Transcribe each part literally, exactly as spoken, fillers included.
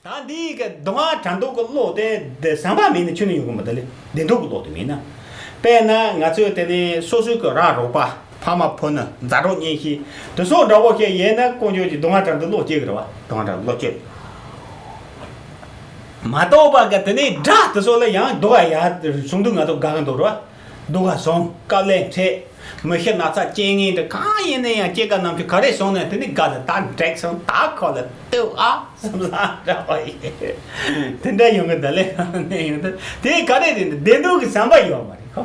ད་འདིའི་གི་སྡུག་བསྔལ་བྲལ་འདོད་ཀྱི་བློ་དེ་འདི་བསམ་པ་མེད་ན་ཁྱོན་ནས་ཡོང་གི་མི་འདུག་ལེ། བདེ་འདོད་ཀྱི་བློ་དེ་མེད་ན། དཔེར་ན་ང་ཚོས་དེ་ནས་སོ་སོའི་གི་ར་རོགས་པ། ཕ་མ་བུ་ནི་མཛའ་གྲོགས་གཉེན་བཤེས་དེ་ཚོ་འདྲ་བོ་ཞིག་ཡིན་ན་དཀོན་མཆོག་གི་སྡུག་བསྔལ་བྲལ་འདོད་བློ་སྐྱེ་གི་རེད་བ། སྡུག་བསྔལ་བྲལ་བློ་སྐྱེ། མ་གཏོགས་པ་གི་དེ་ནས་དགྲ་དེ་ཚོ་ལ་ཡང་སྡུག་ག་ཡ་གཞུང་དུ་ང་ཚོ་དགའ་གི་འདུག་རེད་བ། སྡུག་ག་སོང་དཀའ་ལས་འཕྲད། མི་ཤི་ན་ཚ་རྐྱེན་ངན་དེ་གང་ཡིན་ན་ཡང་སྐྱེ་རྒ་ན་འཆི་ག་རེ་སོང་ནས་དེ་ནི་དགའ་ལ་ད་འགྲིག་སོང་ད་ཁོ་ལ་ལྟོས་ཨ་བསམ་ས་འདྲ་བ་ཡིན། དེ་འདྲ་ཡོང་གི་འདུག་ལེ། ནས་ཡོང་དུས་དེ་ག་རེ་རེད་འདི་བདེ་སྡུག་གི་བསམ་པ་ཡོད་མ་རེད་ཁོ།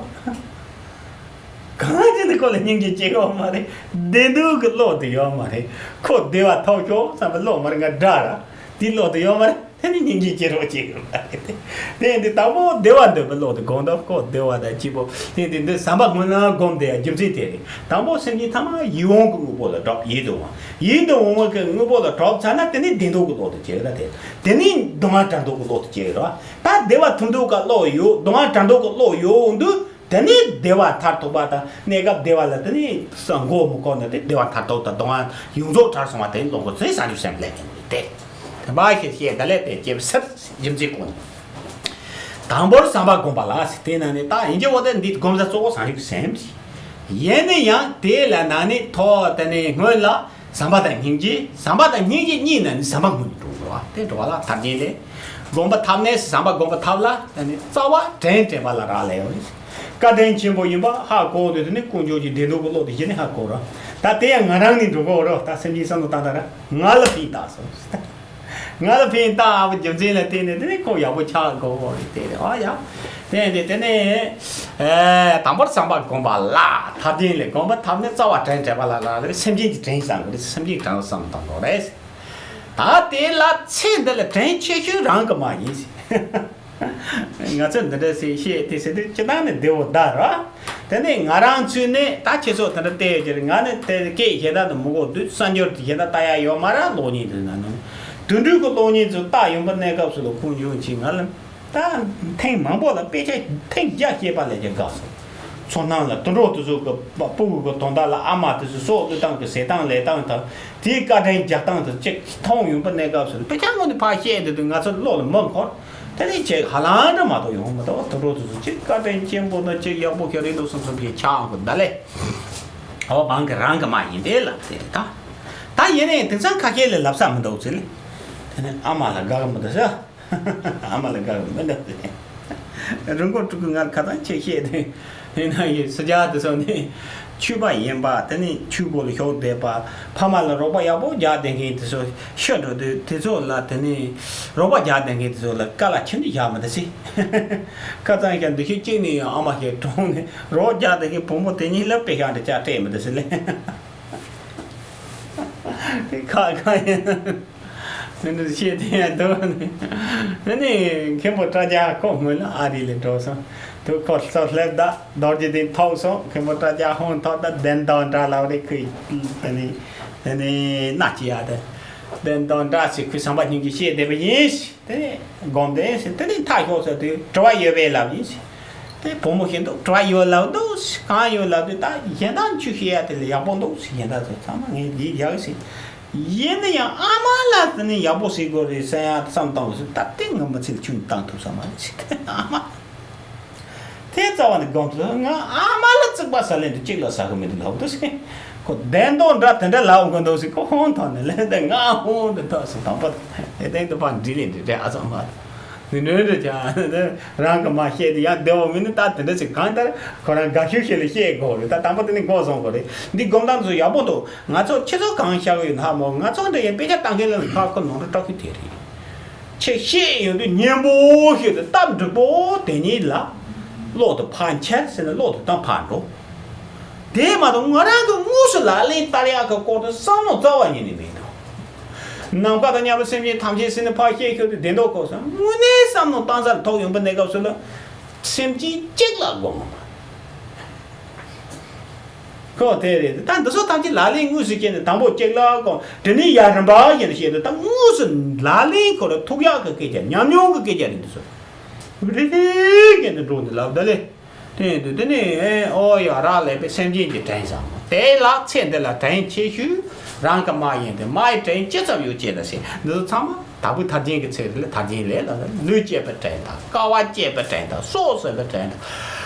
གང་ཅི་ནི་ཁོ་ལ་སྙིང་རྗེ་སྐྱེ་གི་ཡོད་མ་རེད། བདེ་སྡུག་གི་བློ་དེ་ཡོད་མ་རེད། ཁོ་བདེ་བ་ཐོབ་ཤོག་བསམ་པའི་བློ་མ་རེད། ང་དགྲ་ར་དེའི་བློ་དེ་ཡོད་མ་རེད། དེ་ནི་སྙིང་རྗེ་སྐྱེ་རོགས་བྱེད་དགོས་པ་རེད། དེ་ཡིན་དུས་དང་པོ་བདེ་བ་འདོད་པའི་བློ་དེ་སྒོམ་དང་ཁོ་བདེ་བ་དང་སྐྱིད་པོ། དེ་ཡིན་དུས་འདི་བསམ་པ་སྔོན་ལ་སྒོམ་དེ་ཡང་རྒྱུ་མཚན་དེ་རེད། དང་པོ་སེམས་ཅན་ཐ་མ་ཡིད་འོང་གི་དངོས་པོ་ལ་གྲགས་ཡིད་དུ་འོང་། ཡིད་དུ་འོང་བ་གི་དངོས་པོ་ལ་གྲགས་ཚར་ན་དེ་ནི་བདེ་སྡུག་གི་བློ་དེ་སྐྱེ་གི་ར་དེ། དེ་ནི་སྡུག་བསྔལ་བྲལ་འདོད་ཀྱི་བློ་དེ་སྐྱེ་གི་ར། ད་བདེ་བ་ཐོབ་འདོད་ཀྱི་བློ་ཡོད། སྡུག་བསྔལ་བྲལ་འདོད་ཀྱི་བློ་ཡོད་འདུག་དེ་ནས་བདེ་བ་མཐར་ཐུག་པ་དང་གནས་སྐབས་བདེ་བ་ལ་དེ་ནས་ས་མགོ་མི་འཁོར་ནས་དེ་བདེ་བ་མཐར་ཐུག་དང་སྡུག་བསྔལ་ཡོངས་རྫོགས་བྲལ་སོང་བ་དེ་ལོག་གི་ཚེ་བྱང་ཆུབ་སེམས་ལས་ཡོང་གི་རེད་དེ། དེ་འབའ་ཞེས་བཤད་ད་ལས་དེ་སྐྱེ་བ་སྲིད་རྒྱུ་མཚན་ཀུན། དང་པོར་བསམ་པ་སྒོམ་པ་ལ་ཟེར་དེ་ན་ནི་ད་ཡིན་གྱི་འོ་དེ་འདི་སྒོམ་ས་གཙོ་བོ་བྱང་ཆུབ་སེམས་ཡིན་ན་ཡང་དེ་ལ་ན་ནི་ཐོག་དེ་ནས་སྔོན་ལ། བསམ་པ་དང་སྙིང་རྗེ། བསམ་པ་དང་སྙིང་རྗེ་གཉིས་ན་ནི་བསམ་པ་སྔོན་དུ་འགྲོ་བ་དེ་འགྲོ་བ་ལ་ཐབས་ཆེན་ལས། སྒོམ་པ་ཐབས་ནས་བསམ་པ་སྒོམ་པ་ཐབས་ལ་ནི་རྩ་བ་དྲན་དྲན་པ་ལ་རག་ལས་ཡོད། བཀའ་དྲིན་ཆེན་པོ་ཡིན་པ་ཧ་གོ་དུས་དེ་ནི་དཀོན་མཆོག་གི་བདེ་སྡུག་གི་བློ་དེ་གཞི་ནས་ཧ་གོ་ར། ད་དེ་ཡང་ང་རང་ནས་འགྲོ་གོ་ར། ད་སེམས་ཅན་བསམ་བློ་བཏང་ད་ར་ང་ལ་ཕན་བཏགས་སོང་། ང་ལ་ཕན་བཏགས་པའི་རྒྱུ་མཚན་ལ་བརྟེན་ནས་དེ་ནི་ཁོ་ཡག་པོ་ཆགས་དགོས་གོ་རེད་དེ་རེད་ཨ་ཡ། དེ་ཡང་དེ་དེ་ནས་ཨེ་དང་པོར་བསམ་པ་སྒོམ་པ་ལ་ཐབས་ཆེན་ལས་སྒོམ་པ་ཐབས་ནི་རྩ་བ་དྲན་དྲན་པ་ལ་ལ་རེད། སེམས་ཅན་གྱི་དྲིན་བསམ་དགོས་རེད། སེམས་ཅན་གྱི་དྲིན་བསམ་བཏང་དགོས་རེད། ད་དེ་ལ་ཚེ་འདི་ལ་དྲིན་ཆེ་ཤོས་རང་གི་མ་ཡིན། ང་ཚོས་འདི་འདྲ་ཟེར་བཤད་དེ་ཟེར་དུས་སྤྱི་བཏང་ནས་བདེ་བོ་གདའ་ར། དེ་ནས་ང་རང་ཚོས་ནས་ད་ཁྱེད་ཚོ་དེ་འདྲ་བལྟས་ཡོད་ཀྱི་རེད། ང་ནི་དེ་སྐད་གཞན་དག་ནི་མི་གོ་དུས་གསར་འབྱོར་དེ་གཞན་དག་ལྟ་ཡ་ཡོད་མ་ར། གློག་བརྙན་དེ་ན་ནི་དུད་འགྲོའི་གི་གློག་བརྙན་ཚོ་ལྟ་ཡོང་པ་གནས་སྐབས་སུ་ལ་ཁོང་ཡོང་ཅིག་ང་ལ་ད་ཐེངས་མང་པོ་ལ་དཔེ་ཆ་ཐེངས་བརྒྱ་བཤད་པ་ལས་ཀྱང་དགའ་སོང་། ཚོར་སྣང་ལ་དུད་འགྲོ་དེ་ཚོ་གི་སྤུ་གུ་གི་དོན་དག་ལ་ཨ་མ་དེ་ཚོ་སྲོག་བློས་བཏང་གི་ཟས་སྟངས་ལས་སྟངས་དང་དེའི་བཀའ་དྲིན་རྒྱག་སྟངས་དེ་ཅིག་མཐོང་ཡོང་པ་གནས་སྐབས་སུ་ལ་དཔེ་ཆ་ངོ་ནས་ཕར་བཤད་དེ་དུས་ང་ཚོ་བློ་ལ་མི་འཁོར། དེ་ནས་ཅིག་ཧ་ལམ་འདྲ་མ་གཏོགས་ཡོང་མི་འདུག་དུད་འགྲོ་དེ་ཚོ་ཅིག་བཀའ་དྲིན་ཆེན་པོ་དང་ཅིག་ཡག་པོ་ཞིག་རེད་འདུག་བསམ་བསམ་ཞིག་ཆགས་འགོ་ད་ལས། འོ་བང་གི་རང་གི་མ་ཡིན་དེ་ལབ་དེ་རེད་ད། ད་ཡིན་ནའི་དེང་སང་ཁ་ཤས་ལ་ལབ་ས་མི་འདུག་ཟེར་ལེ། དེ་ནས་ཨ་མ་ལ་དགའ་གི་མི་འདུག་ཟེར། ཨ་མ་ལ་དགའ་གི་མི་འདུག་ཟེར། རི་མགོ་ཕྲུ་གུ་ང་ཁ་སང་ཆེ་བཤད་དེ། དེ་ན་ཡི་སུ་ཇཱ་དེ་ཚོ་ནི་ཆོས་པ་ཡིན་པ། དེ་ནི་ཆོས་སྒོ་ལ་ཞུགས་བསྡད་པ། ཕ་མ་ལ་རོགས་པ་ཡག་པོ་རྒྱག་བསྡད་མཁན་དེ་ཚོ་ཤི་འགྲོ་དུས་དེ་ཚོ་ལ་དེ་ནི་རོགས་པ་རྒྱག་བསྡད་མཁན་དེ་ཚོ་ལ་དཀའ་ལས་ཁྱོན་ནས་བཞག་མི་འདུག་ཟེར། ཁ་སང་ཞག་འདི་ཤོད་གཅིག་ནས་ཡང་ཨ་མ་ཞིག་གྲོངས་ནས་རོགས་རྒྱག་བསྡད་མཁན་བུ་མོ་དེ་གཉིས་ལ་དཔེ་ཤག་འདྲ་ཅག་སྤྲད་མི་འདུག་ཟེར་ལེ། ཁ་ཁ་ཡིན། དེ་འདྲ་བཤད་དེ་ཡང་འདུག་ནི། དེ་ནི་མཁན་པོ་སྐྲ་རྒྱག་ཁོ་སྔོན་ལ་ཨ་རི་ལ་འགྲོ་སོང་། དུ་ཁོ་ཚོ་སླེབས་ད་རྡོ་རྗེ་གདན་ཐོབ་སོང་། མཁན་པོ་སྐྲ་རྒྱག་ཧོན་ཐོབ་ད་བདེན་དོན་འདྲ་ལབ་རེད་ཁོས། དེ་ནི་དེ་ནི་མནའ་སྐྱེལ་ཡ་དེ། བདེན་དོན་འདྲ་ཞིག་ཁོས་བསམ་པ་སྙིང་རྗེ་བཤད་བསྡད་པ་ཡིན། དེ་ནས་སྒོམ་དེ་ཟེར་དེ་ནས་མཐའ་ཤོག་ཟེར་དུས་དྲི་བ་ཡོད་པས་ལབ་ཡིན་ཟེར། དེ་བུ་མོ་ཞིག་འདུག་དྲི་བ་ཡོད་ལབ་འདུག་གང་ཡོད་ལབ་དུས་ད་གཞན་དག་ཆོས་བཤད་ཡ་དེ་ལ་ཡག་པོ་འདུག་ཟེར། གཞན་དག་ཚོ་ཚང་མ་ངས་ཡིད་ཡག་ཟེར། ཡིན་ན་ཡང་ཨ་མ་ལ་དེ་ནས་ཡག་པོ་ཟེར་དགོས་རེད་ཟེར་ཡ་བསམ་བཏང་བ་ཟེར། ད་དེ་ངས་མི་ཚེ་ལ་ཁྱོན་བཏང་ཐུབ་ས་མ་རེད་ཟེར། ཨ་མ། དེ་རྩ་བ་ནས་སྒོམ་དུས་ང་ཨ་མ་ལ་བརྩེགས་པ་ཟ་ལེན་དུ་གཅིག་ལ་ཟ་གི་མི་འདུག་ལབ་འདུག་ཟེར། ཁོ་བདེན་དོན་འདྲ་དེ་འདྲ་ལབ་དགོས་འདུག་ཟེར། ཁོ་ཧོན་ཐོག་ནས་ལན་དེ་ང་ཧོན་དུ་ཐོག་ཟེར། དང་པོ་དེ་དེང་དུ་ཕར་འདྲི་ལེན་འདྲི་འདྲི་ཨ་ཚང་མ་དེ་འདྲ་འདྲ་ཀྱང་རང་གི་མ་བཤད་དེ་ཡང་བདེ་བོ་མིན་ནི་ད་དེ་འདྲ་ཟེར། གང་ལྟར་ཁོ་རང་དགའ་ཤོས་ཤིག་ལ་བཤད་དགོས་རེད། ད་དང་པོ་དེ་ནས་འགོ་བཟུང་དགོས་རེད། འདི་སྒོམ་སྟངས་ཚོ་ཡག་པོ་འདུག་ང་ཚོ་ཁྱེད་ཚོ་གང་ཤར་གི་ཡོད་ན་ཧ་མོ། ང་ཚོ་འདྲ་ཡང་དཔེ་ཆ་ལྟ་མཁན་ལ་ཁ་ཁོ་ནོར་འཁྲུལ་སྐྲག་ཤོས་དེ་རེད། ཆེ་ཤེས་ཡོང་དུས་སྙན་པོ་ཞིག་དང་སྟབས་འགྲིག་པོ་དེ་ཉིད་ལ་བློ་དེ་ཕར་འཁྱེར་ཟེར་ནས་བློ་དེ་དང་ཕར་འགྲོ། དེ་མ་གཏོགས་ང་རང་གི་དངོས་སུ་ལག་ལེན་བསྟར་ཡག་གི་སྐོར་དུ་བསམ་བློ་རྩ་བ་ཉིད་ནས་མེད་དོ། ནམ་མཁའ་དང་མཉམ་པའི་སེམས་ཅན་ཐམས་ཅད་ཟེར་ནས་ཕར་བཤད་ཤོད་དུས་བདེན་མདོག་ཁོག་སོང་། དངོས་གནས་བསམ་བློ་བཏང་ས་ལ་ཐོག་ཡོང་པ་གནས་སྐབས་སུ་ལ་སེམས་ཅན་གཅིག་ལ་དགོངས་པ། ཁོ་དེ་རེད། ད་འདི་ཚོ་ཐམས་ཅད་ལག་ལེན་དངོས་སུ་བྱས་ནས་དང་པོ་གཅིག་ལ་གོ་དེ་ནས་ཡར་རིམ་པ་བྱས་ནས་བཤད་དུས་ད་དངོས་སུ་ལག་ལེན་ཁོ་ར་ཐུག་ཡག་གི་སྐད་ཆ་ཉམས་མྱོང་གི་སྐད་ཆ་རེད། འདི་ཚོ་རེ་རེ་བྱས་ནས་འགྲོ་ནས་ལབ་ད་ལེ། དེ་དུས་དེ་ནས་ཨོ་ཡ་རག་ལས་པའི་སེམས་ཅན་གྱི་དྲིན་བསམ་དེ་ལ་ཚེ་འདི་ལ་དྲིན་ཆེ་ཤོས་རང་གི་མ་ཡིན་ཏེ་མ་ཡི་དྲིན་ཅི་ཙམ་ཡོད་ཅེས་ལ་ཟེར། འདི་ཚོ་ཚང་མ། དྭགས་པོའི་ཐར་རྒྱན་གྱི་ཚིག་རེད་ལ། ཐར་རྒྱན་ལས་ལ་ལུས་བསྐྱེད་པའི་དྲན་དང་། དཀའ་བ་སྤྱད་པའི་དྲན་དང་། སྲོག་གསོད་པའི་དྲན་དང་།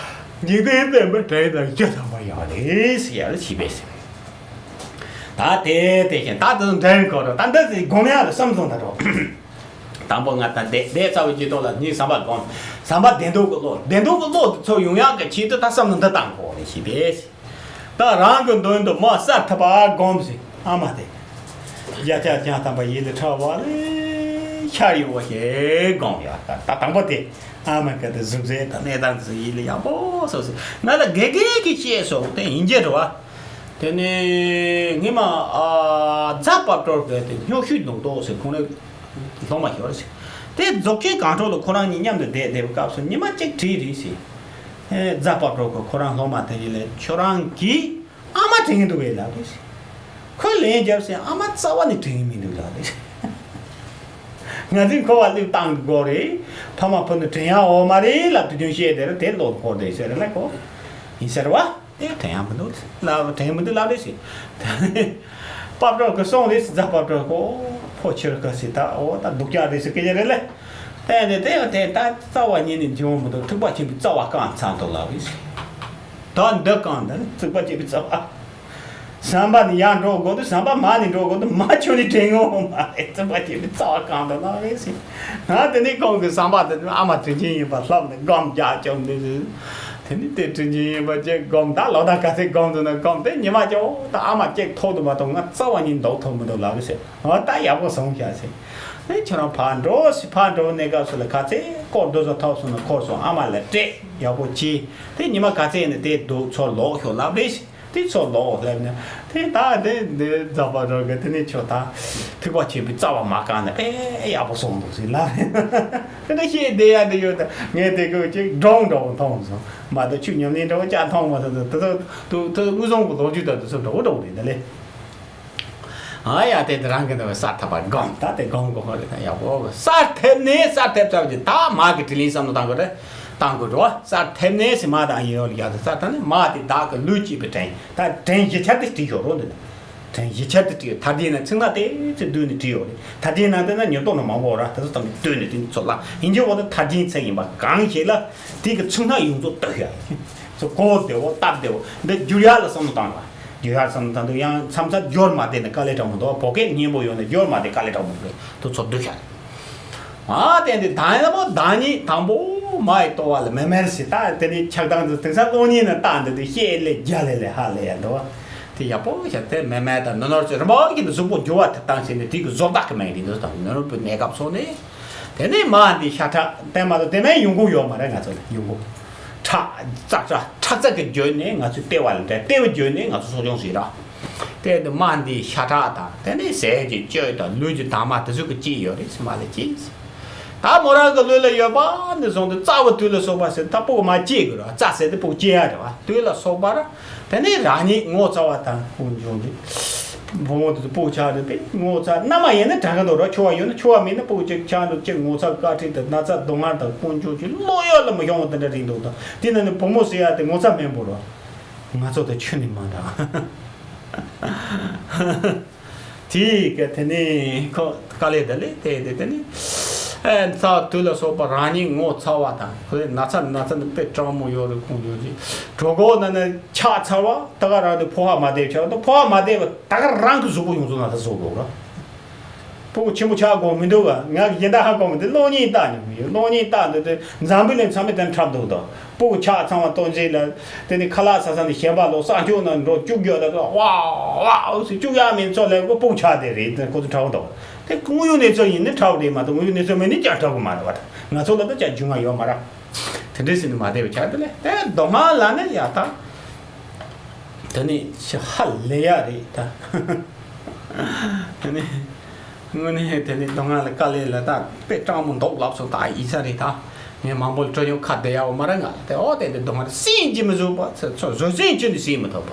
འཇིག་རྟེན་བསྟན་པའི་དྲན་དང་། བཅུ་ཐམ་པ་ཡོད་རེད་ཟེར་ཡ་ལ་བྱས་པས་ཟེར། ད་དེ་དེ་བཞིན་ད་དེ་འདྲ་གོ་རོ། ད་འདི་ཟིག་སྒོམ་ཡ་ལ་བསམ་བཟུང་ད་རོ། དང་པོ་ང་ད་བསྡད་བསྡད་ཚར་བའི་རྗེས་ཐོག་ལ་ངས་ཟམ་པ་སྒོམ། ཟམ་པ་བདེ་སྡུག་གི་བློ། བདེ་སྡུག་གི་བློ་དེ་ཚོ་ཡོང་ཡག་གི་ཆེད་དུ་ད་བསམ་བློ་འདི་བཏང་དགོས་རེད་ཞེས་པས། ད་རང་གི་མདུན་དུ་མི་གསར་ཐུབ་པ་སྒོམ་ཟིན། ཨ་མ་དེ། བརྒྱ་ཆ་བརྒྱ་ཐམ་པ་ཡིད་ལ་འཕྲོག་པ་ལས་ཤར་ཡོང་བ་ཞིག་སྒོམ་ཡོད། ད་དང་པོ་དེ། ཨ་མ་གི་དེ་གཟུགས་ཟེར་ད་གནས་སྟངས་དེ་ཚོ་ཡིད་ལ་ཡག་པོ་སོ་སོ་ང་ལ་དགེ་རྒན་གྱིས་བཤད་སོང་། དེ་ཡིན་གྱི་རེད་བ། དེ་ནས་ངས་མ་ཨ་རྫ་དཔལ་སྤྲུལ་གི་དེ་སྨྱོ་ཤུལ་ལུང་རྟོགས་ཟེར་ཁོང་རང་སློབ་མ་ཞིག་རེད་ཟེར། དེ་རྫོགས་ཆེན་སྒང་དྲུག་ལ་ཁོ་རང་གཉིས་མཉམ་དུ་བསྡད་བསྡད་པའི་སྐབས་སུ་ཉི་མ་གཅིག་བྲིས་རེད་ཟེར། ཨེ་རྫ་དཔལ་སྤྲུལ་གི་ཁོ་རང་སློབ་མ་དེ་ཡིན་ལ་ཁྱོད་རང་གིས་ཨ་མ་དྲན་གྱི་འདུག་གས་ལབ་རེད་ཟེར། ཁོས་ལན་བརྒྱབ་ཟེར། ཨ་མ་རྩ་བ་ནས་དྲན་གྱི་མི་འདུག་ལབ་རེད་ཟེར། ང་ཚོས་འཁོར་བ་བསླུས་བཏང་གི་སྐོར་རེད། ཕ་མ་ཕུ་ནུ་དྲན་ཡག་ཡོད་མ་རེད་ལབ་དུས་རྒྱུན་བཤད་དེ་རེད། དེ་བློ་འཁོར་དེ་ཟེར་ལ་ཁོ་ཡིན་ཟེར་བ། དེ་དྲན་ཡག་མི་འདུག་ལབ། དྲན་མི་འདུག་ལབ་རེད་ཟེར། དཔལ་སྤྲུལ་གྱིས་གསུངས་རེད་ཟེར། རྫ་དཔལ་སྤྲུལ་གྱིས་ཕོ་ཁྱོད་ཀྱིས་ཟེར། ད་འོ་ད་སྡུག་ཅག་རེད་ཟེར་སྐད་ཆ་རེད་ལ། དེ་ནས་དེ་དེ་ད་རྩ་བ་ཉིད་ནས་འབྱུང་བ་མི་འདུག་ཐེག་པ་ཆེན་པོའི་རྩ་བ་བཀག་ཚར་འདུག་ལབ་རེད་ཟེར། ད་འདི་བཀག་འདི་ནི་ཐེག་པ་ཆེན་པོའི་རྩ་བ། ཟམ་པ་ནས་ཡར་འགྲོ་དགོས་འདུག་ཟམ་པ་མར་ནས་འགྲོ་དགོས་འདུག་མ་ཁྱོད་ནས་དྲན་ཡོང་མ་རེད། ཐེག་པ་ཆེན་པོའི་རྩ་བ་བཀག་འདུག་ལབ་རེད་ཟེར། ང་དེ་ནས་ཁོང་གི་ཟམ་པ་དེ་ཨ་མ་དྲིན་ཆེན་ཡིན་པ་ལྷབ་ནས་སྒོམ་རྒྱག་བཅུག་འདུག་ཟེར། དེ་ནས་དེ་དྲིན་ཆེན་ཡིན་པ་ཅེས་སྒོམ། ད་ལོ་ཟླ་ག་ཚོད་སྒོམ་འདུག་ན་སྒོམ། དེ་ཉི་མ་ཅོག་ད་ཨ་མ་ཅེས་ཐོག་ཏུ་མ་གཏོགས་ང་རྩ་བ་ཉིད་འདུག་ཐུབ་མི་འདུག་ལབ་རེད་ཟེར། འོ་ད་ཡག་པོ་སོང་ཤག་ཟེར། ཨེ་ཁྱོད་རང་ཕར་འགྲོ་ཟེར། ཕར་འགྲོ་གནས་སྐབས་སུ་ལ་ག་ཚོད་སྐོར་རྡོ་ཟ་ཐོག་སོང་ན་འཁོར་སོང་། ཨ་མ་ལ་སྤྲད་ཡག་པོ་བྱས། དེ་ཉི་མ་ག་ཚོད་ཡིན་ན་དེ་སྡུག་ཚུར་ལོག་ཤོག་ལབ་རེད་ཟེར། དེ་ཚུར་ལོག་སླེབས་ནས་དེ་ད་དེ་འདི་རྫ་དཔལ་སྤྲུལ་གྱིས་དེ་ནས་ཁྱོད་ད་ཐེག་པ་ཆེན་པོའི་རྩ་བ་མ་བཀག་ན་དཔེ་ཡག་པོ་སོང་འདུག་ཟེར་ལབ་རེད། དེ་འདྲ་བཤད་བསྡད་ཡ་འདི་ཡོད། ད་ངས་དེ་གོ་ཅིག་སྒྲུང་འདྲ་བོ་མཐོང་སོང་། མ་གཏོགས་ཆོས་ཉམས་ལེན་འདྲ་བོ་ཅག་མཐོང་མ་སོང་། དེ་ཚོ་དུ་དུ་དངོས་བྱུང་གི་ལོ་རྒྱུས་དང་དེ་ཚོ་འདྲ་བོ་འདྲ་བོ་རེད་ད་ལེ། ཨ་ཡ་དེ་དེ་རང་གི་འདི་བ་གསར་ཐེབས་པ་སྒོམ། ད་དེ་སྒོམ་དགོས་ཁོ་རེད། ད་ཡག་པོ་གསར་ཐེབས་ནས་གསར་ཐེབས་ཚར་གྱི་ད་མ་གི་དྲིན་ལན་བསམ་བློ་བཏང་དགོས་རེད། བཏང་དགོས་རེད་བ། གསར་ཐེབས་ནས་ཟེར་མ་དང་ཡིན་ཡོད་ལ་ཡག་དེ་གསར་ཐེབས་ནས་མ་དེ་བདག་གི་ལུས་བསྐྱེད་པའི་དྲན། ད་དྲན་བཞི་ཆར་དེ་བྲིས་ཡོད་རོ་འདི་ནི། དྲན་བཞི་ཆར་དེ་བྲིས་ཡོད། ཐར་རྒྱན་ན་ཚིག་སྣ་དེ་ཚོ་བསྡུས་ནས་བྲིས་ཡོད་རེད། ཐར་རྒྱན་ནང་དེ་ན་ཉོ་ཏོ་ན་མང་པོ་ར་དེ་ཚོ་ཙམ་བསྡུས་ནས་དེ་ཚོ་ལ་ཡིན་གྱི་འོ་ད་ཐར་རྒྱན་ཚིག་ཡིན་པ་གང་ཞིག་ལ་དེ་གི་ཚིག་སྣ་ཡོངས་རྫོགས་བསྡུས་ཡོད་རེད། ཚོ་གོ་བདེ་བོ་སྟབས་བདེ་བོ་འདི་བསྒྱུར་ཡག་ལ་བསམ་བློ་བཏང་བ། རྒྱུ་ཡར་བསམ་ད་འདུག་ཡང་མཚམས་མཚམས་སྦྱོར་མ་བདེ་ན་དཀའ་ལས་དྲག་མོ་འདུག་བོད་སྐད་སྙན་པོ་ཡོད་ན་སྦྱོར་མ་བདེ་དཀའ་ལས་དྲག་མོ་འདུག་དུ་ཚོ་འདུག་ཤག་ཨ་དེ་འདི་དང་ཡང་པོ་བདག་ཉིད་དང་པོ་མ་ཡི་ལྟོ་བ་ལ་མེར་མེར་ཞིག་ད་དེ་ནི་ཆགས་སྡང་དུ་དེང་སང་གློག་བརྙན་ན་ལྟ་འདི་འདི་ཤེས་ལེ་རྒྱ་ལེ་ལེ་ཧ་ལེ་ཡ་འདུག་དེ་ཡག་པོ་ཞིག་དེ་མེར་མེར་དང་ནོར་ནོར་ཚོ་རིམ་པ་བཞིན་དུ་གཟུགས་པོ་འགྱུར་བ་དེ་བཏང་ཞིག་ནི་དེ་གི་བཟོ་ལྟ་གི་མེད་འདི་འདུག་དང་ནོར་ནོར་བུ་གནས་སྐབས་སོང་ནས། དེ་ནས་མ་འདི་ཤ་ཁྲག་བསྟན་མ་གཏོགས་དེ་མིན་ཡོང་གི་ཡོད་མ་རེད། ང་ཚོ་ལ་ཡོང་གི་ཁྲག་ཙག་ཙག་ཁྲག་ཙག་གི་བརྒྱུད་ནས་ང་ཚོའི་ལྟེ་བ་ལ་འདྲ། ལྟེ་བ་བརྒྱུད་ནས་ང་ཚོ་གསོ་སྐྱོང་བྱེད་ར། དེ་ནས་མ་འདི་ཤ་ཁྲག་དང་དེ་ནས་ཟས་ཀྱི་བཅུད་དང་ལུས་ཀྱི་དྭངས་མ་དེ་ཚོ་གི་སྐྱེས་ཡོད་རེད་ཟེར་མ་ལ་སྐྱེས་ཟེར། ད་མོ་རང་གི་ལུས་ལ་ཡོད་པ་འདི་བཟུང་སྟེ་རྩ་བ་དུས་ལ་སོགས་པ་ཟེར་ད་སྤུ་གུ་མ་སྐྱེས་གི་ར། རྩ་ཟེར་ཏེ་སྤུ་གུ་སྐྱེ་ཡ་རེད་བ། དུས་ལ་སོགས་པ་ར། དེ་ནས་རང་ཉིད་ངོ་ཚ་བ་དང་ཀུན་འབྱུང་གི་བུ་མོ་དེ་ཚོ་སྤུ་གུ་ཆགས་རེད་པས། ངོ་ཚ་མནའ་མ་ཡིན་ན་དྲག་གི་འདུག་ར། ཆུ་བ་ཡོད་ན། ཆུ་བ་མེད་ན་སྤུ་གུ་ཅིག་ཆགས་འདུག་ཅིག་ངོ་ཚ་དཀའ་ཁྲིད་དང་ན་ཚ་སྡུག་བསྔལ་དང་ཀུན་འབྱུང་གི་བློ་ཡོད་ལ་མི་ཤོང་བ་དེ་འདྲ་རེད་འདུག་ད་དེ་ན་ནི་བུ་མོ་ཟེར་ཡ་དེ་ངོ་ཚ་མེད་པོ་ར། ང་ཚོ་དང་ཁྱོན་ནས་མ་འདྲ། དེའི་སྐད་དེ་ནི་ཁོ་དཀའ་ལས་དེ་ལས་དེ་དེ་དེ་ནི་ཨེ་ཚ་དུས་ལ་སོགས་པ་རང་ཉིད་ངོ་ཚ་བ་དང་ཁོའི་ན་ཚ་ན་ཚ་ནི་དཔེ་སྤྲང་མོ་ཡོད་རེད། ཁོང་ཡོད་ཀྱི་གྲོད་ཁོག་ན་ནི་ཆགས་ཚར་བ་ད་ག་རང་དུ་ཕོ་བ་མ་བདེ་བ་ཆགས། ད་ཕོ་བ་མ་བདེ་བ་ད་ག་རང་གི་གཟུགས་པོ་ཡོངས་རྫོགས་ན་ཚ་བཟོ་དགོས་ར། སྤུ་གུ་ཆེན་པོ་ཆགས་དགོས་མི་འདུག་ག་ང་གི་ཡིན་ད་ཧ་གོ་མི་འདུག་གློག་བརྙན་ལྟ་ནས་མི་ཡོད། གློག་བརྙན་ལྟ་འདི་དེ་འཛམ་བུ་གླིང་ཚང་མས་དེ་འཁྲབ་འདུག་ད་སྤུ་གུ་ཆགས་ཚང་བ་སྟོན་རྗེས་ལ་དེ་ནི་ཁ་ལག་ཟ་ས་ནས་གཞན་པ་ལོག་ས་ཁྱུག་ནང་འགྲོ་བཅུག་རྒྱུ་ད་ད་ཝ་ཝ་ཟེར་བཅུག་ཡག་མིན་ཚོ་ལས་ཁོ་སྤུ་གུ་ཆགས་དེ་རེད། དེ་ཁོ་ཚོ་འཁྲབ་འདུག་དེ་དངོས་ཡོད་གནས་ཚུལ་ཡིན་ནི་འཁྲབ་རེད་མ་གཏོགས་དངོས་ཡོད་གནས་ཚུལ་མིན་ནི་ཀྱང་འཁྲབ་གི་མ་རེད་བ། ད་ང་ཚོ་ལ་ད་ཅང་རྒྱུས་མངའ་ཡོད་མ་རེད། དེ་འདྲས་ཟེར་ནས་མ་བསྡད་པ་ཆགས་དེ་ལས་དེ་མདོ་སྔགས་ལ་ནི་ཡ་ད། དེ་ནི་ཞེ་ཧ་ལས་ཡ་རེད་ད། དེ་ནི་དངོས་གནས་དེ་ནི་མདོ་སྔགས་ལ་དཀའ་ལས་ལ་ད་དཔེ་སྤྲང་མོ་འདུག་ལབ་སོང་། ད་ཡིན་ས་རེད་ད། ངས་མང་པོ་ལ་སྤྲོ་སྙོམས་ཁ་བསྡད་ཡ་བ་མ་ར་ང་ལ་དེ་ཨོ་དེ་འདི་མདོ་སྔགས་རེད་སེམས་ཀྱིས་མི་བཟོད་པ་ཚེ་ཚོ་བཟོད་སེམས་ཀྱིས་ནི་སེམས་མི་ཐོབ་པ།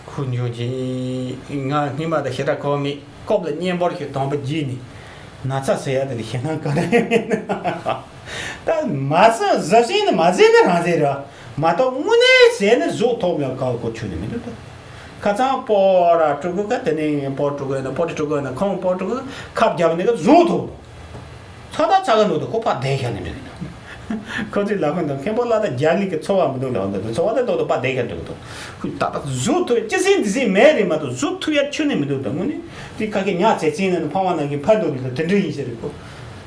ཁོ་འཇོན་གྱིན་ང་སྔོན་མ་ད་ཞེ་དྲག་གོ་མེད། སྐབས་ལ་གཉན་པོར་ཞིག་དོང་པ་བརྒྱུད་ནས་ན་ཚ་ཟེར་ཡ་དེ་ལ་ཞེ་སྣང་ག་རེ་མེད་ན། ད་མ་ཟ་ཟ་ཤེས་ནི་མ་ཟས་ནི་རང་ཟས་རེད་བ། མ་གཏོགས་དངོས་གནས་ཟས་ནི་གཟུགས་ཐོག་མེད་དཀའ་བ་གོ་ཆོད་ནི་མི་འདུག་ད། ཁ་སང་སྤོ་ར་སྤྲུལ་སྐུ་ཁ་དེ་ནས་སྤོ་སྤྲུལ་སྐུ་ཡིན་ན་སྤོ་ཏི་སྤྲུལ་སྐུ་ཡིན་ན་ཁོང་སྤོ་སྤྲུལ་སྐུ་ཁབ་རྒྱབ་ནས་ཁ་གཟུགས་ཐུག་ཚ་ད་ཚ་ག་འདུག་ཏུ་ཁོ་ཕ་བསྡད་ཤ་ནས་འདུག་ཡིན་ན། ཁོ་ཚོས་ལབ་ཁོ་འདུག་མཁན་པོ་ལ་ད་རྒྱ་མི་གི་འཚོ་བ་མི་འདུག་ལབ་འདུག་འཚོ་བ་ད་འདུག་ཏུ་ཕ་བསྡད་ཤ་འདུག་ཏུ་ཁོས་ད་ད་གཟུགས་ཐུག་ཅི་སྲིད་འདི་སྲིད་མེད་རེད་མ་གཏོགས་གཟུགས་ཐུག་ཡ་ཁྱོན་ནས་མི་འདུག་ཏུ་དངོས་གནས་དེ་ཁ་ཁེ་ཉག་ཚེ་ཚིན་ནས་ཕ་མ་ནང་གི་ཕ་འདུག་ཏུ་དེ་འདྲ་ཡིན་ཤ་རེད་ཁོ།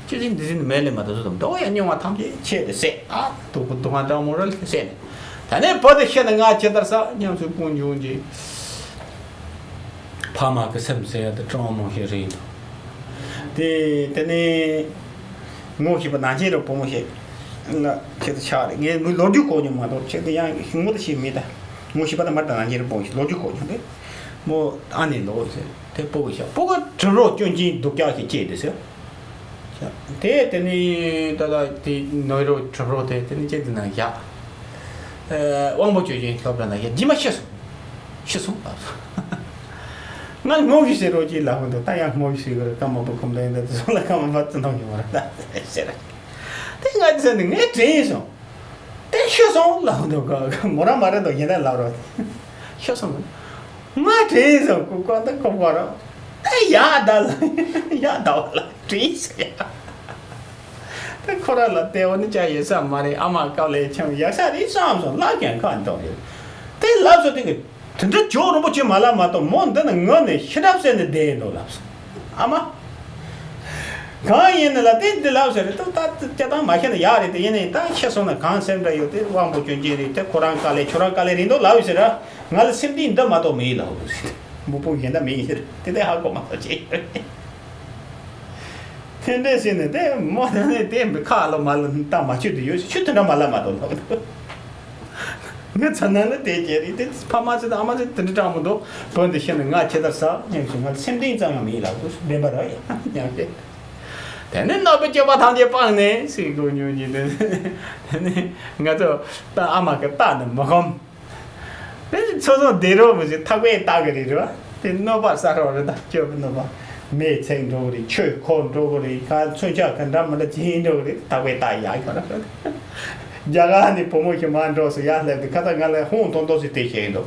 ཅི་སྲིད་འདི་སྲིད་མེད་ལས་མ་གཏོགས་གཟུགས་ཐུག་འདུག་ཡ་སྙུང་བ་ཐམས་ཅད་ཆད་དེ་བསད་ཨ་སྡུག་པོ་སྡུག་བསྔལ་སྤྲང་མོ་ར་ལ་བསད་ནས། ད་ནས་བུ་དེ་ཤི་ན་ང་ཇི་ལྟར་ཟ་སྙམ་སུ་ཀུན་འབྱུང་གི། ཕ་མ་གི་སེམས་ཟེར་ཡ་དེ་སྤྲང་མོ་ཞིག་རེད་འདུག་དེ་དེ་ནས་ངོ་ཤེས་པ་ནང་ཆེན་རུ་བུ་མོ་ཞིག་ང་ཁྱེད་དུ་ཆགས་རེད། ངས་མི་ལོ་རྒྱུས་གོ་མྱོང་མ་གཏོགས་ཁྱེད་དུ་ཡང་ངོ་དེ་ཤེས་མེད་ད། ངོ་ཤེས་པ་ད་མར་ད་ནང་ཆེན་རུ་བུ་མོ་ཞིག་ལོ་རྒྱུས་གོ་མྱོང་དེ་མོ་ཨ་ནེ་ལོ་ཟེར་དེ་སྤོ་གི་ཤ་སྤོ་གི་གྲིབ་རོ་སྐྱོན་ཅན་སྡུག་ཅག་ཞིག་སྐྱེས་དེ་ཟེར། དེ་དེ་ནི་ད་ལྟ་དེ་ནོར་རོ་གྲུབ་རོ་དེ་དེ་ནི་ཅི་དེ་ན་བཞག་དབང་པོ་སྤྱོད་ཅན་སློབ་གྲྭ་ན་བཞག་རྗེས་མ་ཤི་སོང་། ཤི་སོང་ལབ་སོང་། ང་ངོ་ཤེས་ཟེར་རོ་ཅི་ལབ་འདུག་ད་ཡང་ངོ་ཤེས་ཟེར་གི་རེད། ཀརྨ་པ་ཁོམ་དང་ཡིན་ད་དེ་སོང་ལ་ཀརྨ་པ་བརྩི་མཐོང་ཡོང་བ་རེད་ད་ཟེར། དེ་ང་ཚོ་ནི་ངས་དྲན་སོང་། དེ་ཤི་སོང་ལབ་འདུག་ག་མོ་རང་མ་རེད་འདུག་ཡིན་ན་ལབ་རོགས། ཤི་སོང་། ང་དྲན་སོང་ཀུ་ཀ་ད་ཀོ་ཀ་ར། ཨེ་ཡ་ད་ལ་ཡ་ད་བ་ལ་དྲན་སོང་ཡ། དེ་ཁོ་ར་ལ་དེ་བ་ནི་ཅག་ཡོད་ས་མ་རེད། ཨ་མ་དཀའ་ལས་ཆེན་ཡག་ས་རེད་བསམ་སོང་ལབ་ཀྱང་ཁ་འདོགས་ཡོད། དེ་ལབ་སོང་དེ་གི་དེ་འདྲ་ཇོ་རིན་པོ་ཆེ་མ་ལབ་མ་གཏོགས་མོ་འདི་ནི་ངུ་ནས་ཤི་གྲབས་ཟེར་ནས་བསྡད་ཡིན་འདུག་ལབ་སོང་། ཨ་མ། གང་ཡིན་ནི་ལ་དེ་འདི་ལབ་ཟེར་རེད་དུ་ད་སྤྱི་བཏང་མ་ཤེས་ན་ཡག་རེད། དེ་ཡིན་ནའི་ད་ཤི་སོང་ན་གང་སེམས་འདྲ་ཡོད་དེ་དབང་པོ་སྐྱོན་ཅན་རེད། དེ་ཁོ་རང་དཀའ་ལས་ཁྱོད་རང་དཀའ་ལས་རེད་འདུག་ལབ་ཟེར་ར། ང་ལ་སེམས་གཏིང་འདི་མ་གཏོགས་མེད་ལབ་ཟེར། མུ་པུ་གཞན་དག་མེད་ཟེར་དེ་དེ་ཧ་གོ་མ་ཐག་ཅེས། དེ་འདྲས་ཟེར་ནས་དེ་མོ་དེ་ནས་དེ་མི་ཁ་ལོ་མ་ལོ་ད་མ་ཆོད་དུ་ཡོད་ཆུ་དེ་འདྲ་མ་ལབ་མ་གཏོགས་ལབ་འདུག་ངའི་ཚ་ནང་ལ་དེ་བྱས་རེད་དེ་ཕ་མ་ཚོ་དང་ཨ་མ་ཚོ་དེ་འདྲ་དྲང་མོ་འདུག་བོད་འདི་ཤེས་ན་ང་ཇི་ལྟར་ཟ་སྙམ་ཞིང་ང་སེམས་གཏིང་ཙམ་ཡང་མི་ཡིན་ལབ་འདུག་བདེན་པ་ར་ཡ་སྙམ་སྟེ། དེ་ནས་གནོད་པའི་སྤྱོད་པ་ཐམས་ཅད་སྤངས་ནས་སྲིད་དགོས་ཉོན་གྱིན་དེ་ནས་ང་ཚོ་ད་ཨ་མ་གི་རྟགས་འདི་མི་ཁོམ། དེ་ཚོ་ཚོ་བདེ་རོགས་མི་ཞིག་ཐག་པས་བཏགས་གི་རེད་རེད་བ། དེ་གནོད་པ་ས་རོགས་རེད་ད་སྐྱོ་པོ་གནོད་པ། མེ་ཚིག་འགྲོ་གི་རེད། ཆོས་འཁོར་འགྲོ་གི་རེད། ག་མཚོན་ཆ་ག་འདྲ་མི་འདྲ་ཅི་ཡིན་འགྲོ་གི་རེད། ཐག་པས་བཏགས་ཡག་ཡོད་ར། རྒྱ་གར་ནས་བུ་མོ་ཞིག་མར་འགྲོ་སོང་ཡར་སླེབས་དུས་ཁ་ཚ་ང་ལ་ཧོང་ཐོང་ཐོང་ཞིག་དེ་བཤད་ཡིན་འདུག་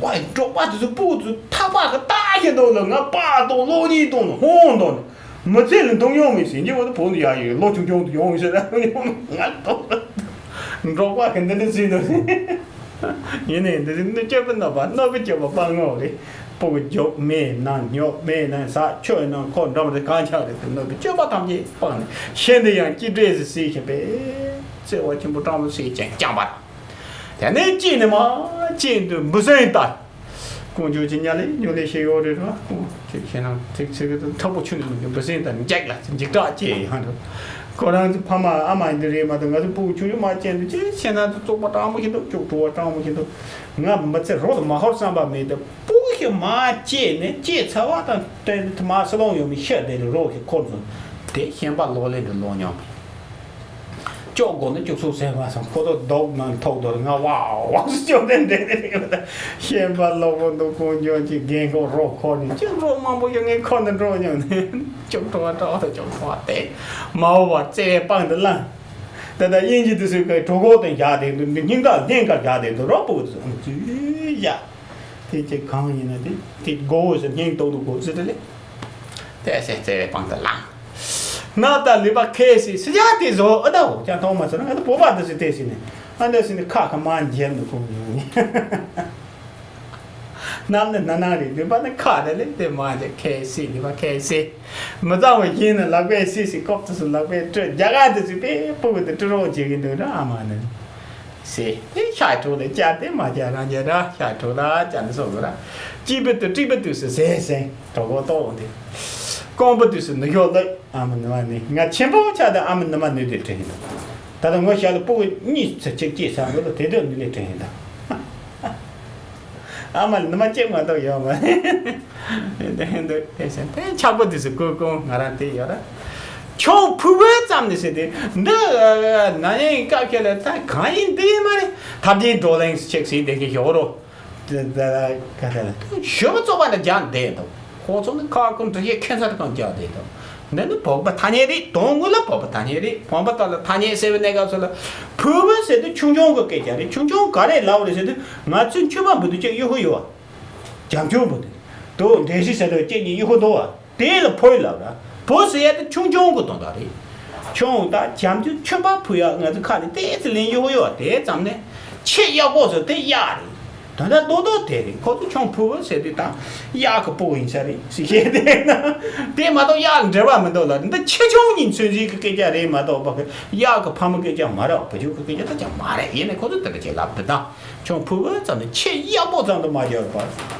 ཝའི་འབྲོག་པ་དེ་ཚོ་སྤུ་གུ་ཚོ་ཐག་པ་གི་བཏགས་ཤིག་འདུག་ལ་ང་པ་གཏོང་ལོ་གཉིས་གཏོང་ནས་ཧོང་གཏོང་ནས་མི་ཚེ་ལ་འདུག་ཡོང་མི་ཟིན་གྱི་བ་དུ་བུ་ཡ་ཡོད་ལོ་ཆུང་ཆུང་དུ་ཡོང་ཟེར་ང་གཏོང་འབྲོག་པ་གི་འདི་འདྲ་ཟིན་འདུག་ཡིན་ནའི་འདི་ནི་སྐྱོ་པོ་གནོད་པ་གནོད་པའི་སྐྱོ་པོ་སྤང་ངོ་རེད། སྤུ་གུ་རྒྱོབ་མེད་ན་ཉོབ་མེད་ན་ཟ་ཆོས་ན་ཁོ་འགྲམ་རེ་གང་ཆགས་རེད་དེ་གནོད་པའི་སྤྱོད་པ་ཐམས་ཅད་སྤངས་ནས་ཤེས་འདི་ཡང་སྐྱིད་འདྲེས་སུ་སྲིད་ཞིང་པས་བརྩེ་བ་ཆེན་པོ་སྤྲང་པོ་སྲིད་ཅིང་བསྐྱངས་པ། དེ་ནས་སྐྱིད་ནི་མ་སྐྱིད་འདུག་འབུ་སྲིན་ལྟ། ཀུན་སྤྱོད་ཀྱི་ཉ་ལས་ཉོ་ལས་ཤེས་ཡོད་རེད་རོ། ཅིག་ཤེས་ན་ཅིག་ཚིག་གི་མཁྲེགས་པོ་ཆུ་ནི་མི་འདུག་འབུ་སྲིན་དང་འཇིགས་ལ་འཇིགས་སྐྲག་སྐྱེ་ཡང་འདུག་ཁོ་རང་ཚོ་ཕ་མ་ཨ་མ་འདི་རེད་མ་གཏོགས་ང་ཚོ་སྤུ་གུ་ཆུང་ཆུང་མ་སྐྱེས་འདུག་ཅིག་ཤེས་ན་ཚོ་བཙོག་པ་སྤྲང་པོ་ཞིག་འདུག་ཅོག་བྲོ་བ་སྤྲང་པོ་ཞིག་འདུག་ང་མི་ཚེ་རོགས་དུ་མ་ཧོར་བསམ་པ་མེད་དུ་སྤུ་གུ་ཞིག་མ་སྐྱེས་ནས་སྐྱེས་ཚར་བ་དང་བསྟན་དུ་མ་སུ་ལོང་ཡོད་མི་ཤི་བསྡད་རེད་རོགས་ཀྱི་འཁོར་ཚོ་དེ་ཤན་པ་ལོག་ལེན་དུ་ལོག་མྱོང་མེད། ཅོག་སྒོ་ནས་ཅོག་ཚུགས་ཟེར་མ་སོང་ཁོ་ཚོ་རྡོག་ནང་ཐོག་རྡོ་རེ་ང་ཝའོ་ཝའོ་ཅོག་དེ་འདྲེ་དེ་རེད། ཤན་པ་ལོག་པོ་འདུག་ཀུན་སྤྱོད་ཀྱི་རྒན་གོག་རོགས་ཁོ་ནས་ཅོག་རོགས་མང་པོ་ཡོད་ངས་ཁོ་ནས་འགྲོ་མྱོང་ནས་ཅོག་བྲོ་བ་བྲོ་བ་དང་ཅོག་བྲོ་བ་དེ་མ་འོ་བར་བརྩེ་བའི་པང་དུ་བླངས། ད་ལྟ་དབྱིན་ཇི་དུ་སུས་ཀའི་གྲོད་ཁོག་དེ་རྒྱག་དེ་འདུག་འདི་སྙིང་ག་སྙིང་ག་རྒྱག་དེ་འདུག་རོགས་པོ་ཚོ་ཡ། དེ་ཅིག་གང་ཡིན་ན་དེ་དེ་མགོ་བོ་ཟེར་སྙིང་ཏོག་ཏོ་མགོ་ཟེར་དེ་ལས། དེ་སེ་བརྩེ་བའི་པང་དུ་བླངས། ནགས་དང་ལུད་པ་ཁས་སི་སི་ཡ་དེ་བཟོ་ཨ་ད་འོ་ཀྱང་མཐོང་མ་ཚོར་ང་ད་བོད་པ་འདི་སི་དེ་སི་ནི་ཨ་འདི་སི་ནི་ཁ་ཁ་མ་འཇལ་འདུག་ཁོང་ཉུང་ནི། ནམ་ནི་ན་ན་རེད་ལུད་པ་ནི་ཁ་རེད་ལེ་དེ་མ་འཇལ་ཁས་སི་ལུད་པ་ཁས་སི། མི་ཚང་བ་ཡིན་ནི་ལག་པས་སི་སི་ཀོབ་ཏུ་སི་ལག་པས་སྤྲོད་རྒྱ་གར་དུ་སི་པེ་སྤུ་གུ་དུ་སྤྲོད་རོགས་བྱེད་ཀྱི་འདུག་ར་ཨ་མ་ནི། ཟེར་དེ་ཤ་ཁྲུག་ལ་བཅར་ཏེ་མ་བཅར་རང་བཅར་ར་ཤ་ཁྲུག་ལ་བཅར་ནས་སོང་ར། སྐྱིད་པོ་དུ་སྐྱིད་པོ་དུས་སུ་ཟས་ཟིན་གྲོགས་པོ་ཏོག་འདི། རྐང་པ་དུས་སུ་ནུ་ཞོ་ལོས་ཨ་མ་ནུ་མ་ནི་ང་ཆེན་པོ་ཆགས་དུས་ཨ་མ་ནུ་མ་ནུ་དེ་དྲན་ཡིན། ད་ལྟ་ངོ་ཤ་ལ་སྤུ་གུ་གཉིས་ཚེ་གཅིག་སྐྱེས་ས་འདི་ལ་དེ་དུས་ནུ་ལས་དྲན་ཡིན་ད། ཨ་མ་ལ་ནུ་མ་གཅིག་མ་གཏོགས་ཡོད་མ་རེད། དེ་འདུག་དེ་བཞིན་དེ་ཆག་པོ་དུས་སུ་ཀུ་ཀུ་ང་རང་དེ་ཡོད་ར། ཁྱོད་ཕུ་བོའི་ཙམ་ནས་ཟེར་ཏེ་འདི་ན་ཡིན་སྐབས་ཁྱེད་ལ་ད་གང་ཡིན་འདི་ཡིན་མ་རེད། ཐབས་ཆེན་བགྲོ་གླེང་ཞིག་ཟེར་དེ་གི་ཞོག་རོ། དེ་ད་ག་ད་ལ་ཞོ་བ་བཙོག་པ་ན་རྒྱག་བསྡད་འདུག་ཁོ་ཚོ་ནི་ཁ་ཀུན་འདྲི་ཤེས་ཁྱད་མཚར་གང་རྒྱག་བསྡད་འདུག་འདི་ནི་བོད་པ་ཐ་སྙད་རེད། དོན་དངོས་ལ་བོད་པ་ཐ་སྙད་རེད། བོད་པ་དག་ལ་ཐ་སྙད་ཟེར་བའི་གནས་སྐབས་སུ་ལ་ཕུ་བོ་ཟེར་དུས་ཆུང་ཆུང་གི་སྐད་ཆ་རེད། ཆུང་ཆུང་ག་རེ་ལབ་རེད་ཟེར་དུས་ང་ཚོའི་ཆུ་བ་འབུ་དུས་ཅིག་གཡོ་ཧུ་ཡོད། བྱམས་སྐྱོང་བུ་དེ། དོ་འདྲེ་ཤི་ཟེར་དོ་སྐྱེ་གཉིས་གཡུག་ཁོ་དོ་བ། དེ་ལ་ཕོ་ཡི་ལབ་ར། བུ་ཟེར་ཡ་དེ་ཆུང་ཆུང་གི་དོན་དག་རེད། ཆུང་ད་བྱམས་སྐྱོང་ཆོས་པ་ཕུ་ཡ་ང་ཚོ་ཁ་ནས་ཏོག་ཙམ་ལེན་རྒྱུ་ཡོད་དེ་ཙམ་ནས། ཆེས་ཡག་པོ་ཟེར་དེ་གཡག་རེད། དོན་དག་རྡོག་རྡོག་དེ་རེད། ཁོ་ཚོ་ཆུང་ཕུ་བུ་ཟེར་དུས་ད་གཡག་གི་ཕུ་བུ་ཡིན་ས་རེད་ཟེར་བཤད་དེ་ན། དེ་མ་གཏོགས་གཡག་ལ་འབྲེལ་བ་མི་འདུག་ལ། འདི་ཆེ་ཆུང་གཉིས་མཚོན་བྱེད་ཀྱི་སྐད་ཆ་རེད་མ་གཏོགས་པ། གི་གཡག་གི་ཕ་མ་སྐད་ཆ་མ་རེད། བུ་ཆུང་གི་སྐད་ཆ་ད་ཅང་མ་རེད། ཡིན་ནའི་ཁོ་ཚོ་དེ་འདྲ་ཅིག་ལབ་འདི་དང་། ཆུང་ཕུ་བུ་ཙམ་ནས་ཆེས་ཡག་པོ་ཙམ་དུ་མ་སྦྱར་བར།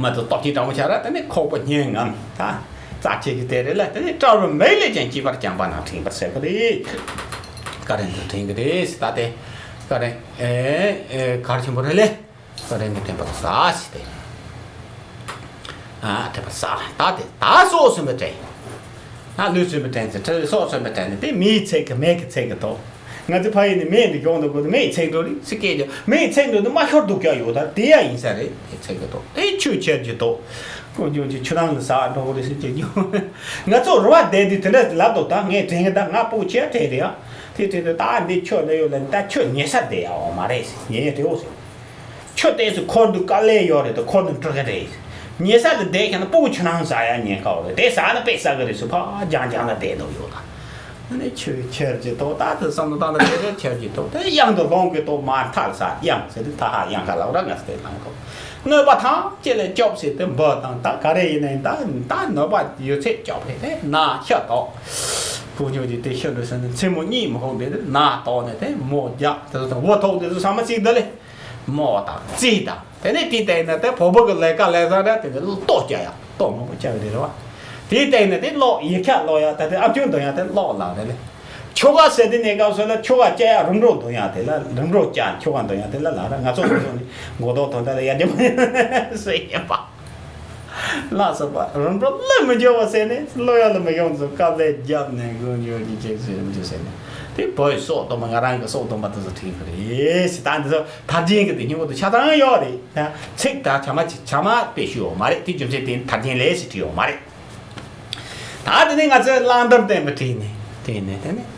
མི་ཚོ་སྟོབས་ཆེན་དྲང་མོ་ཆགས་ར། དེ་ནས་ཁོག་པ་སྙན་ངམ་ད། རྩ་ཆེ་གི་དེ་རེད་ལ། དེ་ནས་སྤྲ་བོ་མེད་ལས་ཀྱང་སྐྱིད་པར་བསྐྱངས་པ་ན་དྲན་པར་ཟེར་གི་རེད། ཀ་རེ་འདི་དྲན་གི་རེད་ཟེར། ད་དེ་ཀ་རེ་ཨེ་ཨེ་གར་ཆེན་པོ་རེད་ལེ། ཀ་རེ་ནི་དྲན་པར་ཟ་ཟེར་ཏེ། ཨ་དྲན་པར་ཟ། ད་དེ་ད་སོགས་སུ་མི་དྲན། ཨ་ལུས་སུ་མི་དྲན་ཟེར། དྲན་སོགས་སུ་མི་དྲན་ནི་དེ་མིའི་ཚིག་གི་མེད་ཀྱི་ཚིག་གི་ཐོག་ང་ཚོ་ཕ་ཡུལ་ནས་མེད་འདི་གྱོང་འདུག་གོ། མེད་ཚེགས་འགྲོ་རིགས་སུ་སྐད་ཀྱང་མེད་ཚེགས་འགྲོ་འདི་མ་ཤོར་འདུག་ཀྱང་ཡོད། ད་དེ་ཡ་ཡིན་ས་རེད། དེ་ཚེགས་ཀྱི་ཐོག་དེ་ཆུ་ཁྱེར་གྱི་ཐོག་ཀུན་འབྱུང་གི་ཆུ་ནང་ལ་ཟག་འགྲོ་གི་རེད་ཟེར་གྱི་རྒྱུ། ང་ཚོ་རུ་བ་བསྡད་དུས་དེ་འདྲ་ལབ་འདུག་ད་ངས་དྲན་གི་ད་ང་སྤུ་གུ་ཆེ་དྲན་རེད་ཡ། དེ་དྲན་དུས་ད་འདི་ཁྱོད་ལ་ཡོད་ལ་ད་ཁྱོད་ཉལ་ས་བསྡད་ཡ་འོ་མ་རེད་ཟེར། ཉལ་ཡ་དེ་འོ་ཟེར། ཁྱོད་ལྟས་སུ་འཁོར་འདུག་དཀའ་ལས་ཡོད་རེད་དོ། འཁོར་འདུག་འགྲོ་གི་རེད། ཉལ་ས་ལ་བསྡད་ཁྱེད་ན་སྤུ་གུ་ཆུ་ནང་ཟག་ཡ་ཉེན་ཁ་འོ་རེད། དེ་ཟག་ན་དཔེ་ཟ་གི་རེད་ཟེར། ཕ་རྒྱང་རྒྱང་ལ་བསྡད་འདུག་ཡོད་ལ། ཨ་ནི་ཆུ་ཁྱེར་གྱི་ཐོག་ད་དུ་བསམ་བློ་བཏང་ན་དེ་རེད། ཁྱེར་གྱི་ཐོག་དེ་གཡང་དུ་ལྷུང་གི་ཐོག་མར་ཐལ་ས་གཡང་ཟེར་དུས་ད་ཧ་གཡང་ཁ་ལབ་ར་ང་ཚོ་དེ་ལྷུང་ཐོག་གནོད་པ་ཐམས་ཅད་ལས་སྐྱོབ་ཟེར་དུས་འབུ་དང་ད་ག་རེ་ཡིན་ནའི་ད་ད་གནོད་པ་ཡོད་ཚད་སྐྱོབ་རེད། དེ་ན་ཤ་དོག་ཕུ་ཉོ་གྱི་དེ་ཤ་འགྲོ་ཟེར་ནས་མཚན་མོ་གཉིད་མི་ཁོག་དེ་ན་དོག་ནས་དེ་མོ་རྒྱག་དེ་ཚོ་དང་བུ་ཐོག་དེ་ཚོ་ས་མ་ཚིག་ད་ལེ། མོ་དང་རྩིས་དང་དེ་ནས་དེའི་སྟེང་ན་དེ་བོད་པ་གི་ལས་ཀ་ལས་ས་འདྲ་དེ་ནས་ལྟོ་རྒྱག་ཡག་ལྟོ་མང་པོ་རྒྱག་གི་རེད་བ། དེའི་སྟེང་ན་དེ་གློག་ཡིག་ཆ་ཀློག་ཡག་དེ་དེ་ཨ་ཆུང་འདོན་ཡག་དེ་གློག་ལག་རེད་ལེ། ཁྱོ་ག་ཟེར་དེ་གནས་སྐབས་སུ་ལ་ཁྱོ་ག་བཅའ་ཡག་རིམ་གྲོ་འདོན་ཡག་དེ་ལ་རིམ་གྲོ་བཅའ་ཁྱོ་ག་འདོན་ཡག་དེ་ལ་ལག་ར་ང་ཚོ་མི་ཚོ་ནི་མགོ་ཐོག་དོན་དག་ལ་ཡར་རྒྱབ་ཟེར་ཡིན་པ། ལགས་སོ་པ་རིམ་གྲོ་ལ་མི་འཇོག་པ་ཟེར་ནས་ལོ་ཡག་ལ་མི་ཡོང་ཚུལ་དཀའ་ལས་བརྒྱབ་ནས་དགོས་འཇོག་གི་ཅེས་ཟེར་རིམ་གྲོ་ཟེར་ནས་དེ་བོད་སོག་སྟོན་པ་ང་རང་གི་སོག་སྟོན་པ་དེ་ཚོ་ཁྲིད་གི་རེད་ཟེར། ད་འདི་ཚོ་དར་རྒྱན་གི་དེ་སྙིང་པོ་དུ་ཆ་ཚང་ཡོད་རེད། ཚིག་དང་བྱ་མ་བྱ་མ་དཔེ་ཞུ་ཡོད་མ་རེད། དེ་རྒྱུ་མཚན་དེ་དར་རྒྱན་ལས་ཟེར་བྲིས་ཡོད་མ་རེད། ད་དེ་ནས་ང་ཚོས་གླང་དར་བསྟན་པ་བྲིས་ནས་དེ་ནས་དེ་ནས། ཨ།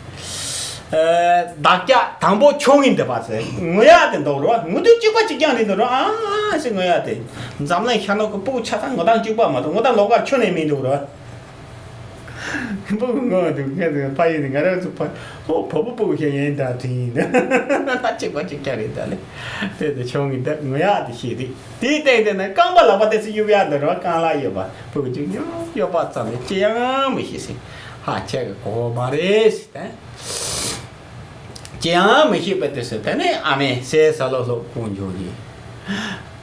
བདག་ཅག་དང་པོ་ཆུང་ངུའི་འདོད་པ་ཟེར་ངུ་ཡག་དེ་འདུག་རོ། ངུ་དུས་གཅིག་པ་གཅིག་རྐྱང་རེད་འདུག་རོ། ཨ་ཟེར་ངུ་ཡག་དེ། འཛམ་གླིང་ཤར་ནུབ་ཀྱི་སྤུ་གུ་ཆ་ཚང་ངུ་སྟངས་གཅིག་པ་མ་གཏོགས་ངུ་སྟངས་ལོགས་ཀར་ཁྱོན་ནས་མི་འདུག་རོ། སྤུ་གུ་ངུ་འདུག་ངས་དེ་ཕ་ཡུལ་ནས་ང་རང་ཚོ་ཕ་ཨོ་བོད་པ་སྤུ་གུ་ཞིག་ཡིན་ད་དྲན་ཡིན། ད་གཅིག་པ་གཅིག་རྐྱང་རེད་ད་ལེ། དེ་དེ་ཆུང་ངུའི་འདོད་ངུ་ཡག་དེ་ཤེས་རེད། དེའི་སྟེང་དེ་ནས་རྐང་པ་ལག་པ་དེ་ཚོ་གཡུག་ཡག་འདུག་རོ། རྐང་ལག་གཡོབ་པ་ཕྲུ་གུ་གཅིག་གཡོབ་པ་ཙམ་ལས་ཅི་ཡང་མི་ཤེས་ཟིན། ཧ་ཆས་ཀྱི་གོ་བ་མ་རེད་ཟེར་ཏེ། ཅི་ཡང་མི་ཤེས་པའི་དུས་སུ་དེ་ནས་ཨ་མས་ཟས་ཟ་ལོ་ལོ་ཀུན་འབྱུང་གིས།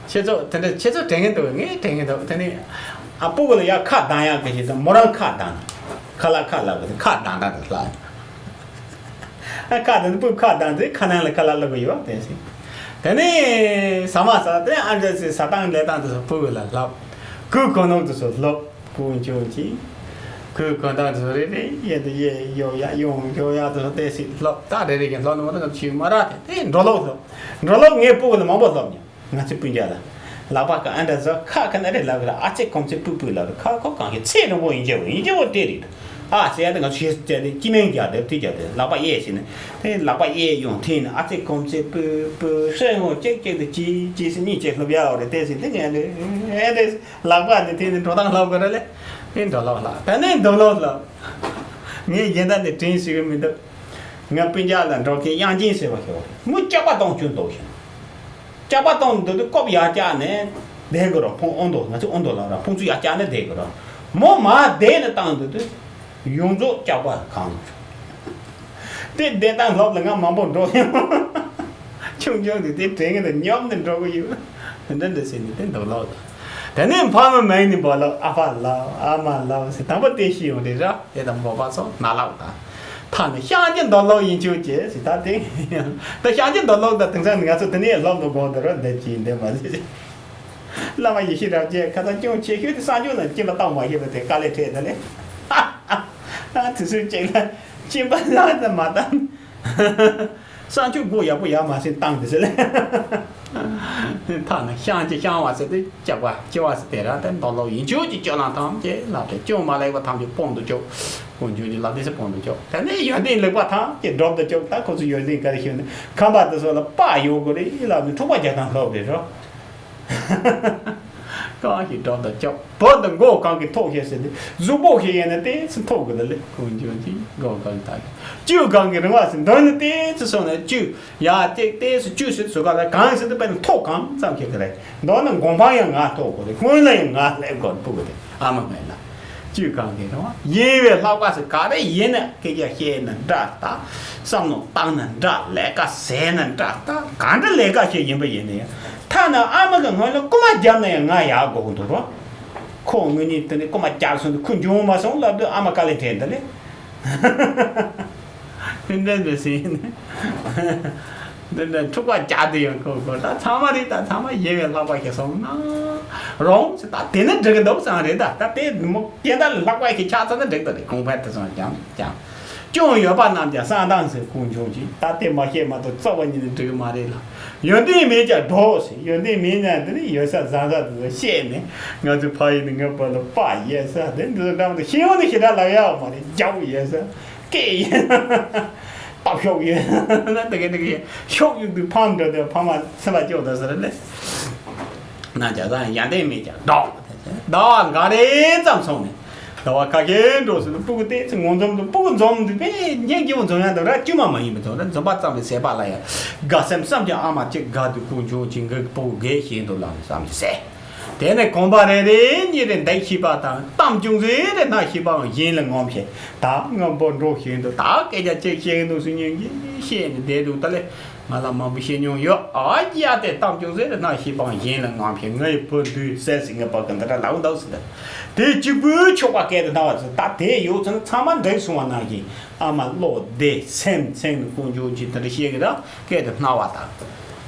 ཁྱེད་ཚོ་དེ་འདྲ་ཁྱེད་ཚོ་དྲན་གྱི་འདུག་ངས་དྲན་གྱི་འདུག་དེ་ནས་ཨ་སྤུ་གུ་ལ་ཡར་ཁ་གདངས་ཡག་གི་ཞིག་དང་མོ་རང་ཁ་གདངས། ཁ་ལག་ཁ་ལག་གི་ཁ་གདངས་གདངས་དེ་ལ། ཁ་དང་སྤུ་ཁ་དང་དེ་ཁ་ནང་ལ་ཁ་ལ་ལ་གོ་ཡོད་དེ་ཟིན། དེ་ནས་ཟ་མ་ཟ་དེ་ཨ་འདྲ་ཟེར་ཟ་སྟངས་ལས་སྟངས་དེ་ཚོ་སྤུ་གུ་ལ་ལབ། གོས་གོན་སྟངས་དེ་ཚོ་ལབ། སྤུ་གུ་འཇོག་ཅིག་གོས་གོན་སྟངས་དེ་ཚོ་རེ་རེ་གཡས་དེ་གཡས་གཡོག་ཡ་གཡོན་གཡོག་ཡ་དེ་ཚོ་དེ་ཟིན་ལབ། ད་རེ་རེ་གི་ལབ་ནི་མ་གཏོགས་ང་ཚོ་ཤེས་མ་རག་དེ་དེ་འགྲོ་ལོག་ལབ། འགྲོ་ལོག་ངས་སྤུ་གུ་ལ་མང་པོ་ལབ་མྱོང་། ང་ཚོའི་སྤུན་ཀྱག་ལ། ལག་པ་ག་ཨ་འདྲ་ཟ་ཁ་ག་ན་རེ་ལབ་གི་ལ་ཨ་ཙི་ཁོམ་ཚེ་སྤུས་སྤུས་ལབ་རེ་ཁ་ཁོ་གང་གི་ཚེ་རིང་པོ་ཡིན་གྱི་འོ་ཡིན་གྱི་འོ་དེ་རེད། ཨ་ཟེར་ཡ་དེ་ང་ཚོ་ཞེས་བྱས་ཏེ་སྐྱི་སྨན་རྒྱག་དེ་དེ་རྒྱག་དེ་ལག་པ་གཡས་ཟེར་ནས་དེ་ལག་པ་གཡས་ཡོང་དེ་ནས་ཨ་ཙི་ཁོམ་ཚེ་སྤུས་སྤུས་སེ་ངོ་ཅེག་ཅེག་དེ་ཅི་ཅི་སེ་གཉིས་ཅེག་ལྷུབ་ཡ་འོ་རེད་དེ་ཟེར་དེ་ངས་ལེ་ཨེ་དེ་ལག་པ་ནས་དེ་ནས་འགྲོ་སྟངས་ལྷབ་གི་རེད་ལེ། དེ་འགྲོ་ལོག་ལ་དེ་ནས་འགྲོ་ལོག་ལ་ངས་གཞན་དག་ནས་དྲན་ཞིག་གི་མི་འདུག་ང་སྤུན་ཀྱག་ལ་འགྲོ་མཁན་དབྱངས་ཅན་ཟེར་བ་ཞིག་ཡོད་རེད། མོ་སྐྱག་པ་གཏོང་རྒྱུ་འདུག་ཞིང་། སྐྱག་པ་གཏོང་འདོད་དུས་ཀོབ་ཡར་བཀྱགས་ནས་བསྡད་དགོས་ར། ཕུང་ཨོ་མདོ་ང་ཚོ་ཨོ་མདོ་ལབ་ར། ཕུང་ཚུ་ཡར་བཀྱགས་ནས་བསྡད་དགོས་ར། མོ་མར་བསྡད་ནས་བཏང་འདོད་དུས་ཡོངས་རྫོགས་སྐྱག་པ་གང་། དེ་བསྡད་སྟངས་ལྷབ་ལ་ང་མང་པོ་འགྲོ་ཡོང་། ཆུང་ཆུང་དུས་དེ་དྲན་གི་འདུག་ཉོབ་ནས་འགྲོ་གི་ཡོད། དེ་འདྲ་འདྲ་ཟེར་ནས་དེ་འདུག་ལོག་དང་། དེ་ནས་ཕ་མ་མེད་ནས་བ་ལོག་ཨ་ཕ་ལོག་ཨ་མ་ལོག་ཟེར་དང་པོ་དེ་ཤི་ཡོང་རེད་ར། དེ་དང་བོད་པ་ཚོ་ན་ལོག་དང་། ཐ་ན་ཤང་ཅི་མདོ་ལོག་ཡིན་ཆོག་ཅེས་ཟེར་ད་དེ། ད་ཤང་ཅི་མདོ་ལོག་དང་དེང་སང་ང་ཚོ་དེ་ནས་ལོག་མི་དགོས་འདི་ར་འདི་ཅི་འདི་མ་ཟེར། བླ་མ་ཡེ་ཤེས་རབ་རྒྱས་ཁ་སང་སྐྱོན་ཆེ་ཤོས་དེ་གསང་སྤྱོད་ནང་སྐྱིན་པ་བཏང་མ་ཤེས་པ་དེ་དཀའ་ལས་འཕྲད་ད་ལེ། ཨ་དེ་ཚོའི་གཅིག་ལ་སྐྱིན་པ་ལ་ཙམ་མ་བཏང་། གསང་སྤྱོད་སྒོ་ཡག་པོ་ཡར་མ་ཟིན་བཏང་དེ་ཟེར་ལེ། ཐ་ན་ཤང་ཅི་ཤང་བ་ཟེར་དེ་སྐྱག་པ་སྐྱེ་བ་ཟེར་དེ་ར་དེ་མདོ་ལོག་ཡིན་ཆོག་ཅིག་སྤྱོད་ལམ་ཐམས་ཅད་ལ་དེ་སྐྱོན་མ་ལེགས་པ་ཐམས་ཅད་སྤོང་དུ་བཅུག་ཀུན་འབྱུང་གི་ལ་དེ་ཚོ་སྤོང་དུ་བཅུག་དེ་ནས་ཡོན་ཏན་ལེགས་པ་ཐམས་ཅད་སྒྲུབ་ཏུ་བཅུག་ད་ཁོ་ཚོ་ཡོན་ཏན་ག་རེ་ཤེས་ནས་ཁམས་པ་དེ་ཚོ་ལ་དཔའ་ཡོད་དགོས་རེད་ལབ་ནས་འཁྲུག་པ་རྒྱག་སྟངས་ལྷབ་རེད་རོ། གང་ཞིག་འགྲོ་དང་ཅོག་བོད་དུ་མགོ་གང་གི་ཐོག་ཞེས་ཟེར་ཏེ་གཟུགས་པོ་ཞིག་ཡིན་ན་ཏོག་ཙམ་ཐོག་གི་ལ་ལེ་ཀུན་འབྱུང་གི་མགོ་གང་གི་ཐོག་གི་ཅུ་གང་གི་རིང་བ་ཟེར་འདོན་ནི་ཏོག་ཙམ་སོང་ན་ཅུ་ཡ་ཏེག་ཏོག་ཙམ་ཅུ་ཟེར་ཚུལ་ག་ལ་གང་ཟེར་ཏེ་དཔེར་ན་ཐོག་གང་ཙམ་ཞིག་གི་རེད། མདོར་ན་མགོ་འཕང་ཡང་ང་ཐོག་གོ་རེད། སྔོན་ལ་ཡང་ང་སླེབས་དགོས་ཕུག་གི་རེད། ཨ་མ་ངས་ལ་ཅུ་གང་གི་རིང་བ་ཡིན་པའི་ལྷག་པ་ཟེར་ག་རེ་ཡིན་ན་སྐད་ཆ་བཤད་ན་འདྲ་ལྟ། བསམ་བློ་བཏང་ན་འདྲ། ལས་ཀ་ཟེར་ན་འདྲ་ལྟ། ག་འདྲ་ལས་ཀ་ཞིག་ཡིན་པ་ཡིན་ན་ཡང་ཐ་ན་ཨ་མ་གི་སྔོན་ལ་རྐུ་མ་བརྒྱབ་ན་ཡང་ང་ཡག་དགོས་ཀྱི་འདུག་རོ། ཁོ་ངོས་ནས་དེ་ནས་རྐུ་མ་བརྒྱབ་སོང་དུས་ཁོ་འབྱུང་མ་སོང་ལབ་དུས་ཨ་མ་དཀའ་ལས་འཕྲད་འདི་ལས། འདི་འདྲ་འདྲ་ཟིན། འདི་འདྲ་འཁྲུག་པ་རྒྱག་དུས་ཡང་ཁོ་ཁོ་ད་ཚང་མ་རེད། ད་ཚང་མ་ཡིན་པའི་ལྷག་པ་ཞིག་སོང་ན་རུང་ད་དེ་ནི་འགྲིག་གི་འདུག་བསམ་རེད། ད་ད་དེ་མོ་སྐྱེ་འདྲ་ལྷག་པ་ཞིག་ཆགས་ཚར་ན་འགྲིག་ད་རེད། གོང་འཕེལ་དུ་སོང་ཀྱང་ཀྱང་། སྐྱོན་ཡོད་པ་རྣམས་ཀྱང་བསམ་སྟངས་ཟེར་ཀུན་འབྱུང་གཅིག་ད་དེ་མ་བཤད་མ་གཏོགས་རྩ་བ་ཉིད་ནས་འགྲིག་གི་མ་རེད་ལ། ཡོན་ཏན་མེད་ཀྱང་འགྲོ་ཟེར། ཡོན་ཏན་མེད་ན་འདི་ནི་ཡོད་ས་བཟང་ས་དེ་ཚོ་བཤད་ནས་ང་ཚོའི་ཕ་ཡུལ་ནས་ངའི་བུ་ལ་དཔའ་ཡོད་ས་དེ་འདི་ཚོ་འདྲ་མི་འདུག་ཤེས་ཡོན་ནི་ཞེ་དྲག་ལབ་ཡག་མ་རེད། རྒྱག་ཡོད་ས་སྐད་ཡོད་ས་སྟབས་ཤོག་ཡོད་ན་དེ་ག་དེ་ག་ཤོག་ཡུག་དུ་ཕམ་འགྲོ་དེ་ཕ་མ་སེམས་པ་སྐྱོ་ད་ཟེར་ལེ། ན་བྱ་ས་ཡོན་ཏན་མེད་ཀྱང་འགྲོ། ཟླ་བ་འགའ་རེ་ཙམ་སོང་ནས། ཟླ་བ་ཁ་ཤས་འགྲོ་ཟིན་ན་སྤུ་གུ་དེ་ཚོ་ངོ་འཛོམས་དུ་སྤུ་གུ་འཛོམས་དུས་པས་སྙིང་རྗེ་བོ་འཛོམས་ཡག་དང་ར་དཀྱུས་མ་མ་ཡིན་པ་དང་ར་འཛོམས་པ་ཙམ་ལས་ཟད་པ་ལ་ཡང་དགའ་སེམས་བསམ་ཀྱང་ཨ་མ་གཅིག་དགའ་དུས་ཀུན་འབྱུང་གཅིག་ངའི་སྤུ་གུ་དགེ་ཞིག་འདུག་ལབ་ནས་བསམ་གྱི་ཟེར། དེ་ནས་གོམ་པ་རེ་རེ་གཉིས་རེ་འདེགས་ཤེས་པ་དང་གཏམ་ཅུང་ཟད་རེ་སྣ་ཤེས་པའང་གཞན་ལ་ངོམ་ཞེས་ད་ང་འབོ་འགྲོ་ཞིག་འདུག་ད་སྐད་ཆ་གཅིག་བཤད་ཀྱི་འདུག་སུ་སྙིང་རྗེ་བཤད་ནས་བསྡད་འདུག་ད་ལས། ང་ལ་མང་པོ་བཤད་མྱོང་ཡོད། ཨ་ཡ་དེ་གཏམ་ཅུང་ཟད་རེ་སྣ་ཤེས་པའང་གཞན་ལ་ངོམ་ཞེས་ངའི་བུ་འདུས་ཟེར་ཟིན་ངའི་བུ་གི་འདི་འདྲ་ལབ་འདུག་ཟེར། དེ་གཅིག་པུའི་ཆོག་པ་སྐད་དུ་སྣང་བ་ཚོ་ད་དེ་ཡོད་ཚོད་ན་ཚང་མ་འགྲིག་སོང་བ་ནང་བཞིན་ཨ་མ་བློ་བདེ་སེམས་ཚིམ་ནས་ཀུན་འབྱུང་གིས་འདི་འདྲ་བཤད་གི་ར་སྐད་དུ་སྣང་བ་དང་།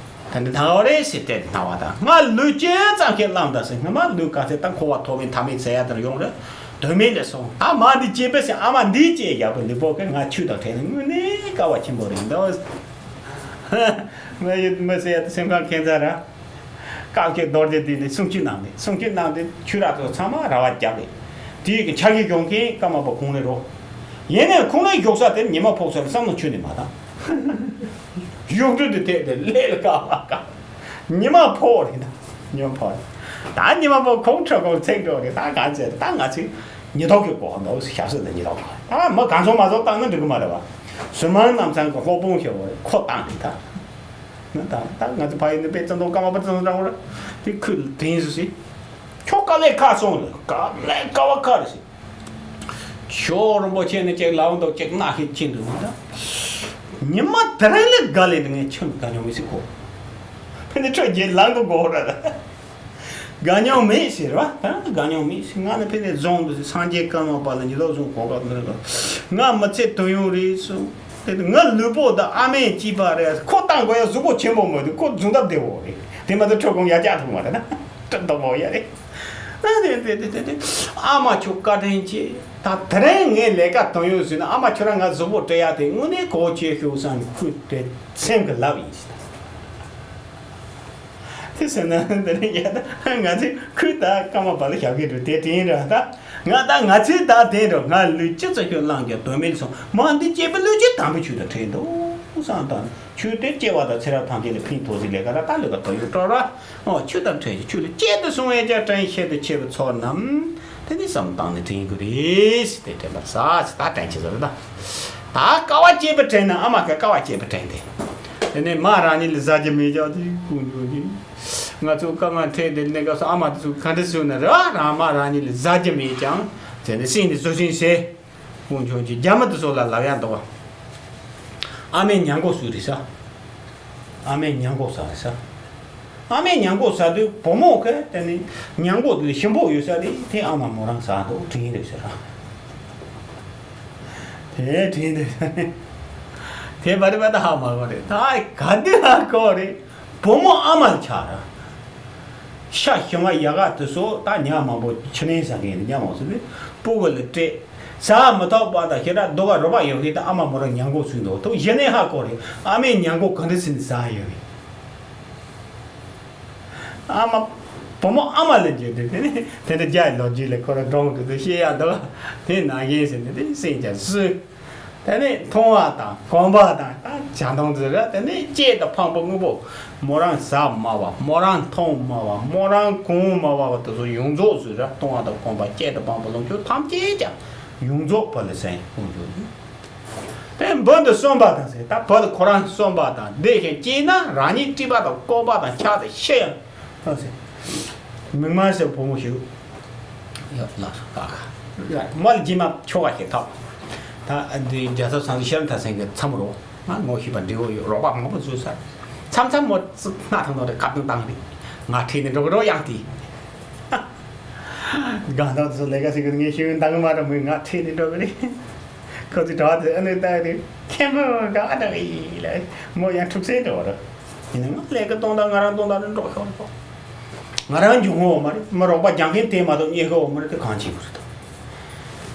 ད་འདི་སྣང་བ་རེད་ཟེར་སྐད་དུ་སྣང་བ་དང་ང་ལུས་ཅན་ཙམ་ཞིག་བླངས་ད་ཟེར། སྔ་མ་ལུས་ག་ཚད་ད་འཁོར་བ་ཐོག་མེད་མཐའ་མེད་ཟེར་ཡ་དེར་ཡོང་རེད། དོན་མེད་ལས་སོང་ད་མ་འདི་སྐྱེས་པས་ཟེར། ཨ་མ་འདི་སྐྱེས་ཡག་པོ་ལུས་པོ་གི་ང་ཆུ་དང་བྲལ་ནས་དངོས་གནས་དཀའ་བ་ཆེན་པོ་རེད་འདུག་མི་ཡིད་མི་ཟེར་ཡ་དེ་སེམས་ཁམས་ཁྱད་མཚར་ར། སྐབས་ཀྱི་རྡོ་རྗེ་དེ་ནས་སྲུང་སྐྱོབ་གནང་ནས་སྲུང་སྐྱོབ་གནང་སྟེ་ཆུ་རགས་ཚོ་ཚང་མ་ར་བ་བརྒྱབ་རེད། དེའི་གི་འཆར་གཞི་སྐྱོང་མཁན་ཀརྨ་པ་ཁོང་རེད་རོ། ཡིན་ནའི་ཁོང་རའི་བཞུགས་ས་དེར་ཉི་མ་ཕོག་ས་ལ་བསམ་བློ་ཆུད་ནས་མ་བཏང་། གཞུང་འབྲུ་དེ་ཐད་དེ་ལས་ལ་དཀའ་བ་དཀའ། ཉི་མ་ཕོག་རེད་ན་ཉི་མ་ཕོག་རེད། ད་ཉི་མ་ཕོག་ཁོང་ཁྲོ་ཁོང་ཚེགས་འགྲོ་རེད། ད་ག་ཚད་ད་ང་ཚོས་ཉི་ཐོག་གི་གོ་འདུག་ཞབས་སུ་ད་ཉི་ཐོག་གོ་ད་མི་གང་བྱུང་མ་བྱུང་བཏང་ན་འགྲིག་གི་མ་རེད་བ། ཟུར་མང་རྣམ་ཚང་གི་སློབ་དཔོན་ཞེས་པ་ཁོ་བཏང་རེད་ད། ད་ད་ང་ཚོ་ཕ་ཡུལ་ནས་དཔེ་ཙམ་དང་ཀརྨ་པ་ཙམ་འདྲ་བོ་རེད། དེ་ཁུལ་དེ་ཡིན་སུ་སི། ཁྱོད་དཀའ་ལས་ཁག་སོང་ལ་དཀའ་ལས་དཀའ་བ་ཁག་རེད་སི། ཇོ་རིན་པོ་ཆེ་ནས་ཅིག་ལའོ་འདུག་ཅིག་སྣ་ཤེས་ཕྱིན་འདུག་མི་འདྲ། ཉི་མ་དེ་རིང་ལས་དགའ་ལས་ནི་ངས་ཁྱོད་དགའ་མྱོང་མི་སྲིད་གོ། ཕན་ནི་ཁྲོད་རྗེས་ལང་དུ་དགོ་ར་ད། དགའ་མྱོང་མེད་ཟེར་བ་ད་དགའ་མྱོང་མེད་ཟེར། ང་ནི་ཕན་ནི་རྫོང་དུ་སངས་རྒྱས་ཀརྨ་པ་ལ་ཉི་ལོག་བཟུང་གོ་སྐབས་འདི་རེད། ང་མི་ཚེ་དུ་ཡོང་རེད་སོང་། དེ་ནི་ང་ལུས་པོ་དང་ཨ་མས་གཅིག་པ་རེད། ཁོ་བཏང་དགོས་ཡ་གཟུགས་པོ་ཆེན་པོ་མ་འདུག་ཁོ་གཟུགས་འདབ་བདེ་བོ་རེད། དེ་མ་གཏོགས་ཁྲོ་གུང་ཡར་བཀྱག་ཐུབ་མ་རེད་ན། སྐྲ་མདོག་མོ་ཡ་རེད། ཨ་དེ་དེ་དེ་དེ་དེ་ཨ་མ་ཁྱོད་བཀའ་དྲིན་ཆེ། ད་དེ་རིང་ངས་ལས་ཀ་གཏོང་ཡོད་ཟེར་ན་ཨ་མ་ཁྱོད་རང་ང་གཟུགས་པོ་སྤྲད་ཡ་དེ་དངོས་གནས་གོ་ཆེ་ཤོས་བསམ་ཁུལ་དེ་སེམས་ཀྱི་ལབ་ཡིན་ཟེར། དེ་ཟེར་ན་དེ་རིང་ཡ་ད་ང་ཚོས་ཁུལ་ད་ཀརྨ་པ་ལ་ཞབས་ཀྱི་འགྲོ་དེ་དྲན་ར་ད། ང་ད་ང་ཚོས་ད་དེ་འགྲོ་ང་ལུས་ཅི་ཙམ་ཤོད་བླངས་ཀྱང་དོན་མེད་སོང་མ་འདི་སྐྱེས་པའི་ལུས་ཅི་དམ་པའི་ཆོས་དང་བྲལ་འདུག་བསམ་དང་ཆོས་དེ་སྐྱེ་བ་དང་ཚེ་རབས་ཐམས་ཅད་ལ་ཕན་ཐོགས་ཟིན་ལས་ཀ་ར་ད་ལུས་ཀ་དོན་ཡོད་སྤྲོ་ར། ཨོ་ཆོས་དང་བྲལ་གྱི་ཆོས་ལ་གཅེས་ཏེ་སོང་བས་ཀྱང་དྲན་ཤེས་དུ་ཆེ་བའི་ཚོགས་རྣམས་དེ་ནི་བསམ་བཏང་ནས་དྲན་དགོས་རེད་ཟེར་ཏེ་དྲན་པར་ཟ་ཟེར་ད་དྲན་ཆེ་ཟེར་ད། ད་དཀའ་བ་སྤྱད་པའི་དྲན་ན་ཨ་མ་ག་དཀའ་བ་སྤྱད་པའི་དྲན་ཏེ། དེ་ནས་མ་རང་ཉིད་ལ་ཟ་རྒྱུ་མེད་ཀྱང་དེ་ཀུན་འགྱུར་གྱི། ང་ཚོ་དཀའ་ངལ་འཕྲད་དེ་གནས་སྐབས་སུ་ཨ་མ་དེ་ཚོ་ག་འདྲ་བཟོས་ན་རེད་བ་རང་མ་རང་ཉིད་ལ་ཟ་རྒྱུ་མེད་ཀྱང་དེ་ནས་སེམས་ནས་བཟོ་བཞིན་བྱས། ཀུན་འགྱུར་གྱི་རྒྱ་མི་དེ་ཚོ་ལ་ལབ་ཡག་འདུག་བ། ཨ་མའི་མྱང་གོ་སུ་རེད་ས། ཨ་མའི་མྱང་གོ་ཟ་རེད་ས། ཨ་མའི་མྱང་གོ་ཟ་དུས་བུ་མོ་གི་དེ་ནི་མྱང་གོ་དེ་ལས་ཞིམ་པོ་ཡོད་ས་རེད་དེ་ཨ་མ་མོ་རང་ཟ་འདུག་དྲིན་རེད་ཟེར་ར། དེ་དྲིན་རེད་ཟེར། དེ་བ་རི་བ་ད་ཧ་མ་གོ་རེད་ད་ག་དུས་ཧ་གོ་རེད། བུ་མོ་ཨ་མ་ལ་ཆགས་ར། ཤ་ཞིམ་བ་ཡག་ག་དེ་ཚོ་ད་ཉག་མང་པོ་ཕྱི་ནས་ཟ་མཁན་ཡིན་ཉག་མང་ཚོ་ནི་སྤུ་གུ་ལ་སྤྲད། ཟ་མི་ཐུབ་པ་དང་ཞེ་དྲག་སྡུག་ག་རོ་པ་ཡོད་མཁན་དང་ཨ་མ་མོ་རང་མྱང་གོ་ཚུད་འདུག་ཐུག་གཞི་ནས་ཧ་གོ་རེད་ཨ་མའི་མྱང་གོ་ག་འདྲ་ཟིན་ནས་ཟ་ཡོད་རེད། ཨ་མ། བུ་མོ་ཨ་མ་ལ་འཇུས་ཏེ་དེ་ནི་དེ་འདྲ་རྒྱ་ཡི་ལོ་རྒྱུས་ལས་ཁོ་ར་འགྲོང་དུ་དུ་བཤད་ཡག་འདུག་དེ་ནང་བཞིན་ཟེར་ནས་དེ་སེམས་ཀྱང་བཟོད། དེ་ནས་མཐོང་བ་དང་གོམས་པ་དང་ད་བྱ་དང་ཟེར་ར། དེ་ནས་སྐྱེས་དང་ཕངས་པ་དངོས་པོ། མོ་རང་ཟ་མ་བ། མོ་རང་འཐུང་མ་བ། མོ་རང་གོན་མ་བ་བ་དེ་ཚོ་ཡོངས་རྫོགས་ཟེར་ར། མཐོང་བ་དང་གོམས་པ། སྐྱེས་དང་ཕངས་པ། ལོངས་སྤྱོད་ཐམས་ཅད་ཀྱང་ཡོངས་རྫོགས་བུ་ལ་གསན་དགོངས་བརྗོད་ནི། དེ་བུ་འདི་གསོན་པ་དང་ཟེར། ད་བུ་འདི་ཁོ་རང་གསོན་པ་དང་བདེ་ཞིང་སྐྱིད་ན་རང་ཉིད་སྤྲུལ་པ་དང་ཀོ་པ་དང་ཆགས་དང་ཤི་ཡང་། ཨ་ཟེར། མིག་དམར་ཟེར་བུ་མོ་ཞིག་ཡོད་ལགས་སོ། ཀ་ཁ། མོ་ལ་རྗེས་མ་ཁྱོ་ག་ཞིག་ཐོབ། ད་འདི་རྒྱལ་ཚབ་སངས་རྒྱས་ཤེས་རབ་མཐར་ཕྱིན་གྱི་མཚམས་རོགས། ང་ངོ་ཤེས་པ་འབྲས་བུ་ཡོད། རོགས་པ་མང་པོ་བཟོས་ཚར། མཚམས་མཚམས་མོ་ཙི་སྣ་ཐང་ནོ་རེ་ཁ་ཏོན་བཏང་རེ། ང་ཁྲིད་ནས་འགྲོ་གི་རོགས་ཡང་དེ། གང་ལྟར་དུ་ལས་ཀ་ཟེར་གི་ངས་ཤེས་ཡོན་འདང་གི་མ་རེད། མོས་ང་ཁྲིད་ནས་འགྲོ་གི་རེད། ཁོ་ཚོས་གྲྭ་བ་དེ་ཨ་ནེ་ལྟ་རེ། མཁན་པོ་ག་འདྲ་གི་ཡིན་ལ། མོ་ཡང་འཁྲུག་སེ་འགྲོ་ར། ཡིན་ན་ང་ལས་ཀ་གཏོང་དང་ང་རང་གཏོང་དང་འགྲོ་ཤོར་ལ། ང་རང་འཇུ་ངོ་མ་རེད། མི་རོགས་པ་རྒྱག་མཁན་དེ་མ་གཏོགས་རྙེད་ཤོར་མ་རེད། དེ་གང་བྱེད་དགོས་རེད་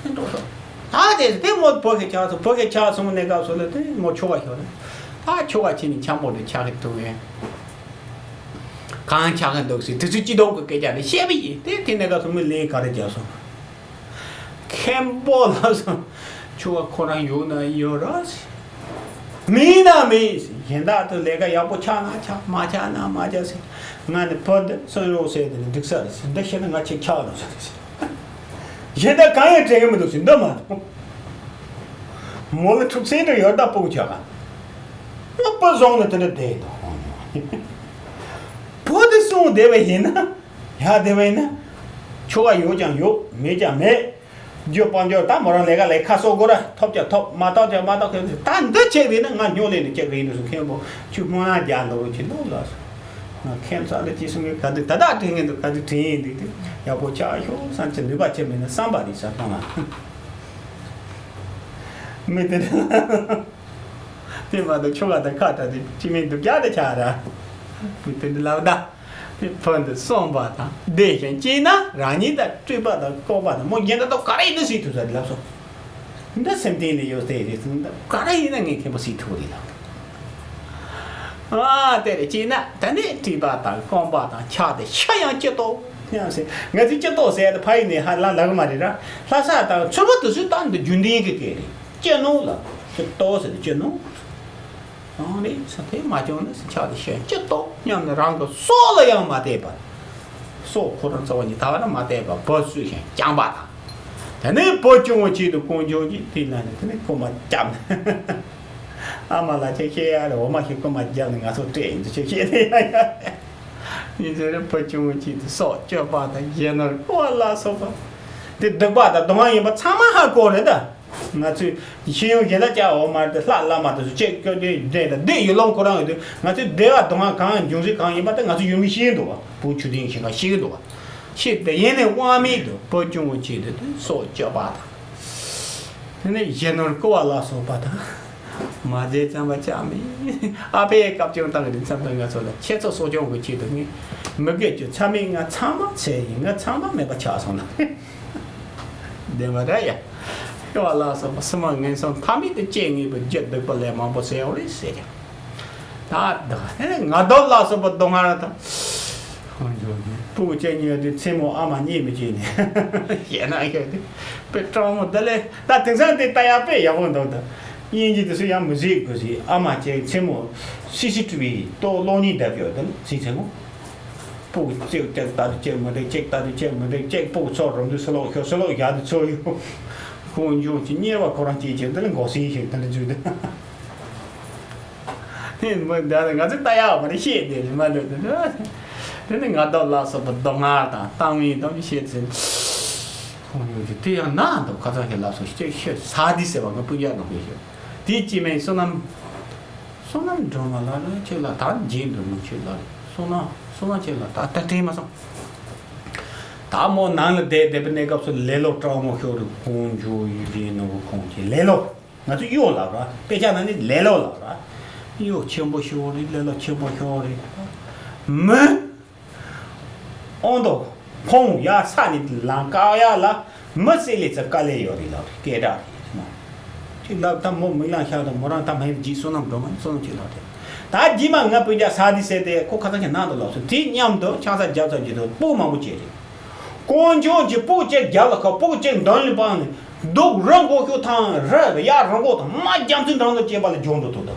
དོ། འགྲོ་ཤོར། ད་དེ་དེ་མོ་བོད་ཀྱི་ཆགས་སོང་། བོད་ཀྱི་ཆགས་སོང་གནས་སྐབས་སུ་ལ་དེ་མོ་ཁྱོ་ག་ཤོར་རེད། ད་ཁྱོ་ག་ཁྱེད་ནི་འཆམ་པོ་དེ་ཆགས་གི་འདུག་ཡ། གང་ཆགས་གི་འདུག་ཟེར་དུས་ཚོད་སྐྱིད་སྡུག་གི་སྐད་ཆ་དེ་བཤད་པ་ཡིན། དེ་དེ་གནས་སྐབས་སུ་མོས་ལན་ག་རེ་བརྒྱབ་སོང་། མཁན་པོ་ལགས་སོ། ཁྱོ་ག་ཁོ་རང་ཡོད་ན་ཡོད་ར་ཟེར། མིན་ན་མིན་ཟེར། གཞན་དག་ཏུ་ལས་ཀ་ཡག་པོ་ཆགས་ན་ཆགས། མ་ཆགས་ན་མ་ཆགས་ཟེར། ང་ནི་བུ་འདི་གསོན་རོགས་ཟེར་དེ་ནི་འགྲིག་ས་རེད་ཟེར། འདི་ཤེས་ན་ང་ཁྱེད་ཆགས་རོགས་ཟེར་ཟེར། གཞན་དག་གང་ཡང་དྲན་གི་མི་འདུག་ཟེར། འདི་མ་གཏོགས། མོ་ལ་འཁྲུག་སེ་འདྲ་ཡོད་ད་སྤུ་གུ་ཆགས་ག་ང་བུ་བཟུང་ནས་དེ་འདྲ་བསྡད་འདུག་བུ་དེ་སོང་བསྡད་པ་ཡིན་ན། ཡ་དེ་བས་ན། ཁྱོ་ག་ཡོད་ཀྱང་ཡོད། མེད་ཀྱང་མེད། རྒྱུ་སྤང་རྒྱུ་ད་མོ་རང་ལས་ཀ་ལས་ཁ་གསོ་དགོས་ར། ཐོབ་ཀྱང་ཐོབ། མ་ཐོབ་ཀྱང་མ་ཐོབ། ཁྱོད་ད་འདི་བྱས་པས་ན་ང་སྨྱོ་ལས་ནས་སྐྱེ་གི་ཡིན་འདུག་སུ་མཁན་པོ་ཁྱོད་སྨོན་ལམ་རྒྱག་འདུག་ཅི་འདུག་ལགས་སོ། ང་མཁན་ས་ལ་ཅི་གསུང་གི་ག་འདུག་ད་ད་དྲན་གི་འདུག་ག་འདུག་དྲན་ཡིན་འདུག་དེ་ཡག་པོ་ཆགས་ཤོག་བསམ་གྱི་ནུས་པ་ཆེ་མེད་ན་བསམ་པ་རེད་ས་གཏོང་ལ། མི་དེ་འདྲ་ལ། དེ་མ་གཏོགས་ཁྱོ་ག་དང་ཁ་བྲལ་ཏེ་ཅི་མིན་སྡུག་ཅག་དེ་ཆགས་ར། མི་དེ་འདྲ་ལབ་ད། དེ་བུ་འདི་གསོན་པ་དང་བདེ་ཞིང་སྐྱིད་ན་རང་ཉིད་དང་སྤྲུལ་པ་དང་ཀོ་པ་དང་མོ་གཞན་དག་ཏོ་ག་རེ་ཡིན་ན་སྲིད་ཐུབ་ས་རེད་ལབ་སོང་། འདི་སེམས་གཏིང་ནས་ཡོད་དེ་རེད་ཟེར། འདི་ག་རེ་ཡིན་ན་ངས་མཁན་པོ་སྲིད་ཐུབ་རེད་ལབ། ཨ་དེ་རེད་ཅེ་ན་ད་ནི་སྤྲུལ་པ་དང་རྐང་པ་དང་ཆགས་ཏེ་ཤ་ཡང་སྐྱིད་ཏོ་སྙམ་ཟེར། ང་ཚོས་སྐྱིད་ཏོ་ཟེར་ཏེ་ཕ་ཡུལ་ནས་ཧ་ལ་ལ་གི་མ་རེད་ར། ལྷ་ས་དང་ཚུར་བུ་དུ་སུས་བཏང་འདི་རྒྱུན་ལྡན་གྱི་སྐད་རེད། སྐྱིད་ནོ་ལ་སྐྱིད་ཏོ་ཟེར་ཏེ་སྐྱིད་ནོ། རང་རེད་ས་དེ་མ་བྱུང་ན་ཆགས་ཏེ་ཤ་ཡང་སྐྱིད་ཏོ་སྙམ་ནས་རང་གི་སྲོག་ལ་ཡང་མ་བལྟས་པར། སྲོག་ཁོ་རང་རྩ་བ་ཉིད་ད་བར་མ་བལྟས་པར་བུ་གསོས་ཤིང་བསྐྱངས་པ་དང་། དེ་ནས་བུ་ཆུང་ངུ་ཆེད་དུ་དཀོན་མཆོག་གིས་དེ་ལ་ནི་དེ་ནས་རྐུན་མ་བརྒྱབ་ནས། ཨ་མ་ལགས་ཁྱེད་ཤེས་ཡ་རེད། འོ་མ་ཞིག་རྐུན་མ་བརྒྱབ་ནས་ང་ཚོ་སྤྲད་ཡིན་དུ་ཁྱེད་ཤེས་ནས་ཡ་ཡ། ཡིན་ཟེར་རེད། བུ་ཆུང་ངུ་ཆེད་དུ་སྲོག་གཅོད་པ་དང་། གཞོན་ནུར་རྐུ་བ་ལ་སོགས་པ། དེ་སྡིག་པ་དང་སྡུག་བསྔལ་ཡིན་པ་ཚང་མ་ཧ་གོ་རེད་ད། ང་ཚོས་ཤེས་ཡོན་གཞན་དག་བཅའ་འོ་མ་རེད་དེ། ལྷ་བླ་མ་དེ་ཚོ་ཅེས་སྐྱོ་དེ་འདྲེ་དང་བདེ་ཡུལ་ལོངས་ཁོ་རང་ཡོད་དུས་ང་ཚོས་བདེ་བ་སྡུག་བསྔལ་གང་འབྱུང་སྲིད་གང་ཡིན་པ་དེ་ང་ཚོ་ཡུལ་མི་ཤེས་འདུག་བ། བུ་ཆུ་ལྡན་ཞིག་ག་ཤེས་ཀྱི་འདུག་བ། ཤེས་དེ་ཡིན་ནས་དབང་མེད་དུ་བུ་ཆུང་ངུ་ཆེད་དུ་སྲོག་གཅོད་པ་དང་། དེ་ནས་གཞོན་ནུར་རྐུ་བ་ལ་སོགས་པ་དང་། མ་བྱས་ཙམ་པ་ཅང་མེད། ཨ་ཕས་བཀའ་བཀྱོན་བཏང་གི་འདུག་མཚམས་དང་ང་ཚོ་ལ་ཁྱེད་ཚོ་གསོ་སྐྱོང་གི་ཆེད་དུ་ངས་མི་དགེ་བཅུ་ཚད་མེད་ལྔ་ཚང་མ་བྱས་ཡིན། ང་ཚང་མ་མེད་པ་ཆགས་སོང་ལ། བདེན་པ་རེད་ཡ། ཤི་བ་ལ་སོགས་པ་སྲིད་མ་ངན་སོང་མཐའ་མེད་དུ་སྐྱེ་ངེས་པའི་རྒྱུ་སྡིག་པ་ལས་མང་པོ་བསལ་བ་རེད་ཟེར་ཀྱང་། ད་ད་ནི་ང་རྡོབ་ལ་སོགས་པ་རྡོ་ང་ར་དང་། ཁོང་ཚོ་ནི་སྤུ་གུ་སྐྱེ་ཉེ་དུས་མཚན་མོ་ཨ་མ་གཉིད་མི་ཁུག་ནས་ཞེད་སྣང་ཡོད་དུས་དཔེ་སྤྲང་མོ་འདི་ལས། ད་དེང་སང་དེ་ལྟ་ཡག་དཔེ་ཡག་པོ་འདུག་ད་དབྱིན་ཇི་དེ་ཚོ་ཡང་མི་གཟིགས་དགོས་ཟིག་ཨ་མ་ཅིག་མཚན་མོ་སི་སི་ཊི་བི་ཏོག་གློག་བརྙན་བརྡབ་ཡོད་དམ་གཟིགས་ཚེ་མོ། སྤུ་གུ་གཅིག་གཅིག་ལྟ་དུས་གཅིག་མི་འགྲིག་གཅིག་ལྟ་དུས་གཅིག་མི་འགྲིག་གཅིག་སྤུ་གུ་ཚོ་རུམ་དུ་སུ་ལོག་ཤོག་སུ་ལོག་ཡར་དུ་ཚུར་ཡོང་། ཁོང་ཆུང་གི་གཉེར་བ་ཁོ་རང་གཅིག་གཅིག་འདི་ལ་མགོ་སེང་ཞིག་དེ་འདྲ་བརྗོད་དུས། དེ་མི་འདྲ་ང་ཚོས་ལྟ་ཡག་མ་རེད། ཤེས་དེ་རེད་མ་འདོད་དེ། དེ་ནི་ང་རྡོབ་ལ་སོགས་པ་རྡོ་ང་དང་བཏང་བའི་དམ་ཤེས་ཟིན། ཁོང་ཡོད་དེ་དེ་ཡང་ན་འདུག་ཁ་ཚ་ཞིག་ལ་སོགས་ཤེས་ཤེས་ས་དི་ཟེར་བ་ང་སྤུན་ཀྱག་ནང་གི་ཤེས། དེ་ཅི་མིན་བསོད་ནམས། བསོད་ནམས་སྒྲོལ་མ་ལགས་ལ་ཁྱེད་ལ་ད་རྗེས་འགྲོ་མི་ཁྱེད་ལ་བསོད་ནམས་བསོད་ནམས་ཁྱེད་ལ་ད་ལྟ་དྲན་མ་སོང་། ད་མོ་ནང་ལ་བསྡད་བསྡད་པའི་གནས་སྐབས་སུ་ལེ་ལོ་སྤྲང་མོ་ཤོར་རུ་ཁོང་ཇོ་ཡི་རེད་ནོ་ཁོང་གི་ལེ་ལོ། ང་ཚོ་གཡོ་ལབ་ར། དཔེ་ཆ་ནང་ནས་ལེ་ལོ་ལབ་ར། གཡོ་ཆེན་པོ་ཤོར་རེད། ལེ་ལོ་ཆེན་པོ་ཤོར་རེད། མི། ཨོང་དོ། ཁོང་ཡ་ས་ནས་ལང་ཀ་ཡ་ལ་མི་སེ་ལེ་ཚ་དཀའ་ལས་ཡོད་རེད་ལབ་རེད། སྐད་གྲགས་རེད་མ། ཅིག་ལབ་ད་མོ་མིག་ལང་ཤར་དང་མོ་རང་ད་མ་ཡིན་རྗེས་བསོད་ནམས་སྒྲོལ་མ་ནི་བསོད་ནམས་ཅིག་ལབ་རེད། ད་རྗེས་མ་ང་སྤུན་ཀྱག་ས་དེ་སེ་དེ་ཁོ་ཁ་སང་ཁྱེད་ནང་དུ་ལབ་སོང་། དེ་མཉམ་དུ་ཆང་ས་རྒྱབ་ཚར་རྗེས་དུ་སྤུ་མང་པོ་བྱས་རེད། དཀོན་མཆོག་གིས་སྤུ་གཅིག་རྒྱབ་ལ་ཁ་སྤུ་གཅིག་མདུན་ལ་སྤངས་ནས་ སྡུག་རི་མགོ་ཤོག་ཐང་རི་གཡག་རི་མགོ་དང་མ་རྒྱ་མཚོའི་འགྲམ་དུ་སྐྱེས་པ་ལ་འཇོག་འགྲོ་ཐུབ་དང་།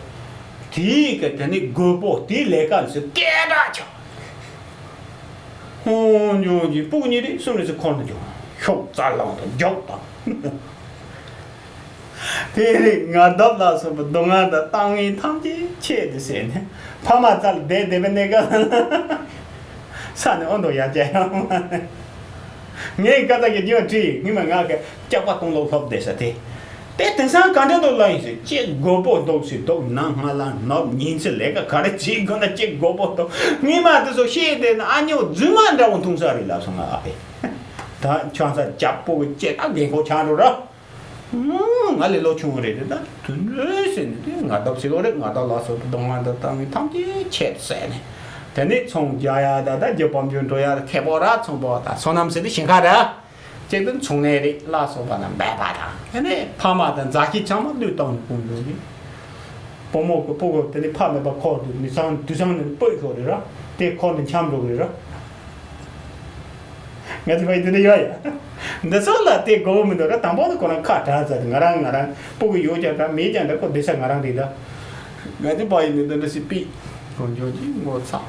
དེའི་གི་དེ་ནི་རྒོད་པོ་དེའི་ལས་ཀ་ནི་སུ་སྐད་གྲགས་ཆགས། ཧོང་འཇོག་གི་སྤུ་གུ་གཉིས་རེ་གསུམ་རེ་ཚོ་འཁོར་དུ་འཇོག་ཤོག་རྩ་ལང་དང་རྒྱོག་དང་། དེ་རིང་ང་རྡབ་ལ་སོགས་པའི་སྡུག་བསྔལ་དང་གཏམ་ངན་ཐམས་ཅད་ཆད་དུ་ཟད་ནས་ཕ་མ་རྩ་ལ་བསྡད་བསྡད་པའི་གནས་སྐབས་ལ་ས་ནས་ཨོ་མདོ་ཡར་བསྐྱལ་ཡང་མ་ནས། ངས་ཀ་ཙ་གི་རྒྱུན་བྲིས་ངས་མ་ང་གི་སྐྱག་པ་གཏོང་ལོག་ལྷོབ་བསྡད་ས་དེ། དེ་དེང་སང་ག་འདྲ་འདུག་ལ་ཡིན་ཟེར་ཅེས་མགོ་པོ་འདུག་སེ་འདུག་ན་སྔ་ལ་ནོབ་ཉིན་ཚེ་ལས་ཀ་ག་རེ་བྱེད་དགོས་ན་ཅེས་མགོ་པོ་འདུག་ངས་མ་དེ་ཚོ་ཤེས་བསྡད་ན་ཨ་ཉོ་རྫུན་མ་འདྲ་བོ་འཐུང་ས་རེད་ལབ་སོང་ང་ཨ་ཕས། ད་ཆང་ས་རྒྱབ་པོ་གི་ཅེས་ད་རྒན་གོག་ཆང་རུ་ར། ང་ལས་ལོ་ཆུང་བ་རེད་རེད་ད་དུ་འདྲ་ཟེར་ནས་དེ་ང་ལྡབ་ཟེར་ལོ་རེད་ང་ལྡབ་ལ་སོགས་པའི་སྡུག་བསྔལ་དང་གཏམ་ངན་ཐམས་ཅད་ཆད་ཟེར་ནས། དེ་ནས་ཚོང་རྒྱག་ཡ་ད་ད་རྒྱུ་བམ་རྒྱུ་འགྲོ་ཡ་ད་ཁེ་པོ་ར་ཚོང་པོ་ད་སོ་ནམ་ཟེར་ནས་ཞིང་ཁ་ར། གཅིག་ཏུ་ཚོང་ནས་རེད་ལ་སོགས་པ་ན་འབད་པ་དང་དེ་ནས་ཕ་མ་དང་མཛའ་བཤེས་ཚང་མ་བློས་བཏང་ནས་ཀུན་འགྲོ་གི། བུ་མོ་གི་སྤུ་གུ་དེ་ནས་ཕ་མེད་པ་ཁོག་ཏུ་མི་ཚང་དུད་ཚང་ནས་སྤོས་ཤོག་རེད་ར། དེ་ཁོག་ནས་འཁྱམ་འགྲོ་གི་རེད་ར། ང་ཚོ་བ་ཡི་དེ་འདྲ་ཡོད་ཡ། འདི་ཚོ་ལ་དེ་དགོས་མི་འདུག་ར་དང་པོ་ནི་ཁོ་རང་ཁ་གྲག་ཚར་ང་རང་ང་རང་སྤུ་གུ་ཡོད་ཀྱང་འདྲ་མེད་ཀྱང་འདྲ་ཁོ་བསྡད་ས་ང་རང་རེད་ད། ང་ཚོ་བ་ཡི་ནི་འདི་འདྲ་ཞིག་པི། གོ་འཇོག་གི་ངོ་ཚ།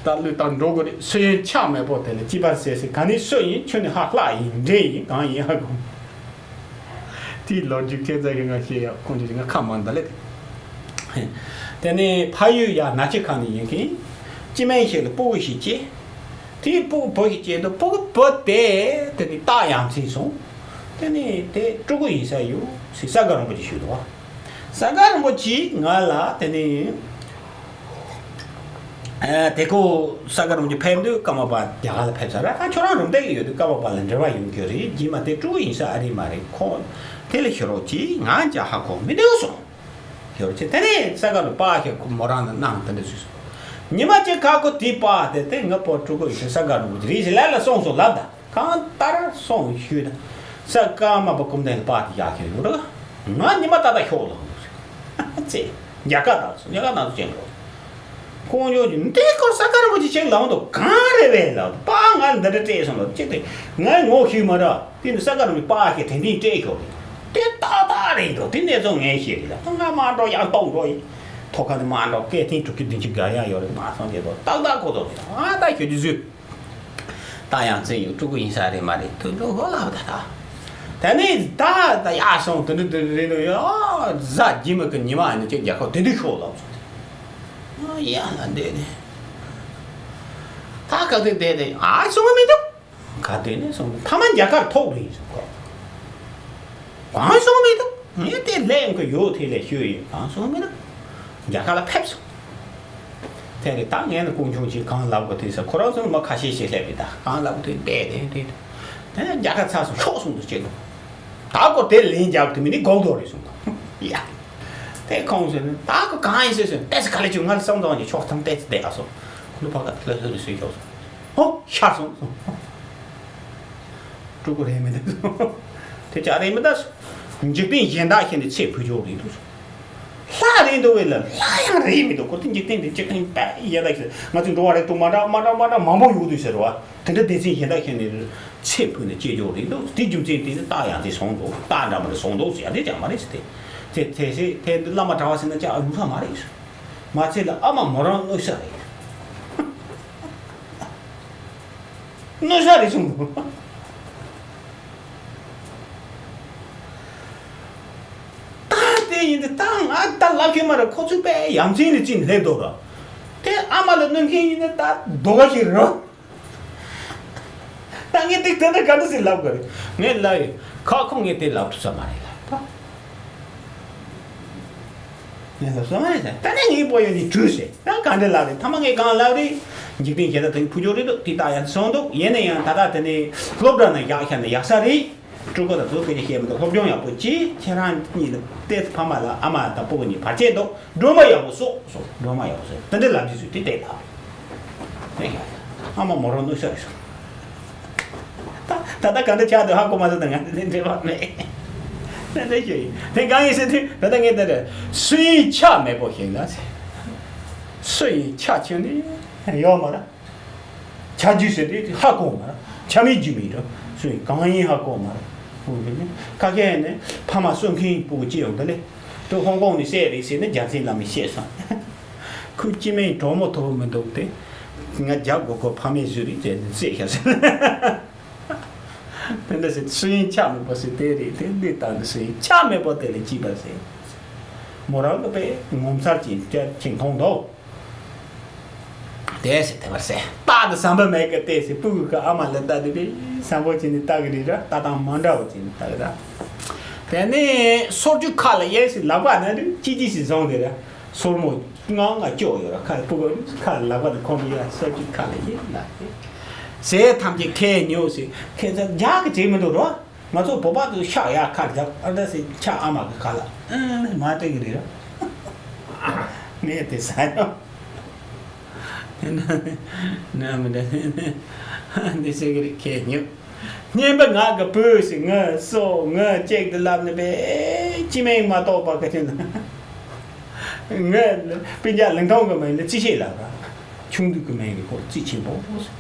ད་བློས་བཏང་འགྲོ་དགོས་རེད་སུ་ཡིན་ཆགས་མེད་པོ་དེ་ལ་ཅི་པར་ཟེར་ཟེར་ག་ནི་སུ་ཡིན་ཁྱོད་ནི་ཧ་ལྷག་ཡིན་འདྲེ་ཡིན་གང་ཡིན་ཧ་གོ། དེའི་ལོ་རྒྱུས་ཁྱེད་ཚོ་གི་ང་ཤེས་ཡ་ཁོང་ཚོ་ང་ཁ་མ་འདི་ལེ། དེ་ནས་ཕ་ཡུལ་ཡ་ན་ཆི་ཁང་ནས་ཡིན་མཁན། སྐྱེ་དམན་ཞིག་ལ་སྤུ་གུ་ཞིག་སྐྱེས། དེའི་སྤུ་གུ་བུ་ཞིག་སྐྱེས་འདུག་སྤུ་གུ་བུ་དེ་དེ་ནི་རྟགས་ཡ་མཚན་སོང་། དེ་ནི་དེ་ཕྲུ་གུ་ཡིན་ས་ཡོད་ཟེར་ས་དགའ་རིན་པོ་ཆེ་ཞུས་འདུག་བ། ས་དགའ་རིན་པོ་ཆེས་ང་ལ་དེ་ནི། ཨ། དེ་ཁོ་ས་དགའ་རིན་པོ་ཆེ་ཕེབས་དུས་ཀརྨ་པ་རྒྱ་གར་ལ་ཕེབས་ཚར་ར། ད་ཁྱོད་རང་རུམ་བཏེག་ཡོད་དུས་ཀརྨ་པ་ལ་འབྲེལ་བ་ཡོང་རྒྱུ་རེད། རྗེས་མ་དེ་ཕྲུ་གུ་ཡིན་ས་ཨ་རི་མ་རེད། ཁོ་དེ་ལ་ཤོད་རོགས་གྱིས། ང་ཅག་ཧ་གོ་མི་འདུག་གསུངས། ཤོད་རོགས་གྱིས། དེ་ནས་ས་དགའ་རུ་པ་ཞིག་མོ་རང་ལ་གནང་དེ་འདྲ་ཞུས་སོང་། ཉི་མ་གཅིག་ཁ་ཁོ་དེའི་པ་དེ་དེ་ང་པོ་ཕྲུ་གུ་ཡིན་ས་ས་དགའ་རིན་པོ་ཆེ་རེད་ཟེར་ལབ་ལ་གསུངས་སོང་ལབ་ད། གང་ལྟར་སོང་ཞུས་ན། ས་ཀརྨ་པ་ཀུན་ལྡན་པ་དེ་ཡག་ཤོས་ཡོད་རེད། ང་ཉི་མ་ཏག་ཏག་ཤོག་ལ་ཙེ། རྒྱ་གར་དང་སོང་རྒྱ་གར་ནང་དུ་ཅན་རོ། ཁོང་ཡོད་ཀྱི་འདི་སྐོར་ས་ཀརྨ་པ་ཅིག་ཅིག་ལ་འོང་དུ་གང་རེད་བས་ལ་པ་ང་འདི་འདྲ་སྤྲད་སོང་ལ་ཅི་སྟེ་ངའི་ངོ་ཤེས་མ་ར། དེ་ནི་ས་ཀརྨ་པ་ཞེས་དྲན་དྲན་སྤྲད་ཤོག་དེ་ཏག་ཏག་རེད་འགྲོ། དེ་གནས་ཚུལ་ངས་ཤེས་རེད་ལ་ང་མ་འགྲོ་ཡང་གཏོང་འགྲོ་ཡིན། ཐོག་ཁ་ནས་མ་འགྲོ་སྐད་ཐེངས་དྲུག་ཅུ་བདུན་ཅུ་ག་ཡང་ཡོད་རེད་མ་སོང་རྗེས་ཐོག་ཏག་ཏག་ཁོ་ཚོ་རེད་ཨ་ད་ཤོད་ཀྱི་བཟོས། ད་ཡང་བཙན་ཡོད་ཕྲུ་གུ་ཡིན་ས་རེད་མ་རེད་དུ་འགྲོ་ཧོ་ལབ་ད་ད། དེ་ནས་ད་ད་ཡག་སོང་དེ་འདྲ་དེ་རེད་འདུག་ཡོ། གཟའ་རྗེས་མ་གི་ཉི་མ་ནི་ཅིག་རྒྱ་ཁབ་དེ་འདྲ་ཤོག་ལབ་སོང་། ཡ་ལ་འདས་ནས་ད་ག་དེ་བསྡད་དེ་ཨ་སོང་བ་མི་འདུག་ག་དེ་ནས་སོང་ཐ་མ་རྒྱ་གར་ཐོག་རེད་སོང་གོ། གང་སོང་མི་འདུག་ངས་དེ་ལན་གི་ཡོད་དེ་ལས་ཤོད་ཡིན་གང་སོང་མི་འདུག་རྒྱ་གར་ལ་ཕེབས་སོང་། དེ་རེད་ད་ངས་ནི་ཀུན་འབྱུང་ཆེན་གང་ལབ་གི་དེ་ས་ཁོ་རང་ཚོ་མ་ཁ་ཤས་ཤིག་སླེབས་རེད་ད་གང་ལབ་གི་དེ་བསྡད་དེ་དེ་དེ་རྒྱ་གར་ཚ་སོང་ཤོག་སོང་དུ་བྱེད་འདུག་ད་ཀོ་དེ་ལན་རྒྱག་གི་དེ་མི་ནི་སྒོག་རྡོ་རེད་སོང་ད་ཡ། དེ་ཁོང་ཚོས་ནི་ད་ཀོ་གང་ཡིན་ཟེར་སོང་ཏེ་སི་ག་ལེ་ཆུ་ང་ལ་བསམ་དང་གི་ཕྱོགས་ཐམ་ཏེ་སི་བསྡད་ཨ་སོང་ཁོ་ལ་ཕ་ག་ལ་ལ་ལ་སོས་ཤོག་སོང་། ཧོ། ཤར་སོང་། ཕྲུ་གུ་རེད་མི་འདུག་དེ་ཅག་རེད་མི་འདུག་འཇིག་རྟེན་གཞན་དག་བཞིན་དུ་ཚེ་འཕོས་ཆོག་རེད་འདུག་ལྷ་རེད་འདུག་བས་ལ་ལྷ་ཡང་རེད་མི་འདུག་ཁོ་ཚོ་འཇིག་རྟེན་འདི་འཇིག་རྟེན་པ་གཞན་དག་བཞིན་ང་ཚོ་འགྲོ་བ་རེད་འདུག་མ་འདྲ་མ་འདྲ་མ་འདྲ་མང་པོ་ཡོད་འདུག་ཟེར་བ་དེ་འདྲ་སྡེ་ཚན་གཞན་དག་བཞིན་དུ་ཚེ་འཕོས་ནས་སྐྱེ་ཆོག་རེད་འདུག་དེ་རྒྱུ་མཚན་དེ་ནི་རྟགས་ཡང་དེ་སོང་འདུག་རྟགས་འདྲ་མ་རེད་སོང་འདུག་ཟེར་ཡང་དེ་ཅང་མ་རེད་ཟེར་ཏེ་དེ་དེ་ཚེ་དེ་འདི་བླ་མ་གྲྭ་བ་ཟེར་ན་ཅང་ཡོང་ས་མ་རེད་ཟེར། མ་ཚད་ལ་ཨ་མ་མོ་རང་གནོད་ས་རེད། གནོད་ས་རེད་གསུངས་འདུག་ད་དེ་ཡིན་དུས་ད་ང་ད་ལབ་ཁྱོད་མ་རེད་ཁོ་ཚོས་པས་ཡ་མཚན་ནས་ཅི་ནས་སླེབས་འདུག་ར། དེ་ཨ་མ་ལ་གནོད་མཁན་ཡིན་ན་ད་རྡོ་བ་ཞིག་རེད། ད་ངས་དེ་དེ་འདྲ་ག་འདྲ་ཟེར་ལབ་དགོས་རེད། ངས་ལབ་ཡོད། ཁ་ཁོ་ངས་དེ་ལབ་ཐུབ་ས་མ་རེད་ལབ་ད། ངས་ལབ་ས་མ་རེད་ད། ད་ནས་ངའི་པོ་ཡོད་ནི་གྲུས་ཟེར། ད་ག་འདྲ་ལབ་རེད། ཐ་མ་ངས་གང་ལབ་རེད། འཇིག་རྟེན་གཞན་དག་དེ་ཕུ་ཆོག་རེད་འདུག་དེ་ད་ཡང་སོང་འདུག་ཡིན་ན་ཡང་ད་ལྟ་དེ་ནས་སློབ་གྲྭ་ནང་བཞག་བཞག་ན་ཡག་ས་རེད། སྤྲུལ་སྐུ་དང་ཚོ་སྐད་ཆ་བཤད་མི་འདུག་སློབ་སྦྱོང་ཡག་པོ་གྱིས་ཁྱེད་རང་གཉིས་ལ་ཏེ་ཕ་མ་ལ་ཨ་མ་དང་སྤུ་གུ་གཉིས་བར་ཆད་འདུག་སྒྲོལ་མ་ཡག་པོ་གསོག་གསོག་སྒྲོལ་མ་ཡག་པོ་གསོག་དེ་འདྲ་ལབ་རྒྱུ་ཚོད་དེ་བལྟས་ལ། ཨ་མ་མོ་རང་གནོད་ཤོར་རེད་སོང་། ད་ད་ལྟ་ག་འདྲ་ཆགས་འདུག་ཧ་གོ་མ་སོང་ད་ང་དེ་འདྲ་བ་མེད། དེ་འདྲ་ཞིག་ཡིན་དེ་གང་ཡིན་ཟེར་དུས་ད་ལྟ་ངས་དེ་འདྲ་སུ་ཡིན་ཆ་མེད་པོ་ཞིག་ན་ཟེར། སུ་ཡིན་ཆ་ཁྱོན་ནས་ཡོད་མ་རེད། ཆ་རྒྱུས་ཟེར་དེ་ཧ་གོ་མ་རེད། ཆ་མེད་རྒྱུ་མེད་རེད། སུ་ཡིན་གང་ཡིན་ཧ་གོ་མ་རེད། ཕྲུ་གུ་ཡིན་ནི། ཁ་ཤས་ནི་ཕ་མ་གསོ་མཁན་ཕྲུ་གུ་སྐྱེ་ཡོང་དེ་ལས། དུ་ཧོང་ཀོང་ནས་བསད་རེད་ཟེར་ནས་རྒྱལ་མཚན་བླ་མས་བཤད་སོང་། ཁོའི་སྐྱེ་དམན་གྲོགས་མོ་ཐོབ་མི་འདུག་སྟེ། ང་རྒྱལ་དགོས་ཁོ་ཕ་མས་བཟོས་རེད་ཟེར་ནས་བསད་ཤག་ཟེར། དེ་འདྲ་ཟེར། སུ་ཡིན་ཆ་མེད་པ་ཟེར་དེ་རེད་དེ། འདི་ལྟ་འདི་སུ་ཡིན་ཆ་མེད་པ་དེ་ལས་སྐྱིད་པ་ཟེར། མོ་རང་གི་པས་ངོ་མཚར་ཅན་སྐྱ་ཆེན་མཐོང་འདུག་དེ་ཟེར་དེ་བར་ཟེར། ལྟ་དུ་བསམ་པ་མེད་གི་དེ་ཟེར། སྤུ་གུ་གི་ཨ་མ་ལ་ལྟ་དུས་པས་བསམ་པོ་བྱས་ནས་ལྟ་གི་རེད་ར། ལྟ་སྟངས་མ་འདྲ་བ་བྱས་ནས་ལྟ་གི་ར། དེ་ནས་སོར་ཆུ་ཁ་ལ་གཡར་ཟེར། ལག་པ་ན་དུས་ཅི་ཅི་ཞིག་བཟུང་དེ་ར། སོར་མོ་ང་ང་ལྕོག་ཡོད་ར། ཁ་སྤུ་གུ་ཁ་ལག་པ་དུ་ཁོང་གི་ཡ་སོར་ཆུ་ཁ་ལ་གཡར་ལ་ཟེར། ཐམས་ཅད་ཁས་ཉོ་ཟེར། ཁས་ཚ་རྒྱག་གི་བྱེད་མི་འདུག་རོ། ང་ཚོ་བོད་པ་ཚོ་ཤག་ཡག་ཁ་རྒྱབ་ཨ་འདྲ་ཟེར། ཆ་ཨ་མ་གི་ཁ་ལ་ཨང་མ་སྤྲད་གི་རེད་ར། ངས་དེ་ཟ་ཡོང་། ན་མི་འདྲ་འདི་ཟེར་གི་རེད། ཁས་ཉོ། སྙན་པ་ངག་གི་བུ་ཞིག་ངུ་སོ་ངུ་ཅེག་ཏུ་ལབ་ནི་པས་ཅི་མིན་མ་གཏོགས་པ་ག་ཅི་ན། ངུ་སྤུན་ཀྱག་ལིང་ཐང་གི་མིང་ལ་རྩིས་ཆེ་ལབ་ར། ཆུང་དུས་ཀྱི་མིང་གི་ཁོ་རྩིས་ཆེན་པོ་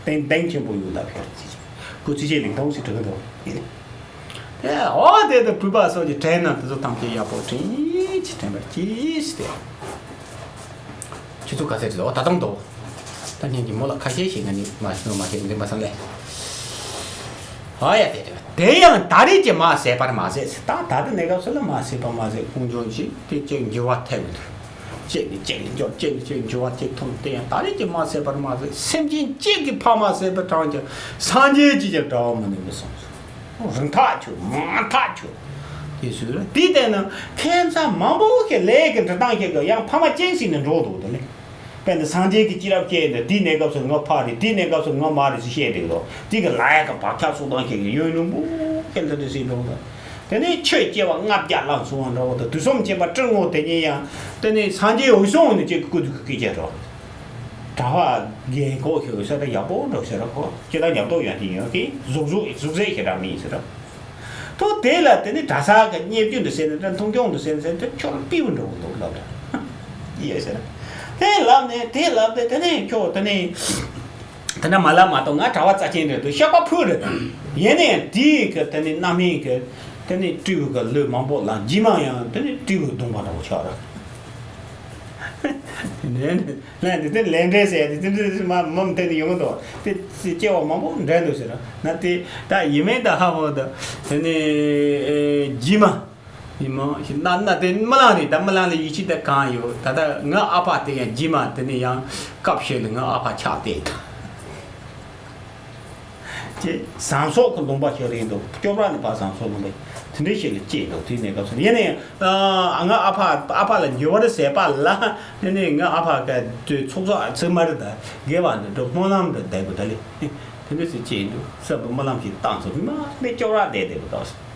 གདེང་གདེང་ཆེན་པོ་ཡོད་ལབ་ཡོད། རྩིས་ཆེ་ཁོ་རྩིས་ཆེ་ལིང་ཐང་ཞིག་གྲགས་འདུག་ཡིན། དེ་འོ་དེ་དུ་བུས་པ་སོགས་ཀྱི་དྲན་ན་དེ་ཚོ་ཐམས་ཅད་ཡག་པོ་དྲན་གྱིས་དྲན་པར་གྱིས་ཏེ། ཁྱེད་ཚོ་ག་ཚད་རེད། འོ་ད་དུང་འདུག་ད་ཉིན་གྱི་མོ་ལ་ཁ་ཤས་ཤིག་ང་ནི་མ་ཤེས་མ་ཤེས་འདི་མ་བསམ་ལེ། ཨ་ཡ་དེ་རེད། དེ་ཡང་ད་རེས་ཀྱི་མ་ཟད་པར་མ་ཟད། ད་ད་ལྟ་གནས་སྐབས་སུ་ལ་མ་ཟད་པར་མ་ཟད། ཀུན་འབྱུང་ཞིག་དེ་གཅིག་འགྱུར་བ་ཐེབས་འདུག་གཅིག་ནས་གཅིག་ལ་འགྱུར། གཅིག་ནས་གཅིག་འགྱུར་བ་གཅིག་ཐོན། དེ་ཡང་ད་རེས་ཀྱི་མ་ཟད་པར་མ་ཟད། སེམས་ཅན་གཅིག་གི་ཕ་མ་ཟད་པའི་གྲངས་ཀྱང་སངས་རྒྱས་ཀྱི་ཀྱང་གྲངས་མི་ནུས་པ་སོང་། རིང་ཐག་ཆོད། མང་ཐག་ཆོད། དེ་སུ་རེད། དེ་ལྟས་ན་ཁྱད་མཚར་མང་པོ་ཞིག་ལས་ཀྱི་འགྲོ་སྟངས་ཞིག་གི་ཡང་ཕ་མ་གཅིག་ཟིན་ནས་འགྲོ་འདུག་དེ་ལས། དཔེར་ན་སངས་རྒྱས་ཀྱི་སྐྱེས་རབས་བཤད་འདི། དེའི་གནས་སྐབས་སུ་ང་ཕ་རེད། དེའི་གནས་སྐབས་སུ་ང་མ་རེད་ཟེར་བཤད་འདུག་དོ། དེ་གི་ལ་ཡ་གི་བག་ཆགས་ཚོགས་སྟངས་ཞིག་གི་ཡོན་ནུ་པོ་ཞིག་འདི་འདྲ་ཟིན་འགྲོ་འདུག་དེ་ནས་ཆོས་སྐྱེ་བ་ལྔ་བརྒྱ་ལ་སོང་བ་འདྲ་བོ་དང་། དུས་གསུམ་མཁྱེན་པ་སྤྲུལ་ངོ་དེ་ཉིད་ཡང་དེ་ནས་སངས་རྒྱས་འོད་སྲུང་ནས་ཅིག་སྐུ་དུས་ཀྱི་སྐད་ཆ་འགྲོ། གྲྭ་པ་རྒན་གོག་ཤོད་ས་ད་ཡག་པོ་འགྲོ་ཟེར་ར། ཁོ་ཁྱེད་རང་ཉམས་རྟོགས་ཡོང་གི་ཡོད་ཀི་གཟུགས་གཟུགས་གཟུགས་ཟས་ཞེ་དྲག་མིན་ཟེར་ར། ཐོག་དེ་ལ་དེ་ནི་གྲྭ་ས་གི་བརྙས་བཅོས་འདི་ཟེར་ནས་ད་མཐོང་ཆུང་འདི་ཟེར་ནས་ཟེར་ནས་ཁྱོད་ལ་པིའུ་འགྲོ་གི་འདུག་ལབ་ར། ཡིན་ཟེར་ར། དེ་ལབ་ནས་དེ་ལབ་དེ་དེ་ནས་ཁྱོད་དེ་ནས། དེ་འདྲ་མ་ལབ་མ་གཏོགས་ང་གྲྭ་པ་རྩ་ཆེན་རེད་འདུག་བཤད་པ་ཕུ་རེད། ཡིན་ནའི་དེའི་གི་དེ་ནི་རྣམ་སྨིན་གི་དེ་ནི་སྤྲེའུ་གི་ལུས་མང་པོ་ལ་རྗེས་མ་ཡང་དེ་ནི་སྤྲེའུ་གདུང་པ་འདྲ་བོ་ཆགས་རེད། དེ་ནི་ལན་དེ་དེ་ལན་འབྲས་ཟེར་ཡ་དེ་དེ་འདྲ་མ་མམ་དེ་ནི་ཡོང་གི་འདུག་དེ་སྐྱེ་བ་མང་པོ་འདྲེན་འདུག་ཟེར་ན་དེ་ད་ཡིན་མིན་ད་ཧ་གོ་འདུག་དེ་ནི་རྗེས་མ། མི་མང་ཞིག་ན་ན་དེ་རྨི་ལམ་རེད། ད་རྨི་ལམ་ལ་ཡིད་ཆེས་དེ་གང་ཡོད། ད་ལྟ་ངའི་ཨ་ཕ་དེ་ཡང་རྗེས་མ་དེ་ནས་ཡང་སྐབས་ཤིག་ལ་ངའི་ཨ་ཕ་ཆགས་བསྡད་ད། ཅེས་ཟམ་སོགས་ཀྱི་ལུང་པ་ཞིག་རེད་འདུག་སྐྱོབ་ར་ནས་ཕར་ཟམ་སོགས་ལུང་པ་དེ་འདྲའི་ཞིག་ལ་སྐྱེས་འདུག་དེ་ནས་སྐབས་སུ་ཡིན་ནའི་ང་ཨ་ཕ་ཨ་ཕ་ལ་འགྱུར་བ་ཟད་པ་ལ་དེ་ནས་ང་ཨ་ཕ་ག་དུས་ཚོགས་གཙོ་ཨ་ཚེ་མ་རེད། ད་དགེ་བ་འདི་འགྲོ་སྨོན་ལམ་འདི་བསྡད་དགོས་ད་ལེ། དེ་འདྲ་ཞིག་སྐྱེས་འདུག་སྲབ་པའི་སྨོན་ལམ་ཞིག་བཏང་སོང་། མ་ནས་སྐྱོབ་ར་བསྡད་བསྡད་པ་དང་།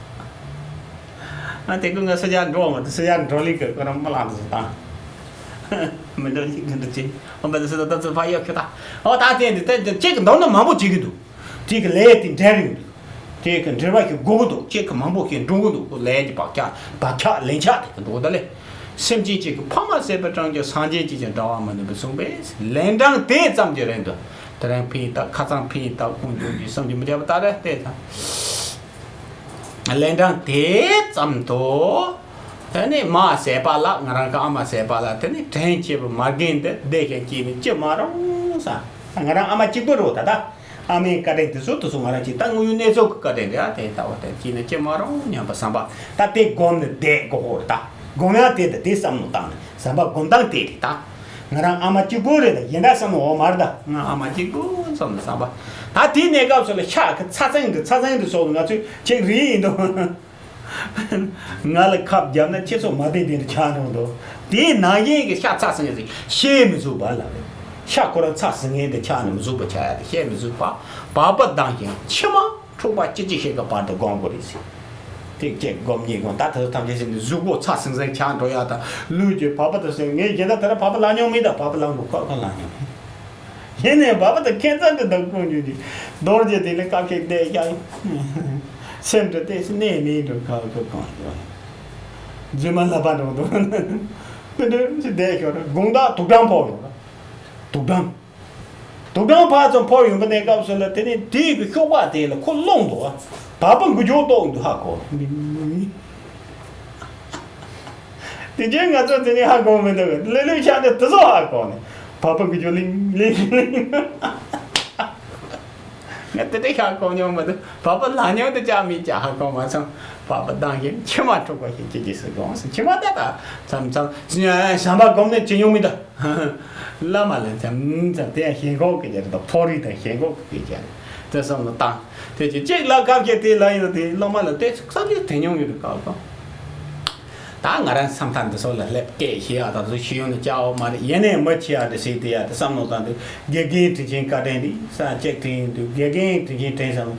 ཨ་དེ་ཀུན་ང་སུ་ཇག་འགྲོ་མ་དུ་སུ་ཇག་འགྲོ་ལི་ཀི་ཁོ་རང་མ་ལང་དུ་བཏང་། མི་འགྲོ་ལི་ཀི་འགྲོ་ཅི་ཨོ་བ་དུ་སུ་དུ་ཏ་ཚུ་ཕ་ཡོ་ཁྱོ་ད། ཨོ་ད་དེ་འདི་དེ་ཅེ་ཀི་འདོན་ན་མང་པོ་བྱེད་ཀྱི་འདུག་དེ་ཀི་ལས་དེ་འབྲེལ་རིང་འདུག་དེ་ཀི་འབྲེལ་བ་ཞིག་དགོས་ཀྱི་འདུག་ཅེ་ཀི་མང་པོ་ཞིག་འགྲོ་གི་འདུག་ལས་ཀྱི་བག་ཆགས་བག་ཆགས་ལན་ཆགས་དེ་ཀི་འདུག་ད་ལས། སེམས་ཅན་གཅིག་གི་ཕ་མ་ཟད་པའི་གྲངས་ཀྱང་སངས་རྒྱས་ཀྱི་ཀྱང་འབྲལ་བ་མི་ནུས་པར་གསུངས་པས། ལན་གྲངས་དེ་ཙམ་གྱི་རིང་དུ་དེ་རིང་ཕིན་ད་ཁ་སང་ཕིན་ད་ཀུན་འབྱུང་གི་བསམ་གྱིས་མི་ཁྱབ་པ་ད་རེ་བལྟས་ད། ལན་གྲངས་དེ་ཙམ་དུ། དེ་ནས་མ་ཟད་པ་ལ་ང་རང་གི་ཨ་མ་ཟད་པ་ལ་དེ་ནས་དྲིན་ཆེ་བའི་མ་རྒན་འདི་བདེ་ཞིང་སྐྱིད་ནས་ཅི་མ་རུང་ས། ང་རང་ཨ་མ་གཅིག་པུ་རེད་ད་ལྟ། ཨ་མའི་བཀའ་དྲིན་དེ་ཚོ་དེ་ཚོ་ང་རང་གཅིག་ད་དངོས་ཡོད་གནས་ཚུལ་གྱི་བཀའ་དྲིན་རེད། ཨ་དེ་ལྟ་བུ་དེ་སྐྱིད་ནས་ཅི་མ་རུང་སྙམ་པ་བསམ་པ་ད་དེ་སྒོམ་ནས་བསྡད་དགོས་ཧོ་རེད་ད། སྒོམ་ཡང་དེ་ད་དེ་བསམ་བློ་བཏང་ནས་བསམ་པ་སྒོམ་སྟངས་དེ་རེད་ད། ང་རང་ཨ་མ་གཅིག་པུ་རེད་ད། གཞན་དག་བསམ་བློ་འོ་མ་རེད་ད། ང་ཨ་མ་གཅིག་པུ་བསམ་ནས་བསམ་པ། ད་དེའི་གནས་སྐབས་སུ་ལ་ཤག་གི་ཚ་ཚང་གི་ཚ་ཚང་དུ་སོགས་ང་ཚོས་ཆེག་རིག་ཡིན་དོ། ང་ལ་ཁབ་བརྒྱབ་ན་ཁྱེད་ཚོ་མ་བདེ་བདེ་འདྲ་ཆགས་འགྲོ་འདུག་དེའི་ནང་བཞིན་གྱི་ཤ་ཚ་ཟིང་ངེ་ཟིག་ཤེས་མི་ཚུགས་པ་ལ་རེད། ཤ་ཁོ་རང་ཚ་ཟིང་ངེ་འདི་ཆགས་ནས་མི་ཚུགས་པ་ཆགས་ཡ་དེ་ཤེས་མི་ཚུགས་པ། བག་པ་ལྡང་ཞིང་མཆི་མ་འཁྲུག་པ་ཅི་ཅི་ཞིག་གི་བར་དུ་སྒོམ་དགོས་རེད་ཟེར། ཐིག་གཅིག་སྒོམ་གཉིས་སྒོམ། ད་ཐོས་ཐམས་ཅད་ཟིན་ནས་གཟུགས་པོ་ཚ་ཟིང་ཟིང་ཆགས་འགྲོ་ཡ་དང་ལུས་ཀྱི་བག་པ་དང་ཟིང་། ངས་གཞན་དག་དེ་ར་བག་པ་ལང་མྱོང་མེད་ད། བག་པ་ལང་དགོས་ཁོ་ཁོ་ལང་མྱོང་མེད། ཡིན་ནའི་བག་པ་དང་ཁྱད་མཚར་དུ་བདག་སྤུན་གྱུར་གྱི་རྡོ་རྗེ་དེ་ལ་སྐབས་ཤིག་བསྡད་ཀྱང་། སེམས་དུ་བལྟས་སུ་གནས་མིན་འགྲོ་ཁ་ཁ་གང་ཡོད། རྫུན་མ་ལབ་པ་འགྲོ་འདུག་མི་འདྲ་ཞིག་བསྡད་ཤོར་དགོང་དག་དུག་སྦྲང་ཕོག་ཡོང་། དུག་སྦྲང་། དུག་སྦྲང་ཕར་ཚུར་འཕུར་ཡོང་པ་ནས་སྐབས་སུ་ལ་དེ་ནས་དེའི་གི་ཤུག་པ་དེ་ལ་ཁོ་སློང་འདུག་བ། བ་སྤུ་འགུལ་སྐྱོད་གཏོང་འདུག་ཧ་གོ། དེ་རྗེས་ང་ཚོ་དེ་ནས་ཧ་གོ་མི་འདུག་ལེ་ལོས་ཤ་འདི་དེ་ཚོ་ཧ་གོ་ནས་བ་སྤུ་འགུལ་སྐྱོད་ལིང་ལིང་ལིང་། ང་དེ་འདྲ་ཤ་གོ་མྱོང་མི་འདུག་བ་སྤུ་ལ་ཉང་དུ་བཅག་མི་བཅག་ཧ་གོ་མ་སོང་། བ་སྤུ་ལྡང་ཞིང་མཆི་མ་འཁྲུག་པ་ཞིག་ཅི་ཅི་སུ་གོང་སུ་མཆི་མ་ད་ད་མཚམས་མཚམས་ཟམ་པ་སྒོམ་ནས་ཅི་མྱོང་མི་འདུག་བླ་མ་ལ་མཚམས་མཚམས་དེ་ཡང་ཞེན་ཁོག་གི་རྒྱ་རེད་དང་ཕོ་རིགས་དང་ཞེན་ཁོག་གི་རྒྱ་རེད་དེ་བསམ་བློ་བཏང་། དེ་ཅི་གཅིག་ལ་སྐབས་ཀྱི་དེ་ལ་ཡོད་དེ་སློབ་མ་ལ་དེ་བསམ་ཚུལ་དེ་མྱོང་ཡོད་དུ་སྐབས་དང་། ད་ང་རང་བསམ་ཐག་འདི་སོགས་ལ་སླེབས་སྐད་ཤེས་ཡག་དང་བཟོ་ཤེས་ཡོང་ནས་བཅའ་བ་མ་རེད། ཡེ་ནས་མི་ཆེ་ཡག་འདི་ཟེར་དེ་ཡག་དེ་བསམ་བློ་བཏང་དུས་དགེ་རྒན་དྲིན་ཆེན་བཀའ་དྲིན་འདི་ས་ཅེག་དྲིན་འདུག་དགེ་རྒན་དྲིན་ཆེན་དྲིན་བསམ་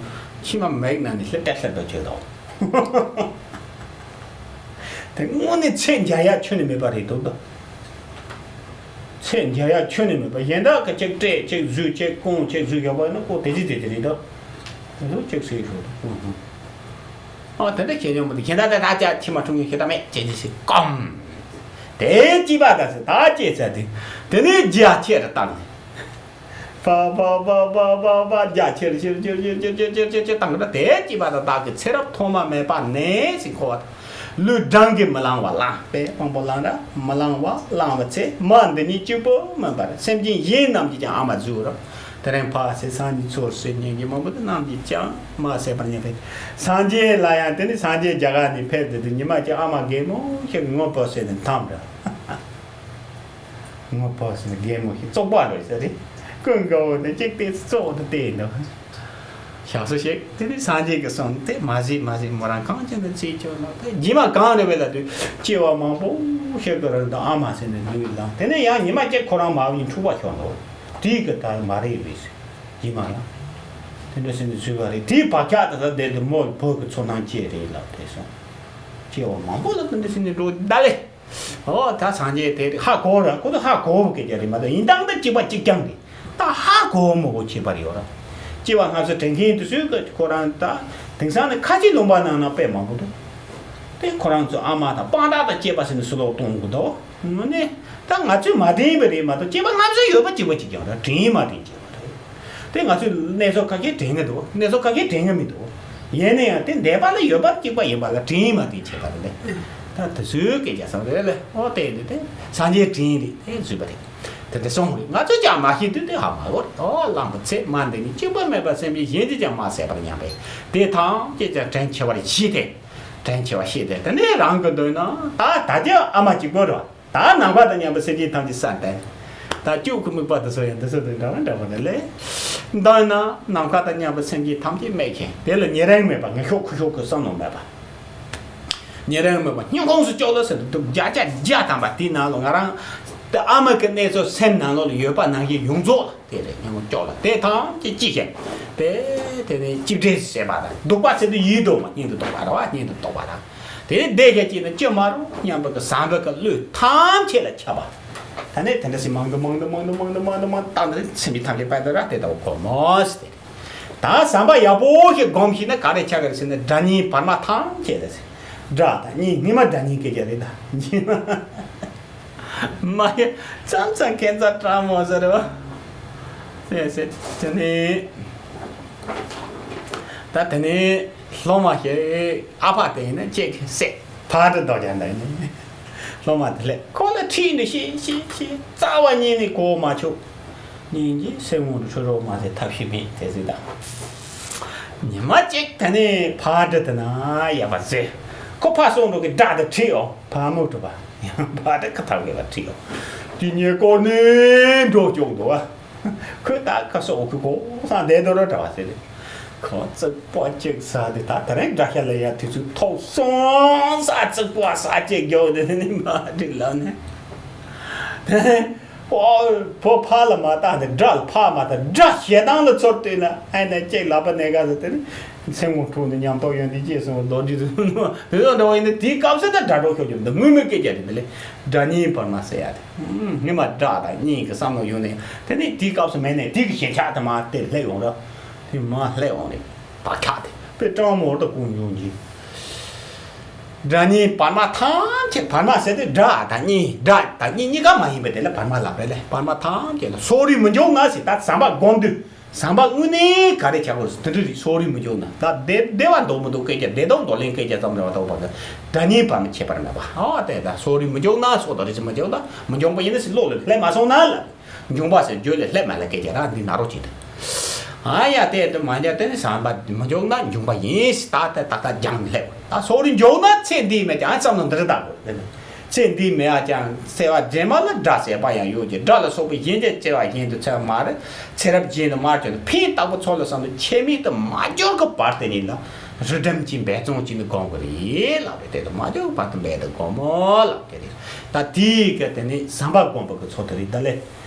མཆི་མ་མིག་ནང་ནས་ལྷེབ་ཏེ་ལྷེབ་ཏེ་བྱོས་དོ། དེ་དངོས་གནས་ཚེ་འཇལ་ཡག་ཁྱོན་ནས་མེད་པ་རེད་འདུག་ད། ཚེ་འཇལ་ཡག་ཁྱོན་ནས་མེད་པ་གཞན་དག་གི་ཅིག་སྤྲད་ཅིག་བཟོས་ཅིག་སྐོང་ཅིག་བཟོས་ཡོད་པ་ཡིན་ན་ཁོ་དེ་ཅི་དེ་ཅི་རེད་ད། དེ་ཚོ་ཅིག་ཟེར་ཤོག་ད། ཨོ་དེ་འདྲ་བྱེད་ཡོང་མི་འདུག་གཞན་དག་དེ་ད་ཅག་ཁྱི་མ་འཁྲུངས་ཡོང་ཤེས་ད་མེད་ཅེས་ཅི་ཞིག་སྐོམ། དེ་ཅི་པ་ད་ཟེར་ད་ཅེས་ཟེར་དེ། དེ་ནས་རྒྱ་ཆེར་བཏང་ནས། ཕ་ཕ་ཕ་ཕ་ཕ་ཕ་རྒྱ་ཆེར་ཆེར་ཆེར་ཆེར་ཆེར་ཆེར་ཆེར་ཆེར་ཆེར་བཏང་གི་ད་དེ་ཅི་པ་ད་བདག་གི་ཚེ་རབས་ཐོག་མ་མེད་པ་ནས་ཟིན་ཁོ་བ་དང་། ལུས་བགྲང་གིས་མི་ལང་བ་བླངས་པས་དཔང་པོ་བླངས་ར་མི་ལང་བ་བླངས་པ་ཚེ་མ་འདི་ཉིད་གཅིག་པུ་མིན་པར་སེམས་ཅན་གཞན་རྣམས་ཀྱིས་ཀྱང་ཨ་མ་བཟོས་རོ། དེ་རིང་ཕ་སེ་སང་ཉིན་ཚོར་སེ་ཉིན་གྱི་མང་པོ་དེ་རྣམས་ཀྱིས་ཀྱང་མ་ཟད་པར་ཉན་པས། སངས་རྒྱས་ལ་ཡང་དེ་ནི་སངས་རྒྱས་རྒྱ་གར་ནས་ཕེབས་ཏེ་དུ་ཉི་མ་གཅིག་ཨ་མ་རྒན་མོ་ཞིག་ངོ་བོས་ཟེར་ནས་འཐམས་ར། ངོ་བོས་ཟེར་ནས་རྒན་མོ་ཞིག་བཙོག་པ་རེད་ཟེར་རེད། ཀུན་དགའ་བོ་ནི་གཅིག་དེ་བཙོག་ཏུ་བལྟས་འདུག་ཞག་སུ་ཞིག་དེ་ནི་སངས་རྒྱས་ཀྱི་གསུང་དེ་མ་གཟིགས་མ་གཟིགས་མོ་རང་གང་ཅི་འདི་ཚིག་ཆོད་ལ་དེ་རྗེས་མ་གང་རེ་བས་ལ་དུས་སྐྱེ་བ་མང་པོ་ཞིག་གི་རིང་དུ་ཨ་མ་ཟེར་ནས་ལུས་ལ་དེ་ནས་ཡང་ཉི་མ་གཅིག་ཁོ་རང་མ་བུ་ཡིན་འཁྲུག་པ་ཤོར་འདུག་དེའི་གི་ད་མ་རེད་བས་ཡིན་མ་ལ། དེ་འདྲ་ཟེར་ནས་བཟོས་པ་རེད། དེའི་བག་ཆགས་དེ་ད་དེར་དུ་མོ་བོད་ཀྱི་ཚོར་སྣང་སྐྱེས་རེད་ལབ་དེ་སོང་། སྐྱེ་བ་མང་པོ་ལ་དེ་འདྲ་ཟེར་ནས་འགྲོ་ད་ལེ། ཨོ་ད་སངས་རྒྱས་དེ་ཧ་གོ་ར་ཁོ་ཚོ་ཧ་གོ་བ་སྐད་ཆ་རེད་མ་གཏོགས་ཡིན་སྟངས་ད་གཅིག་པ་གཅིག་རྐྱང་རེད། ད་ཧ་གོ་མོ་བོ་ཁྱད་པར་ཡོད་ར། སྐྱེ་བ་སྔ་ཕྱི་དྲན་མཁན་དེ་ཚོས་ཀྱི་ཁོ་རང་ད་དེང་སང་ནས་ཁ་ཆེ་ལུང་པ་ནང་ན་དཔེ་མང་པོ་འདུག་དེ་ཁོ་རང་ཚོ་ཨ་མ་དང་སྤང་རྟགས་དང་བཅས་པ་ཟེར་ནས་སུ་ལོག་གཏོང་གི་འདུག་དངོས་གནས་ད་ང་ཚོས་མ་དྲན་པ་རེད་མ་གཏོགས་སྐྱེ་བ་སྔ་ཕྱི་ཡོད་པ་གཅིག་པ་གཅིག་རྐྱང་ར་དྲན་མ་དྲན་གཅིག་པ་རེད། དེ་ང་ཚོས་གནས་ཚུལ་ཁ་ཤས་དྲན་གི་འདུག་གནས་ཚུལ་ཁ་ཤས་དྲན་གི་མི་འདུག་ཡིན་ན་ཡང་དེ་འདས་པ་ལ་ཡོད་པ་གཅིག་པ་ཡིན་པ་ལ་དྲན་མ་དྲན་བྱས་པ་རེད་ལེ། ད་དེ་ཚོའི་སྐད་ཆ་བསམ་རེད་ལེ། ཨོ་དེ་འདི་དེ་སངས་རྒྱས་དྲན་རེད་དེ་བཟོས་པ་རེད། དེ་འདྲ་སོང་རེད། ང་ཚོས་ཀྱང་མ་ཤེས་དུས་དེ་ཧ་མ་གོ་རེད། ཨོ་གླང་པོ་ཚེ་མ་འདི་ནི་གཅིག་པ་མེད་པར་སེམས་ཅན་གཞན་གྱིས་ཀྱང་མ་ཟད་པར་མཉམ་པས་དེ་ཐམས་ཅད་ཀྱང་དྲན་ཆེ་བར་ཤེས་ཏེ། དྲན་ཆེ་བར་ཤེས་ཏེ་དེ་ནས་རང་གི་མདུན་ན་ད་ད་ཅི་ཨ་མ་གཅིག་པོ་རེད་བ། ད་ནམ་མཁའ་དང་མཉམ་པའི་སེམས་ཅན་ཐམས་ཅད་ས་བསྟན། ད་སྐྱུག་གི་དམིགས་པ་དེ་ཚོ་ཡང་འདི་ཚོ་དང་འདྲ་བ་འདྲ་བ་རེད་ལེ། མདང་ན་ནམ་མཁའ་དང་མཉམ་པའི་སེམས་ཅན་ཐམས་ཅད་རྨས་མཁན་དེ་ལ་ཉེ་རིང་མེད་པ་ངན་ཤོག་ཁུ་ཤོག་གི་བསམ་བློ་མེད་པ། ཉེ་རིང་མེད་པ་སྙིང་ཁོངས་སུ་ཅོག་ལ་ཟེར་དུ་བརྒྱ་ཆ་བརྒྱ་ཐམ་པ་དེའི་ནང་ལ་ང་རང་དེ་ཨ་མ་གི་གནས་ཚུལ་སེམས་ནང་ལོགས་ལ་ཡོད་པ་ནང་བཞིན་ཡོངས་རྫོགས་ལ། དེ་རེད་སྙིང་ཁོངས་ཅོག་ལ་དེ་ཐམས་ཅད་ཅི་བྱེད། དེ་དེ་ནས་གཅིག་སྒྲིལ་བྱེད་པ་དང་སྡུག་པ་ཟེར་དུ་ཡིད་དུ་མ་སྙིང་དུ་སྡུག་པ་རེད་བ་སྙིང་དུ་སྡུག་པ་དང་། དེ་ནས་བདེ་ཞིང་སྐྱིད་ན་ཅི་མ་རུང་སྙམ་པའི་གི་བསམ་པའི་གི་བློས་ཐམས་ཅད་ལ་ཁྱབ་པ། ད་ནས་དེ་འདྲ་ཞིག་མང་དུ་མང་དུ་མང་དུ་མང་དུ་མང་དུ་མང་དུ་བཏང་ནས་སེམས་ཅན་ཐམས་ཅད་པ་དེ་ར་དེ་ལྟ་བུ་གོ་མོ་ཟེར་ཏེ། ད་བསམ་པ་ཡག་པོ་ཞིག་སྒོམ་ཤེས་ན་ག་རེ་ཆགས་ཀྱི་རེད་ཟེར་ན་དགྲ་གཉེན་བར་མ་ཐམས་ཅད་ལ་ཟེར། དགྲ་དང་གཉེན་ཉི་མ་དགྲ་གཉེན་སྐད་ཆ་རེད་ད། མ་ཡ་ཙམ་ཙམ་ཁྱད་མཚར་དྲག་མོ་ཟེར་རོ། ཟེར་ཟེར་དེ་ནས་ད་དེ་ནས་སློབ་མ་ཞིག་ཨ་ཕ་དེ་ཡིན་ན་ཅེག་གི་སྲས་ཕར་དུ་ལྡོག་ཀྱང་འདྲ་ཡིན། སློབ་མ་དེ་ལས་ཁོ་ལ་ཁྲིད་འདི་ཤེས་ཤེས་ཤེས་རྩ་བ་ཉིད་ནས་གོ་མ་ཆོད། སྙིང་རྗེ་སེམས་ངོ་འཁྲུལ་རོགས་མ་ཟེར་ཐབས་ཤེས་མེད་དེ་ཟེར་ད། ཉི་མ་གཅིག་དེ་ནས་ཕར་དུ་དེ་ན་ཡ་བ་ཟེར། ཁོ་ཕར་སོང་འགྲོ་གི་དགྲ་དེ་ཁྲིད་ཨོ་ཕར་མོ་གྲུ་པ། ཡང་བ་དེ་ཁ་ཐག་གི་ལ་ཁྲིད་ཨོ། དེ་ཉེ་སྐོར་ནས་འགྲོ་བཅུག་འདུག་བ། ཁོས་ད་ཁ་སོག་ཁོས་གོ་སང་བསྡད་འདུག་ར་འདྲ་བ་ཟེར་རེད། ཁོ་རྩིག་པ་གཅིག་ཟ་དེ་ད་དེ་རིང་དགྲ་ཤ་ལ་ཡ་དུས་ཚོད་ཐོག་སོང་ས་རྩིག་པ་ས་གཅིག་རྒྱོག་དེ་ནི་མ་འགྲིག་ལབ་ནས། ཕོ་ཕོ་ཕ་ལ་མ་བཏང་དེ་དགྲ་ལ་ཕ་མ་དང་དགྲ་ཞེ་སྡང་ལ་ཚོར་བལྟས་ན་ཨ་ནི་གཅིག་ལབ་པ་ནས་ག་ཟེར་དེ་ནི་སེམས་ངོ་འཁྲུག་ནས་ཉམས་རྟོགས་ཡོན་ཏན་སྐྱེས་སོང་བ་ལོ་རྒྱུས་དུ་དེ་ཚོ་འདྲ་བ་ཡིན་ན་དེའི་སྐབས་སུ་ད་དགྲ་གྲོགས་ཤོར་རྒྱུ་འདི་དངོས་མེད་སྐད་ཆ་རེད། འདི་ལས་དགྲ་གཉེན་བར་མ་ཟེར་ཡ་དེ་སྔོན་མ་དགྲ་དང་གཉེན་གྱི་བསམ་བློ་ཡོང་ནས་དེ་ནས་དེའི་སྐབས་སུ་མེད་ནས་དེ་གི་ཞེན་ཆགས་དེ་མ་དེ་སླེབས་ཡོང་ར་དེ་མ་སླེབས་འོང་རེད། བག་ཆགས་དེ་དཔེ་སྤྲང་མོ་ད་ཀུན་ཡོང་གི། སྒྲ་སྙན་བར་མ་ཐམས་ཅད། བར་མ་ཟེར་དུས་སྒྲ་དང་སྙན། སྒྲ་དང་སྙན་གཉིས་ཀ་མ་ཡིན་པ་དེ་ལ་བར་མ་ལབ་པས་ལས། བར་མ་ཐམས་ཅད་ལ་སོགས་རིགས་མི་འཇོག་ན་ཟེར། ད་ཟམ་པ་བསྒོམ་དུས་ཟམ་པ་དངོས་གནས་ག་རེ་བྱ་དགོས་ཟེར། དེ་འདྲ་རིགས་སོགས་རིགས་མི་འཇོག་ན། ད་བདེ་བདེ་བ་འདོད་མི་འདོད་སྐད་ཆ། བདེ་སྟོང་འདོད་ལན་སྐད་ཆ་ཙམ་རེད་བ། ད་འོ་བ་གི་སྒྲ་སྙན་བར་མ་ཁྱད་པར་མེད་པ། ཨ་དེ་ད་སོགས་རིགས་མི་འཇོག་ན་སོགས་དང་རིགས་མི་འཇོག་ན། མི་འཇོག་པ་ཡིན་ན་ཟེར། བློ་ལ་སླེབས་མ་སོང་ན་ལ། འབྱུང་བ་ཟེར། རྒྱུད་ལ་སླེབས་མ་ལ་སྐད་ཆ་རང་འདི་ན་རོ་བྱེད་དུ། ཨ་ཡ་དེ་དུ་མ་འཇོག་དེ་ནི་ཟམ་པ་མི་འཇོག་ན་འབྱུང་བ་ཡིན་ཟེར། ད་དེ་ཏག་ཏག་སྦྱངས་ནས་སླེབས། ད་སོགས་རིགས་འཇོག་ན་ཚེ་འདིའི་མེད་ཀྱང་ཙམ་ལ་འདི་རེད། ད་གོ་ཚེ་འདིའི་མེད་ཀྱང་། ཚེ་བ་རྗེས་མ་ལ་སྒྲ་ཟད་པ་ཡང་ཡོད་ཀྱི། སྒྲ་ལ་སོགས་པའི་གཞན་ཅན་སྐྱེ་བ་གཞན་དུ་ཚེ་བ་མ་རེད། ཚེ་རབས་གཞན་དུ་མར་གྱུར་ཏེ། ཕན་བཏགས་པ་ཚོགས་ལ་བསམ་དུ་ཆད་མེད་དུ་མ་གྱུར་གྱི་བར་དེ་ཉིད་ལ་རི་སྒྲོམ་གྱིས་འབད་བརྩོན་གྱིས་ནི་བསྒོམ་དགོས་རེད་ལབ་རེད། དེ་དུ་མ་གྱུར་བར་དུ་འབད་དུ་བསྒོམ་མོ་ལབ་དེ་རེད། ད་དེའི་གི་དེ་ནི་ཟམ་པ་བསྒོམ་པ་གི་ཚོགས་དེ་རེད། ད་ལས།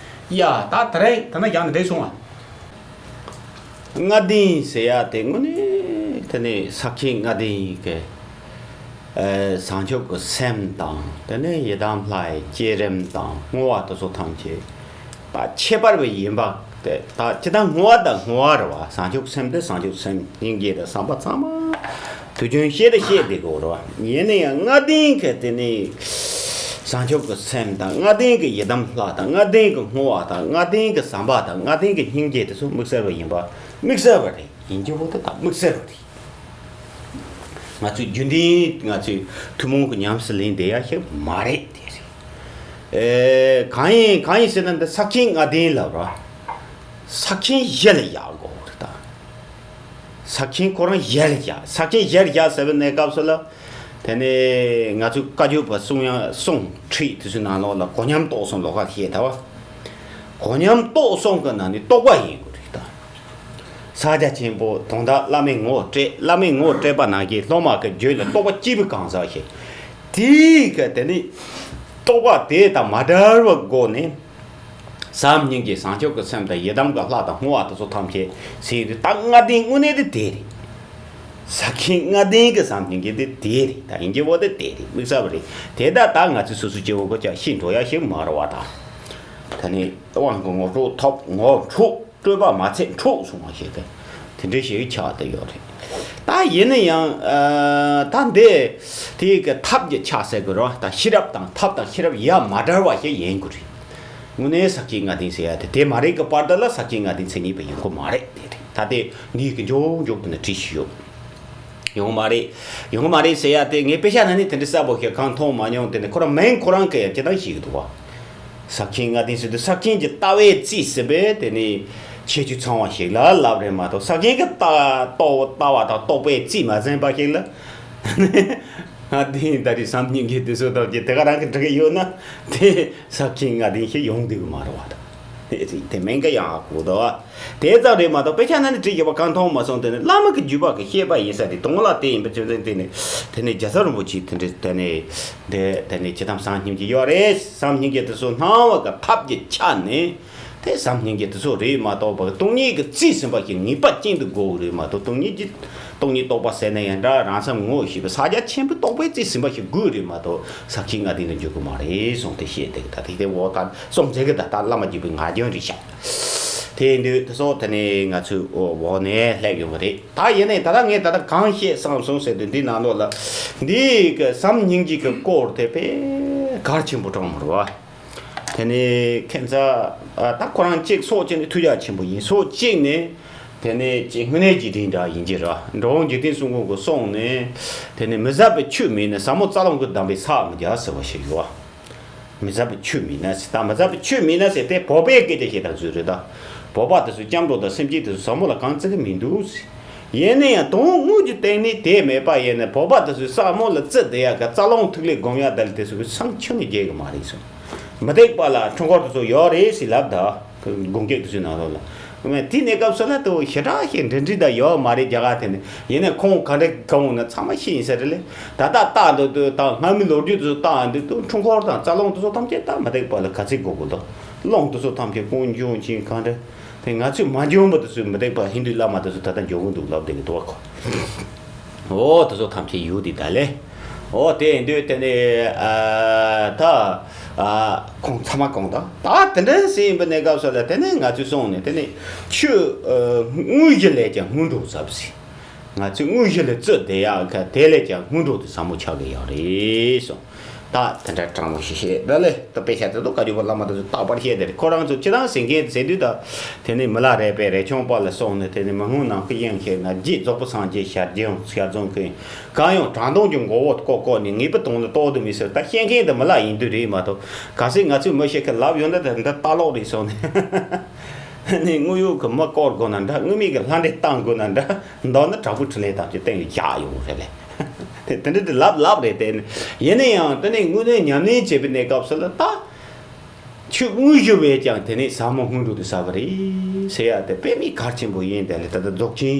ཡ། ད་དེ་རིང་དེ་ན་ཡང་ནི་འགྲིག་སོང་ང་། ལྔ་ལྡན་ཟེར་ཡ་དེ་དངོས་གནས་དེ་ནི་ས་ཁྱིང་ལྔ་ལྡན་གྱི་ཨ་བྱང་ཆུབ་ཀྱི་སེམས་དང་། དེ་ནི་ཡི་དམ་ལྷ་ཡི་བསྐྱེད་རིམ་དང་བསྔོ་བ་དེ་ཚོ་ཐམས་ཅད་ད་ཁྱད་པར་བ་ཡིན་པ་དེ། ད་ཅི་ལྟར་བསྔོ་བ་དང་བསྔོ་བ་རེད་བ། བྱང་ཆུབ་སེམས་དེ་བྱང་ཆུབ་སེམས་སྙིང་རྗེ་དང་བསམ་པ་ཚང་མ། དུས་རྒྱུན་བཤད་དེ་བཤད་བསྡད་དགོས་རེད་བ། ཡིན་ན་ཡང་ལྔ་ལྡན་གྱི་དེ་ནི་བྱང་ཆུབ་ཀྱི་སེམས་དང་། ལྔ་ལྡན་གྱི་ཡི་དམ་ལྷ་དང་། ལྔ་ལྡན་གྱི་བསྔོ་བ་དང་། ལྔ་ལྡན་གྱི་བསམ་པ་དང་། ལྔ་ལྡན་གྱི་སྙིང་རྗེ་དེ་ཚོ་དམིགས་བསལ་བ་ཡིན་པ། དམིགས་བསལ་བ་རེད། ཡིན་གྱི་བོ་དེ་དག་དམིགས་བསལ་བ་རེད། ང་ཚོས་རྒྱུན་ལྡན་ང་ཚོས་ཐུན་མོང་གི་ཉམས་སུ་ལེན་བསྡད་ཡ་ཞིག་མ་རེད། དེ་རེད། ཨེ། གང་ཡིན་གང་ཡིན་ཟེར་ན། འདི་ས་ཁྱིང་ལྔ་ལྡན་ལབ་ར། ས་ཁྱིང་གཞི་ལ་བཞག་དགོས་རེད་ད། ས་ཁྱིང་ཁོ་རང་གཞི་ལ་བཞག་ས་ཁྱིང་གཞི་ལ་བཞག་ཟེར་བའི་གནས་སྐབས་སུ་ལ། དེ་ནས་ང་ཚོས་བཀའ་བརྒྱུད་པ་གསུང་ཡང་གསུང་ཁྲིད་དེ་ཚོའི་ནང་ལོགས་ལ་གོ་ཉམས་རྟོགས་གསུམ་ལོགས་ཀ་བཤད་ད་བ། གོ་ཉམས་རྟོགས་གསུམ་གི་ནང་ནས་རྟོགས་པ་ཡིན་དགོས་རེད་ད། ཕྱག་རྒྱ་ཆེན་པོ་དོན་དག་བླ་མའི་ངོ་སྤྲད། བླ་མའི་ངོ་སྤྲད་པ་ནང་བཞིན་སློབ་མ་གི་རྒྱུད་ལ་རྟོགས་པ་སྐྱེས་པའི་གང་ཟག་ཞིག་དེའི་གི་དེ་ནི་རྟོགས་པ་དེ་དང་མ་བྲལ་བའི་སྒོ་ནས། བྱམས་སྙིང་རྗེ་བྱང་ཆུབ་ཀྱི་སེམས་དང་། ཡི་དམ་གྱི་ལྷ་དང་བསྔོ་བ་དེ་ཚོ་ཐམས་ཅད་ཟེར་དུས། ད་ལྔ་ལྡན་དངོས་གནས་དེ་དེ་རེད། ས་ཁྱིང་ལྔ་ལྡན་གྱི་བྱམས་སྙིང་རྗེ་དེ་དེ་རེད། ད་ཡིན་གྱི་བོ་དེ་དེ་རེད། དམིགས་བསལ་བ་རེད། དེ་ད་ད་ང་ཚོས་སོ་སོ་སྐྱེ་བོ་གོ་ཅག་ཤེས་འགྲོ་ཡ་ཞིག་མ་རེད་བ་ད། ད་ནི་དབང་གི་ངོ་སྤྲོད་ཐོབ། ངོ་འཕྲོད། སྤྲོས་པ་མ་ཚད་འཕྲོག་སོང་བ་ཞིག་གི་དེ་འདྲ་ཞིག་ཆགས་བསྡད་ཡོད་རེད། ད་ཡིན་ན་ཡང་ཨ་ད་འདི་དེའི་གི་ཐབས་ཀྱི་ཆ་ཟེར་དགོས་རེད་བ། ད་ཤེས་རབ་དང་ཐབས་དང་ཤེས་རབ་ཡ་མ་བྲལ་བ་ཞིག་ཡིན་དགོས་རེད། དངོས་གནས་ས་ཁྱིང་ལྔ་ལྡན་ཟེར་ཡ་དེ་དེ་མ་རེད་གི་བར་དུ་ལ་ས་ཁྱིང་ལྔ་ལྡན་མཚན་ཉིད་པ་ཡོང་གི་མ་རེད། དེ་རེད། ད་དེ་འདིའི་གི་མགྱོགས་མགྱོགས་དུ་ནས་བྲིས་ཤིག་ཡོད། ཡོང་མ་རེད། ཡོང་མ་རེད་ཟེར་ཡ་དེ་ངས་དཔེ་ཆ་ནང་ནས་དེ་འདྲ་གསལ་པོ་ཞིག་གང་མཐོང་མ་མྱོང་། དེ་ནས་ཁོ་རང་མིང་ཁོ་རང་གིས་ཡང་ཅི་ལྟར་ཞིག་འདུག་བ། ས་ཁྱིང་ལྔ་ལྡན་ཟེར་དུས་ས་ཁྱིང་གི་ལྟ་བའི་རྩིས་ཟིན་པས་དེ་ནི་ཁྱད་ཆོས་ཚང་བ་ཞིག་ལ་ལབ་རེད་མ་གཏོགས། ས་ཁྱིང་གི་ལྟ་ལྟ་ལྟ་བ་དང་རྟོགས་པའི་རྩིས་མ་ཟིན་པ་ཞིག་ལ། ལྔ་ལྡན་ད་རེས་བྱམས་སྙིང་རྗེ་དེ་ཚོ་དང་ཀྱི་དེ་ག་རང་གི་འགྲིག་གི་ཡོད་ན། དེ་ས་ཁྱིང་ལྔ་ལྡན་ཞིག་ཡོང་འདོད་ཀྱི་མ་རེད་བ་ད། དེ་མིང་གི་ཡང་ཧ་གོ་འདུག་བ། དེ་ཙམ་རེད་མ་གཏོགས་དཔེ་ཆ་ནང་ནས་བྲིས་ཡོད་པ་གང་མཐོང་མ་སོང་། དེ་ནི་བླ་མ་གི་བརྒྱུད་པ་གི་བཤད་པ་ཡིན་ས་རེད། དོན་ལ་དེ་ཡིན་པ་ཆོས་ཚན་དེ་ནི་དེ་ནི་རྒྱལ་ཚབ་རིན་པོ་ཆེ་དེ་འདྲ་དེ་ནི་དེ་དེ་ནི་ཇི་ལྟར་བྱམས་སྙིང་རྗེ་ཡོད་རེད། བྱམས་སྙིང་རྗེ་དེ་ཚོ་སྣང་བ་གི་ཐབས་ཀྱི་ཆ་ནས་དེ་བྱམས་སྙིང་རྗེ་དེ་ཚོ་རེད་མ་གཏོགས་པ། སྟོང་ཉིད་ཀྱི་རྩིས་ཟིན་པ་ཞིག་ངེས་པ་ཅན་དུ་དགོས་རེད་མ་གཏོགས། སྟོང་ཉིད་ཀྱི་སྟོང་ཉིད་རྟོགས་པ་ཟེར་ན་ཡང་འདྲ། རང་བྱམས་ངོ་ཤེས་པའི་ཕྱག་རྒྱ་ཆེན་པོའི་རྟོགས་པའི་རྩིས་ཟིན་པ་ཞིག་དགོས་རེད་མ་གཏོགས། ས་ཁྱིང་ལྔ་ལྡན་ལ་འཇུག་གི་མ་རེད་གསུངས་ཏེ་བཤད་དེ། ད་དེ་དེ་འོ་ད་སོང་ཟེར་གི། ད་ད་བླ་མ་བརྒྱུད་པའི་ངག་རྒྱུན་རེད་ཤག་དེ་ཡིན་དུས་དེ་ཚོ་དེ་ནས་ང་ཚོས་འོག་ནས་སླེབས་ཡོང་གི་རེད། ད་ཡིན་ནའི་ད་ལྟ་ངས་ད་ལྟ་གང་བཤད་བསམ་སོང་ཟེར་དུས། འདི་ནང་ལོགས་ལ་འདི་གི་བྱམས་སྙིང་རྗེ་གི་སྐོར་དེ་དཔེ་གལ་ཆེན་པོ་དྲངས་མ་རེད་བ། དེ་ནས་ཁྱེད་ཚ་ཨ་ད་ཁོ་རང་གཅིག་ཕྱོགས་གཅིག་ནས་ཐུགས་རྒྱ་ཆེན་པོ་ཡིན། ཕྱོགས་གཅིག་ནས་དེ་ནས་ཅིག་དངོས་གནས་རྗེས་དྲན་འདྲ་ཡིན་གྱི་རེད། འགྲོ་བ་འཇིག་རྟེན་གསུམ་མགོན་གྱི་གསུང་ནས། དེ་ནས་མི་ཟད་པའི་ཆོས་མེད་ན། ཟབ་མོ་རྩ་རླུང་གིས་བསྡམས་པའི་ཕྱག་མི་རྒྱ་ཟེར་བ་ཞིག་ཡོད། མི་ཟད་པའི་ཆོས་མེད་ན་ཟེར། ད་མི་ཟད་པའི་ཆོས་མེད་ན་ཟེར་དེ་བོད་པའི་སྐད་ཆ་ཞིག་དང་བཟོས་རེད་ད། བོད་པ་དེ་ཚོས་སྐྱབས་འགྲོ་དང་སེམས་བསྐྱེད་དེ་ཚོ་ཟབ་མོ་ལ་གང་བརྩི་གི་མི་འདུག་ཟེར། ཡིན་ན་ཡང་དོན་དངོས་ཀྱི་སྟེང་ནས་དེ་མེད་པ་ཡིན་ན། བོད་པ་དེ་ཚོས་ཟབ་མོ་ལ་བརྩི་བསྡད་ཡ་གི་རྩ་རླུང་ཐིག་ལེ་སྒོམ་ཡ་དེ་ལ་དེ་ཚོ་གི་སང་ཁྱོན་ནས་རྒྱལ་གི་མ་རེད་གསུངས། མུ་སྟེགས་པ་ལ་འཁྲུལ་འཁོར་དེ་ཚོ་ཡོད་རེད་ཟེར་ལབ་ད། དགོངས་དག་དེ་ཚོའི་ནང་ལོགས་ལ། དེ་གནས་སྐབས་སུ་ལ་དེ་ཞེ་དྲག་ཞིག་འབྲེལ་འདྲིས་དང་ཡོད་མ་རེད། རྒྱ་གར་དེ་ནས་ཡིན་ན་ཁོང་ག་འདྲ་གང་འོང་ན་ཚང་མ་ཤེས་ཡིན་ས་རེད་ལེ། ད་ལྟ་བལྟ་འདུག་དུས་ད་སྔ་མའི་ལོ་རྒྱུས་དེ་ཚོ་བལྟ་འདུག་དུས་འཁྲུལ་འཁོར་དང་རྩ་རླུང་དེ་ཚོ་ཐམས་ཅད་ད་མུ་སྟེགས་པ་ལ་ག་ཚོད་དགོས་དགོས་དང་། རླུང་དེ་ཚོ་ཐམས་ཅད་ཀུན་འབྱུང་ཅིང་གང་འདྲ། དེ་ང་ཚོས་མ་འཇོན་པ་དེ་ཚོས་མུ་སྟེགས་པ་ཧིན་དུའི་བླ་མ་དེ་ཚོ་ད་ལྟ་འཇོན་གི་འདུག་ལབ་བསྡད་ཀྱི་འདུག་བ་ཁོ། འོ་དེ་ཚོ་ཐམས་ཅད་ཡོད་དེ་ད་ལེ། འོ་དེ་ཡིན་དུས་དེ་ནས་ཨ་ད་ཨ་ཁོང་ཚང་མ་གང་ད་ད་དེ་འདྲ་ཟེར་ཡིན་པའི་གནས་སྐབས་སུ་ལ། དེ་ནས་ང་ཚོས་སོང་ནས་དེ་ནས་ཆོས་ཨ་དངོས་གཞི་ལས་ཀྱང་སྔོན་འགྲོ་ཟབ་ཟེར། ང་ཚོས་དངོས་གཞི་ལ་བརྩི་བསྡད་ཡག་གི་དེ་ལས་ཀྱང་སྔོན་འགྲོ་དེ་ཟབ་མོ་ཆགས་ཀྱི་ཡོད་རེད་གསུངས། ད་དེ་འདྲ་དྲང་མོ་ཞིག་བཤད་ད་ལེ་ད་དཔེ་ཆ་དེ་ཚོ་བཀའ་བརྒྱུད་པ་བླ་མ་དེ་ཚོ་རྟག་པར་བཤད་དེ་རེད། ཁོ་རང་ཚོ་ཁྱེད་རང་ཟེར་མཁན་དེ་ཟེར་དུས་ད་དེ་ནས་མི་ལ་རས་པས་རས་ཆུང་པ་ལ་སོང་ནས་དེ་ནས་མི་སྔོན་ནམ་མཁའི་དབྱིངས་ཤེས་ན་རྗེ་རྫོགས་པའི་སངས་རྒྱས་ཞལ་རྫོང་ཞལ་རྫོང་གི་གང་ཡང་དྲང་དོན་གྱི་མགོ་བོ་བཀོག་བཀོག་ནས་ངེས་པའི་དོན་ལ་རྟོགས་དུ་མི་ཟེར། ད་བཤད་མཁན་དེ་མི་ལ་ཡིན་དུས་རེད་མ་གཏོགས་གལ་སྲིད་ང་ཚོས་མི་ཞིག་གི་ལབ་ཡོང་ན་ད་འདི་ལྟ་ལོག་རེད་སོང་ནས། ནས་དངོས་ཡོད་ཀྱི་མི་བསྐོར་དགོས་ན་འདྲ། དངོས་མེད་ཀྱི་ལྷ་འདྲེ་བཏང་དགོས་ན་འདྲ། མདོར་ན་དྲག་པོའི་ཕྲིན་ལས་དང་གཅིག་སྟེང་གི་བཞག་ཡོང་རེད་ལེ། དེ་དེ་འདྲ་དེ་ལབ་ལབ་རེད་དེ། ཡིན་ན་ཡང་དེ་ནས་དངོས་གནས་ཉམས་ལེན་བྱེད་པའི་གནས་སྐབས་སུ་ལ་ད། ཆོས་དངོས་གཞི་བས་ཀྱང་དེ་ནས་ཟབ་མོ་སྔོན་འགྲོ་དེ་ཟབ་པ་རེད་ཟེར་ཡ་དེ་དཔེ་མི་གལ་ཆེན་པོ་ཡིན། དེ་ལས་ད་ལྟ་རྫོགས་ཆེན་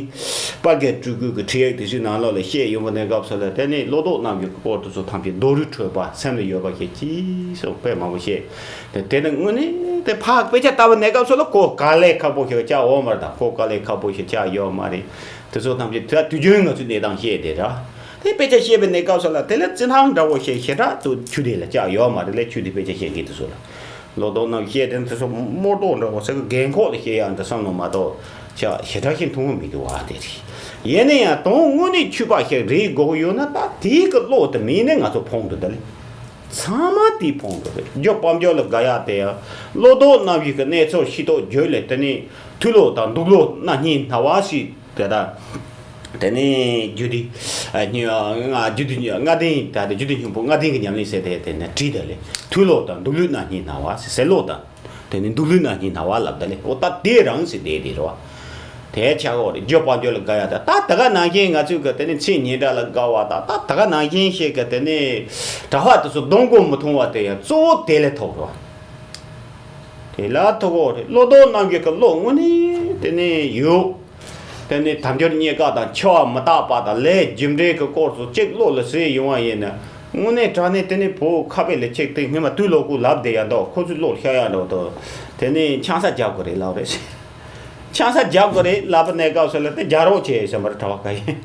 དཔལ་དགའ་སྤྲུལ་སྐུ་གི་ཁྲིད་ཡིག་དེ་ཚོའི་ནང་ལོགས་ལ་བཤད་ཡོང་བའི་གནས་སྐབས་སུ་ལ་དེ་ནས་བློ་ལྡོག་རྣམ་བཞི་གི་སྐོར་དེ་ཚོ་ཐམས་ཅད་རྡོ་རུས་འཕྲོས་པ་སེམས་ལ་ཡོད་པ་ཞིག་ཅིག་སོགས་དཔེ་མང་པོ་བཤད། དེ་དེ་ནི་དངོས་གནས་དེ་ཕར་དཔེ་ཆ་ལྟ་བའི་གནས་སྐབས་སུ་ལ་གོ་དཀའ་ལས་ཁག་པོ་ཞིག་ཆགས་ཡོད་མ་རེད། དང་གོ་དཀའ་ལས་ཁག་པོ་ཞིག་ཆགས་ཡོད་མ་རེད། དེ་ཚོ་ཐམས་ཅད་དུས་དུས་རྒྱུན་ང་ཚོས་གནས་སྟངས་བཤད་དེ་ར། དེ་དཔེ་ཆ་བཤད་པའི་གནས་སྐབས་སུ་ལ་དེ་ལ་རྩི་སྣང་འདྲ་བོ་ཞིག་ཞེ་དྲག་ཏུ་ཆུ་དེ་ལ་བཅག་ཡོད་མ་རེད་ལས། ཆུ་དེ་དཔེ་ཆ་བཤད་མཁན་དེ་ཚོ་ལ་བློ་ལྡོག་རྣམས་བཤད་དེ་དེ་ཚོ་རྨོ་ཏོག་འདྲ་བོ་ཟེར་གི་རྒན་འཁོགས་ལ་བཤད་ཡག་འདྲ་བསམ་བློ་མ་གཏོགས་ཆ་ཞེ་དྲག་ཞིག་མཐོང་གི་མི་འདུག་བ། དེ་རེད། ཡིན་ན་ཡང་དོན་དངོས་གནས་ཆོས་པ་ཞིག་རེད་དགོས་ཀྱི་ཡོད་ན་ད་དེའི་གི་བློ་དེ་མིན་ནས་ང་ཚོ་ཕོངས་འགྲོ་ད་ལེ། ཚང་མ་དེའི་ཕོངས་འགྲོ་རེད། རྒྱུ་དཔལ་འབྱོར་ལ་དགའ་ཡག་དེ་ཡང་བློ་ལྡོག་རྣམ་བཞི་གི་གནས་ཚུལ་ཤེས་རྟོགས་བརྗོད་ལས་དེ་ནས་མཐོལ་ལོ་དང་སྡུག་ལོ་རྣམ་གཉིས་སྣང་བ་ཞིག་དེ་དག་དེ་ནས་རྒྱུད་སྡེ་ཨ་སྨྱོ་ལྔ་རྒྱུད་སྡེ་ལྔ་ལྡན་ད་དེ་རྒྱུད་སྡེ་སྙིང་པོ་ལྔ་ལྡན་གྱི་ཉམས་ལེན་ཟེར་དེ་དེ་ནས་བྲིས་ད་ལེ། མཐོལ་ལོ་དང་སྡུག་ལུས་རྣམ་གཉིས་སྣང་བ་ཟེར། ཟེར་ལོ་དང་དེ་ནས་སྡུག་ལུས་རྣམ་གཉིས་སྣང་བ་ལབ་ད་ལེ། འོ་ད་དེ་རང་ཟེར་དེ་དེ་རེད་བ། དེ་ཆགས་འོ་རེད། རྒྱུ་དཔལ་འབྱོར་ལ་དགའ་ཡག་ད་ད་ད་ག་ནང་བཞིན་ང་ཚོས་གི་དེ་ནས་མཚན་སྙན་གྲགས་ལ་དགའ་བ་ད་ད་ད་ག་ནང་བཞིན་ཞིག་གི་དེ་ནས་གྲྭ་པ་དེ་ཚོ་གདོང་གོ་མི་མཐོང་བ་དེ་ཡང་གཙོ་བོ་དེ་ལས་ཐོག་རེད་བ། དེ་ལ་ཐུག་གོ་རེད། བློ་ལྡོག་རྣམ་བཞི་གི་བློ་དངོས་གནས་དེ་ནས་ཡོད། དེ་ནས་དལ་འབྱོར་རྙེད་དཀའ་དང་འཆི་བ་མི་རྟག་པ་དང་ལས་རྒྱུ་འབྲས་ཀྱི་སྐོར་སུ་གཅིག་བློ་ལ་ཟེར་ཡོང་བ་ཡིན་ན། དངོས་གནས་དྲང་གནས་དེ་ནས་བོད་ཁ་བའི་ལས་ཅིག་དེ་སྔོན་མ་དུས་ལོ་ཀུ་ལབ་བསྡད་ཡ་འདུག་ཁོ་ཚོས་བློ་ཤར་ཡ་འདུག་དོ། དེ་ནས་ཆང་ས་རྒྱག་དགོས་རེད་ལབ་རེད། ཆང་ས་རྒྱག་དགོས་རེད་ལབ་པ་གནས་སྐབས་སུ་ལ་དེ་རྒྱག་རོགས་བྱེད་ཟེར་མ་རེད། གྲྭ་པ་ག་ཡིན།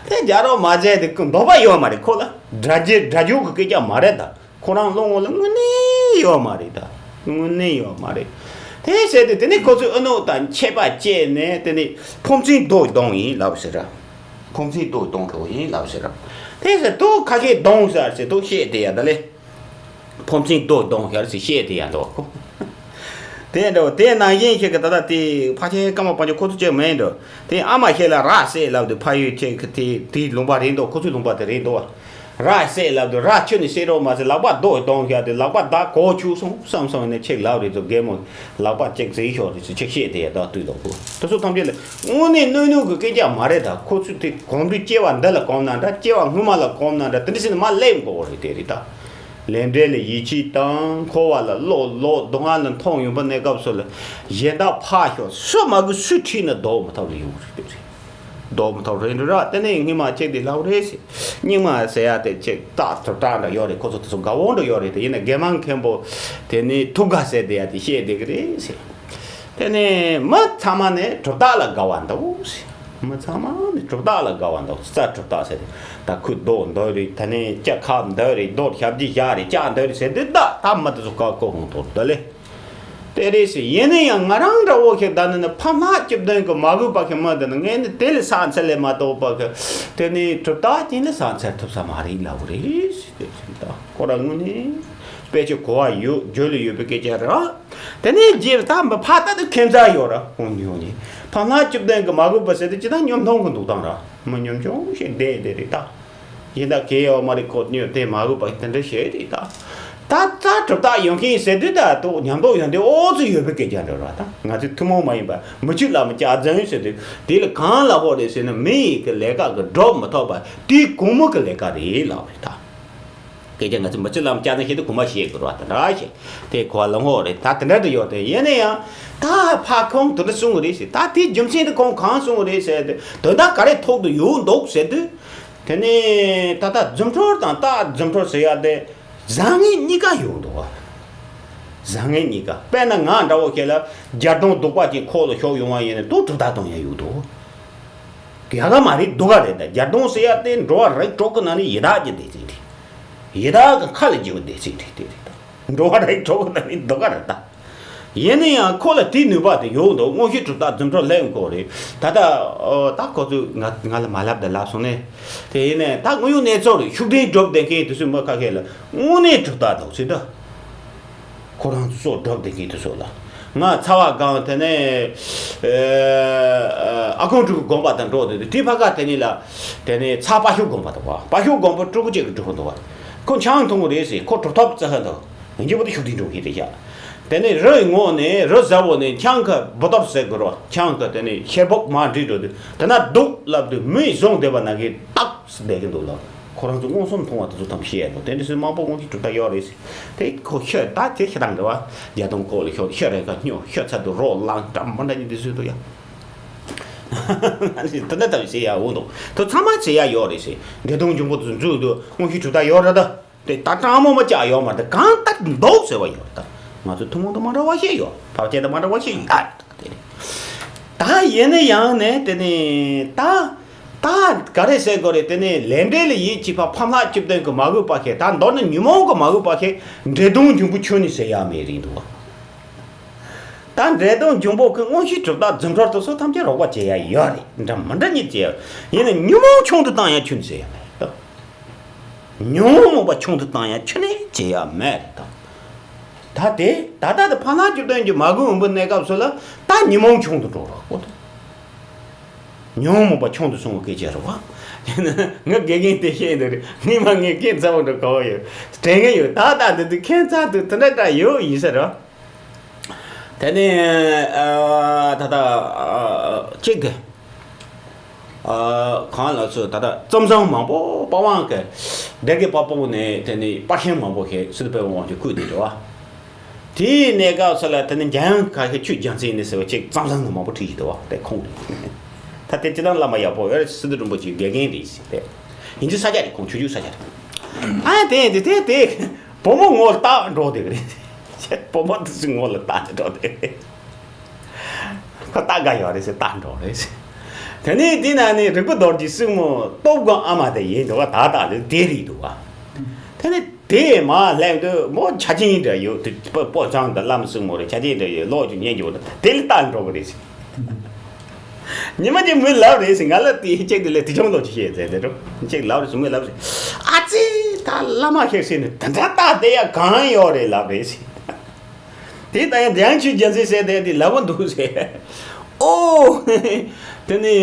དེ་རྒྱག་རོགས་མ་བྱས་དེ་ཀུན་འདོད་པ་ཡོད་མ་རེད། ཁོ་ལ་དགྲ་རྒྱུ་དགྲ་རྒྱུ་གི་སྐད་ཆ་མ་རེད་ད། ཁོ་རང་བློ་ངོ་ལ་དངོས་གནས་ཡོད་མ་རེད་ད། དངོས་གནས་ཡོད་མ་རེད། དེ་བྱས་ཏེ་དེ་ནས་ཁོ་ཚོས་ཨུ་ནུ་དང་ཆད་པ་བཅད་ནས་དེ་ནས་ཕོ་མཚན་རྡོ་གདོང་ཡིན་ལབ་ཟེར་ར། ཕོ་མཚན་རྡོ་གདོང་གི་ཡིན་ལབ་ཟེར་ར། དེ་ཟེར་དུ་ཁ་ཤས་གདོང་ཟེར་ཟེར་དུ་བཤད་དེ་ཡ་ད་ལེ། ཕོ་མཚན་རྡོ་གདོང་ཤར་ཟེར་བཤད་དེ་ཡ་འདུག་ཁོ། དེ་འདྲ་བ་དེ་ནང་བཞིན་ཞིག་གི་ད་ལྟ་དེ་ཕ་ཆེན་ཀརྨ་དཔལ་འབྱོར་ཁོ་ཚོ་ཅིག་མེད་འགྲོ། དེ་ཨ་མ་ཞིག་ལ་ར་བསད་ལབ་དུས་ཕ་ཡུལ་ཁྱེད་ཀྱི་དེ་དེའི་ལུང་པ་རེད་འདུག་ཁོ་ཚོའི་ལུང་པ་དེ་རེད་འདུག་བ། ར་བསད་ལབ་དུས་ར་ཁྱོད་ནི་བསད་རོགས་མ་ཟེར་ལག་པ་རྡོ་གདོང་བཞག་དུས་ལག་པ་བདག་གོ་ཆུག་སོང་བསམ་སོང་ནས་ཁྱེད་ལབ་རེད་འདུག་རྒན་མོ་ལག་པ་གཅིག་བཟེད་ཤོག་རེད་ཟེར་ཁྱེད་བཤད་དེ་ཡ་ད་ལྟོས་དང་གོ། དེ་ཚོ་ཐམས་ཅད་ལ་དངོས་གནས་གནོད་གནོད་ཀྱི་སྐད་ཆ་མ་རེད་ད། ཁོ་ཚོས་དེ་གོམས་འདྲིས་སྐྱེ་བ་འདི་ལ་གོམས་ན་འདྲ་སྐྱེ་བ་སྔོན་མ་ལ་གོམས་ན་འདྲ་དེ་འདྲ་ཟེར་ནས་མ་སླེབས་དགོས་རེད་དེ་རེད་ད། ལས་འབྲས་ལ་ཡིད་ཆེས་དང་འཁོར་བ་ལ་བློ་ལོག་སྡུག་བསྔལ་ལ་མཐོང་ཡོང་པ་གནས་སྐབས་སུ་ལ་གཞན་དག་ཕར་ཞོག་སུ་མ་གི་སུས་ཁྲིད་ན་ལྡོག་མི་ཐུབ་ལ་ཡོང་རེད་དེ་རེད། ལྡོག་མི་ཐུབ་རེད་འདྲ་ར། དེ་ནས་སྔོན་མ་ཁྱེད་དེ་ལབ་རེད་ཟེར། སྙིང་མ་ཟེར་ཡ་དེ་ཅིག་རྟགས་གྲུབ་རྟགས་འདྲ་ཡོད་རེད། ཁོ་ཚོ་དེ་ཚོ་དགའ་བོ་འདྲ་ཡོད་རེད་དེ། ཡིན་ན་དགེ་མང་མཁན་པོ་དེ་ནས་ཐུབ་དགའ་ཟེར་དེ་ཡ་དེ་བཤད་བསྡད་གི་རེད་ཟེར། དེ་ནས་མི་ཚང་མ་ནས་གྲུབ་རྟགས་ལ་དགའ་བ་འདུག་ཟེར། མི་ཚང་མ་ནས་གྲུབ་རྟགས་ལ་དགའ་བ་འདུག་རྩ་གྲུབ་རྟགས་ཟེར་དེ་ད་ཁོས་རྡོ་འདོད་རེད། དེ་ནས་ལྕགས་ཁབ་འདོད་རེད། རྡོ་ཞབས་ཀྱི་བཞག་རེད། ལྕགས་འདོད་རེད་ཟེར་དུས་ད་ད་མི་དེ་ཚོ་ཀ་ཀོ་ཧོང་ཐོར་འདོད་ལེ། དེ་རེད་ཟེར། ཡིན་ན་ཡང་ང་རང་འདྲ་བོ་ཞིག་ད་ནི་ནི་ཕ་མ་སྐྱིད་དོན་གི་མ་གུས་པ་ཞིག་མི་འདི་ནི་ངས་ནི་དེ་ལས་ས་འཚལ་ལས་མ་གཏོགས་པ་གི་དེ་ནི་གྲུབ་རྟགས་ཅན་ལས་ས་འཚལ་ཐུབ་ས་མ་རེད་ལབ་རེད་ཟེར། དེ་ཟེར་ད་ཁོ་རང་ངོས་ནས་དཔེ་ཆ་གོ་བ་ཡོད་རྒྱུས་ལ་ཡོད་པའི་སྐད་ཆ་རེད། དེ་ནས་རྗེས་ད་འབུ་ཕ་ད་དུ་ཁེམ་ཚ་ཡོད་ར་ཁོང་ཉོ་ནི་ཕ་མ་སྐྱིད་དོན་གི་མ་གུས་པ་ཟེར་དུས་ཅི་ད་ཉོ་མཐོང་གི་འདུག་དང་ར་མི་ཉོ་ཆུང་ཞིག་བསྡད་བསྡད་རེད་ད། ཡིན་ད་གལ་ཡོད་མ་རེད་ཁོ་ཉོ་དེ་མ་གུས་པ་དེ་འདྲ་བཤད་རེད་ད། ད་རྩ་གྲུབ་རྟགས་ཡོད་མཁན་ཟེར་དུས་ད་ལྟོ་ཉམས་རྟོགས་ཡོད་འདི་ཨོ་ཙི་ཡོད་པའི་སྐད་ཆ་འདྲ་ར། ད་ང་ཚོའི་ཐུན་མོང་མ་ཡིན་པ་མི་ཆོས་ལ་མི་སྐྱག་རྫུན་ཟེར་དུས་དེ་ལ་གང་ལ་ཧོ་རེད་ཟེར་ན་མི་ཡི་གི་ལས་ཀ་གི་སྒྲུབ་མི་ཐུབ་པ་དེའི་གོང་མོ་གི་ལས་ཀ་རེད་ལབ་རེད་ད། སྐད་ཆ་ང་ཚོ་མི་ཚེ་ལམ་བསྐྱར་ན་ཤེས་དུས་གོང་མ་ཤེས་དགོས་ར་དེ་འདྲ་ཞིག་དེ་གོ་བ་ལོང་ཧོ་རེད། ད་དེ་འདྲ་དུ་ཡོད་དེ་ཡིན་ན་ཡང་ད་ཕ་ཁོང་དེ་འདྲ་གསུང་གི་རེད་ཟེར། ད་དེའི་རྒྱུ་མཚན་དེ་ཁོང་གང་གསུང་གི་རེད་ཟེར་དེ་དོན་དག་ག་རེ་ཐོག་ཏུ་ཡོད་འདུག་ཟེར་དུས། དེ་ནས་ད་ལྟ་རྫུ་འཕྲུལ་དང་རྟགས་རྫུ་འཕྲུལ་ཟེར་ཡ་དེ་བཟང་ངན་གཉིས་ཀ་ཡོད་འདུག་བ། བཟང་ངན་གཉིས་ཀ་དཔེར་ན་ང་འདྲ་བོ་ཁྱེད་ལ་རྒྱ་གདོང་སྡུག་པ་ཅིག་ཁོག་ལ་ཤོར་ཡོང་བ་ཡིན་ན་དུ་གྲུབ་རྟགས་གཏོང་ཡ་ཡོད་འདུག་ཡ་ག་མ་རེད་སྡུག་ག་རེད། ད་རྒྱ་གདོང་ཟེར་ཡ་དེ་འགྲོ་བ་རིགས་དྲུག་གི་ནང་ནས་ཡི་དྭགས་ཀྱི་སྡེ་ཚན་རེད། ཡི་དྭགས་ཀྱི་མཁའ་ལ་རྒྱུ་བའི་སྡེ་ཚན་རེད་དེ་རེད་ད། འགྲོ་བ་རིགས་དྲུག་གི་ནང་ནས་སྡུག་ག་རེད་ད། ཡིན་ན་ཡང་ཁོ་ལ་དེའི་ནུས་པ་དེ་ཡོད་འདུག། དངོས་གཞི་གྲུབ་རྟགས་རྫུ་འཕྲུལ་ལེན་དགོས་རེད། ད་ལྟ་ཨོ་ད་ཁོ་ཚོས་ང་ང་ལ་མ་ལབ་དང་ལབ་སོང་ནས། དེ་ཡིན་ནས་ད་དངོས་ཡོད་གནས་ཚུལ་རེད། ཤུགས་ལྡན་སྒྲུབ་བསྡད་མཁན་དེ་ཚོའི་མི་ཁ་ཤས་ལ་དངོས་གནས་གྲུབ་རྟགས་འདུག་ཟེར་ད། ཁོ་རང་ཚོ་སྲོག་སྒྲུབ་བསྡད་མཁན་དེ་ཚོ་ལ། ང་ཚ་བ་སྒང་དེ་ནས་ཨ་ཁུ་སྤྲུལ་སྐུ་དགོན་པ་དང་འགྲོགས་བསྡད་དུས། དེ་ཕ་ག་དེ་ནས་ལ་དེ་ནས་ཚ་དཔའ་ཤོད་དགོན་པ་དང་བ། དཔའ་ཤོད་དགོན་པ་སྤྲུལ་སྐུ་གཅིག་གིས་སྒྲུབ་འདུག་བ། ཁོ་ཆང་འཐུང་གི་རེད་ཟེར། ཁོ་གྲུབ་ཐོབ་བརྩི་ཧ་འདུག། ཡིན་གཅིག་པུ་དེ་ཤུགས་ལྡན་སྒྲུབ་མཁན་རེད་ཤག། དེ་ནས་རི་ངོས་ནས་རི་ཟེར་བོ་ནས་ཆང་གི་འབུ་ཏོག་ཟེར་དགོས་རོ། ཆང་གི་དེ་ནས་ཤེལ་སྦུག་མར་འདྲིས་འགྲོ་དུས། དེ་ན་སྡུག་ལབ་དུས་མི་བཟུང་བསྡད་པ་ན་གི་ཏག་སེ་བསྡད་ཀྱི་འདུག་ལ། ཁོ་རང་ཚོ་མངོན་སུམ་མཐོང་བ་དེ་ཚོ་ཐམས་ཅད་ཤེས་ཡ་འདུག། དེ་འདྲ་སུ་མང་པོ་དངོས་གཞི་གྲུབ་རྟགས་ཡོད་རེད་ཟེར། དེ་ཁོ་ཤོད་ད་དེ་ཤ་སྟག་འདྲ་བ། རྒྱ་དུང་ཁོག་ལ་ཤོག། ཤོད་རེ་ཁ་སྨྱོ། ཤོད་ཚ་དུ་རོ་ལངས་འདྲ་མི་འདྲ་ཉིད་དེ་སུ་འདུག་ཡ། དེ་འདྲ་ལྟ་བུ་ཟེར་ཡ་འོ་འདུག། དེ་ཚང་མ་ཟེར་ཡ་ཡོད་རེད་ཟེར། འདྲེ་དུང་འབྱུང་པོ་དེ་ཚོ་འཛུལ་དུས་དངོས་གཞི་གྲུབ་རྟགས་ཡོད་རེད་ད། དེ་ད་སྤྲང་མོ་མ་བཅག་ཡོད་མ་རེད། གང་ལྟར་འདུག་ཟེར་བ་ཡོད་རེད་ད། ང་ཚོ་ཐུན་མོང་དུ་མ་འདྲ་བ་ཞིག་ཡོད། བར་ཆད་དུ་མ་འདྲ་བ་ཞིག་ཡོད་ད། དེ་རེད། ད་ཡིན་ན་ཡང་ནས་དེ་ནས་ད་ད་ག་རེ་ཟེར་དགོས་རེད། དེ་ནས་ལས་འབྲས་ལ་ཡིད་ཆེས་པ་ཕམ་ལྷ་བཅུ་བདུན་གྱི་མ་གོས་པ་ཁེ། ད་མདོར་ན་ཉོན་མོངས་ཀྱི་མ་གོས་པ་ཁེ་འདྲེ་དུང་འབྱུང་པོ་ཁྱོན་ནས་ཟེར་ཡ་མེད་རེད་འདུག་བ། ད་འདྲེ་དུང་འབྱུང་པོ་གི་དངོས་གཞི་གྲུབ་རྟགས་རྫུ་འཕྲུལ་དེ་ཚོ་ཐམས་ཅད་རོགས་པ་བྱེད་ཡ་ཡོད་རེད། འདྲ་མི་འདྲ་ཉིད་བྱེད་ཡ། ཡིན་ན་ཉོན་མོངས་ཆུང་དུ་བཏང་ཡ་ཁྱོན་ནས་ཟེར་ཡ་མེད་རེད་ད། ཉོན་མོངས་པ་ཆུང་དུ་བཏང་ཡ་ཁྱོན་ནས་བྱེད་ཡ་མེད་རེད་ད། ད་དེ་ད་ལྟ་དེ་ཕ་ལྷ་བཅུ་བདུན་གྱི་མ་གོས་འོང་པའི་གནས་སྐབས་སུ་ལ་ད་ཉོན་མོངས་ཆུང་དུ་འགྲོ་རོགས་པོ་ད། ཉོན་མོངས་པ་ཆུང་དུ་སོང་བའི་སྐད་ཆ་རེད་བ། ཡིན་ན་ང་དགེ་རྒན་དེ་བཤད་འདུག་རེད། ངས་མ་ངས་སྐད་ཚ་བོ་འདྲ་གོ་ཡོད། དྲན་གི་ཡོད། ད་ལྟ་འདི་དུས་ཁྱད་མཚར་དུ་དེ་འདྲ་འདྲ་ཡོད་ཡིན་ས་རེད་བ། དེ་ནས་ཨ་ད་ལྟ་ཨ་གཅིག་གི་ཨ་གང་ལ་སོ་ད་ལྟ་རྩམ་བཟང་མང་པོ་པ་ཝང་གི་སྡེ་དགེ་པ་པོ་ནས་དེ་ནས་པར་ཤིང་མང་པོ་ཞིག་སི་ཏུ་པའི་དབང་གིས་བརྐུས་ཏེ་འགྲོ་བ། དེའི་གནས་སྐབས་སུ་ལ་དེ་ནས་འཇམ་དབྱངས་ཁ་ཤས་ཆོས་རྒྱལ་མཚན་ཡིན་ནི་ཟེར་བ་ཅིག་རྩམ་བཟང་ནས་མང་པོ་བྲིས་ཡོད་དོ། དེ་ཁོང་རེད། ད་དེ་སྤྱིར་བཏང་བླ་མ་ཡག་པོ་ཡོད་རེད། སི་ཏུ་རིན་པོ་ཆེའི་དགེ་རྒན་རེད་ཟེར་ཏེ། ཡིན་གཅིག་ས་ཆ་རེད། ཁོང་ཆོས་བརྒྱུད་ས་ཆ་རེད། ཨ་དེ་དེ་དེ་དེ་བུ་མོ་ངོ་ལ་བལྟ་འགྲོ་དེ་རེད། བུ་མོ་དེ་ཚོའི་ངོ་ལ་བལྟ་འགྲོ་དེ་རེད། ཁོ་ལྟ་དགའ་ཡོད་རེད་ཟེར་ལྟ་འགྲོ་རེད་ཟེར། དེ་ནས་དེ་ན་ནི་རིག་པ་རྡོ་རྗེ་སྲིང་མོ་སྟོབས་དགའ་ཨ་མ་དེ་ཡིན་འདུག་བ། ད་ལྟ་དེ་དེ་རེད་འདུག་བ། དེ་ནས་དེ་མར་སླེབས་དུས་མོ་ཆ་ཆེན་འདྲ་ཡོད་དེ། སྤོ་སྤོ་ཆང་དང་བླ་མ་སྲིང་མོ་རེད། ཆ་ཆེན་འདྲ་ཡོད། ལོག་ཅིག་ཉན་རྒྱུ་དེ་ལ་ལྟ་འགྲོ་གི་རེད་ཟེར། ཉི་མ་གཅིག་མོས་ལབ་རེད་ཟེར། ང་ལ་དེ་གཅིག་དེ་ལས་དེ་ཆུང་ལོ་ཅིག་བཤད་ཟེར་དེ་འགྲོ་གཅིག་ལབ་རེད་ཟེར། མོས་ལབ་རེད། ཨ་ཙི་ད་བླ་མ་ཁྱེད་ཟེར་ནས་དེ་འདྲ་ལྟ་བསྡད་ཡ་གང་ཡོད་རེད་ལབ་རེད་ཟེར། དེ་ལྟ་ཡང་འཇང་ཆུ་རྒྱལ་མཚན་ཟེར་དེ་དེ་ལབ་པ་འདུག་ཟེར། ཨོ། དེ་ནི་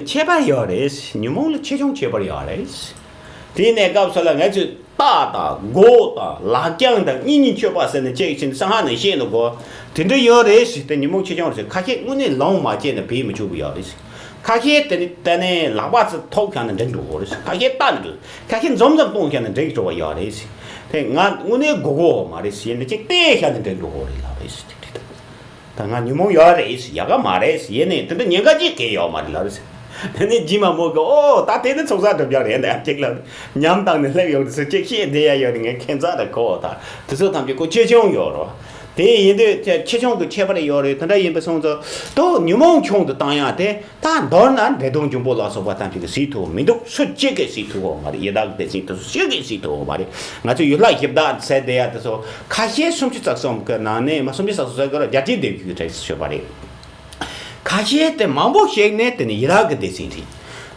ཁྱད་པར་ཡོད་རེད། ཉོན་མོངས་ལ་ཆེ་ཆུང་ཁྱད་པར་ཡོད་རེད། དེའི་གནས་སྐབས་སུ་ལ་ང་ཚོས་རྟགས་དང་སྒོ་དང་ལག་རྐྱང་དང་གཉིས་གཉིས་སྤྱོད་པ་ཟེར་ནས་ཅིག་ཕྱིན་གསང་སྔགས་ནང་བཤད་འདུག་གོ། དེ་འདྲ་ཡོད་རེད་ཟེར་ཏེ་ཉོན་མོངས་ཆེ་ཆུང་རེད་ཟེར། ཁ་ཤས་དངོས་གནས་ལོངས་མ་སྤྱད་ན་བེད་མི་ཆོག་གི་ཡོད་རེད་ཟེར། ཁ་ཤས་དེ་ནི་དེ་ནས་ལག་པ་ཚུར་ཐོགས་བཞག་ན་འགྲིག་འགྲོ་གི་རེད་ཟེར། ཁ་ཤས་བལྟ་ན་འགྲིག། ཁ་ཤས་འཛོམས་ཙམ་གཏོང་བཞག་ན་འགྲིག་འགྲོ་བ་ཡོད་རེད་ཟེར། དེ་ང་དངོས་གནས་དགོས་ཀྱི་ཡོད་མ་རེད་ཟེར་ནས་ཅིག་བལྟས་བཞག་ན་འགྲིག་འགྲོ་གི་རེད་ལབ་རེད་ཟེར། དེ་འདྲ་ད་ང་ཉོན་མོངས་ཡོད་རེད་ཟེར། ཡག་ག་མ་རེད་ཟེར། ཡིན་ནའི་དེ་འདྲ་ཉེན་ཁ་ཅིག་གང་ཡོད་མ་རེད་ལབ་རེད་ཟེར། དེ་ནས་རྗེས་མ་མོ་གིས་ཨོ་ད་དེ་ནི་ཚོགས་བསགས་སྒྲུབ་རྒྱག་རེད་འདི་ཅིག་ལབ། ཉམས་བཏང་ནས་སླེབས་ཡོང་དུས་ཚོད་ཅིག་བཤད་བསྡད་ཡ་ཡོད་ནི་ངས་ཁྱད་མཚར་དུ་གོ། ད་དེ་ཚོ་ཐམས་ཅད་ཁོ་ཆེ་ཆུང་ཡོད་རོ། དེ་ཡིན་དུས་ཆེ་ཆུང་གི་ཁྱད་པར་ཡོད་རེད། དེ་འདྲ་ཡིན་པ་སོང་ཙང་ད་ཉོན་མོངས་ཆུང་དུ་བཏང་ཡ་དེ། ད་མདོར་ན་འདྲེ་དུང་འབྱུང་པོ་ལ་སོགས་པ་ཐམས་ཅད་ཀྱིས་བཟོད་ཐུབ་མི་འདུག། སུ་གཅིག་གིས་བཟོད་ཐུབ་ཡོད་མ་རེད། ཡི་དྭགས་སྡེ་ཚན་དེ་ཚོ་གཅིག་གིས་བཟོད་ཐུབ་ཡོད་མ་རེད། ང་ཚོ་ཡུལ་ལྷ་གཞི་བདག་ཟེར་བསྡད་ཡ་དེ་ཚོ་ཁ་ཤས་སུམ་ཅུ་རྩ་གསུམ་གི་ནང་ནས་མ། སུམ་ཅུ་རྩ་གསུམ་ཟེར་དགོས་རེད། བརྒྱ་ཆའི་སྡེབ་ཅིག་གི་གྲས་སུ་ཡོད་པ་རེད། ཁ་ཤས་དེ་མང་པོ་ཞིག་ནས་དེ་ནི་ཡི་དྭགས་ཀྱི་སྡེ་ཚན་རེད།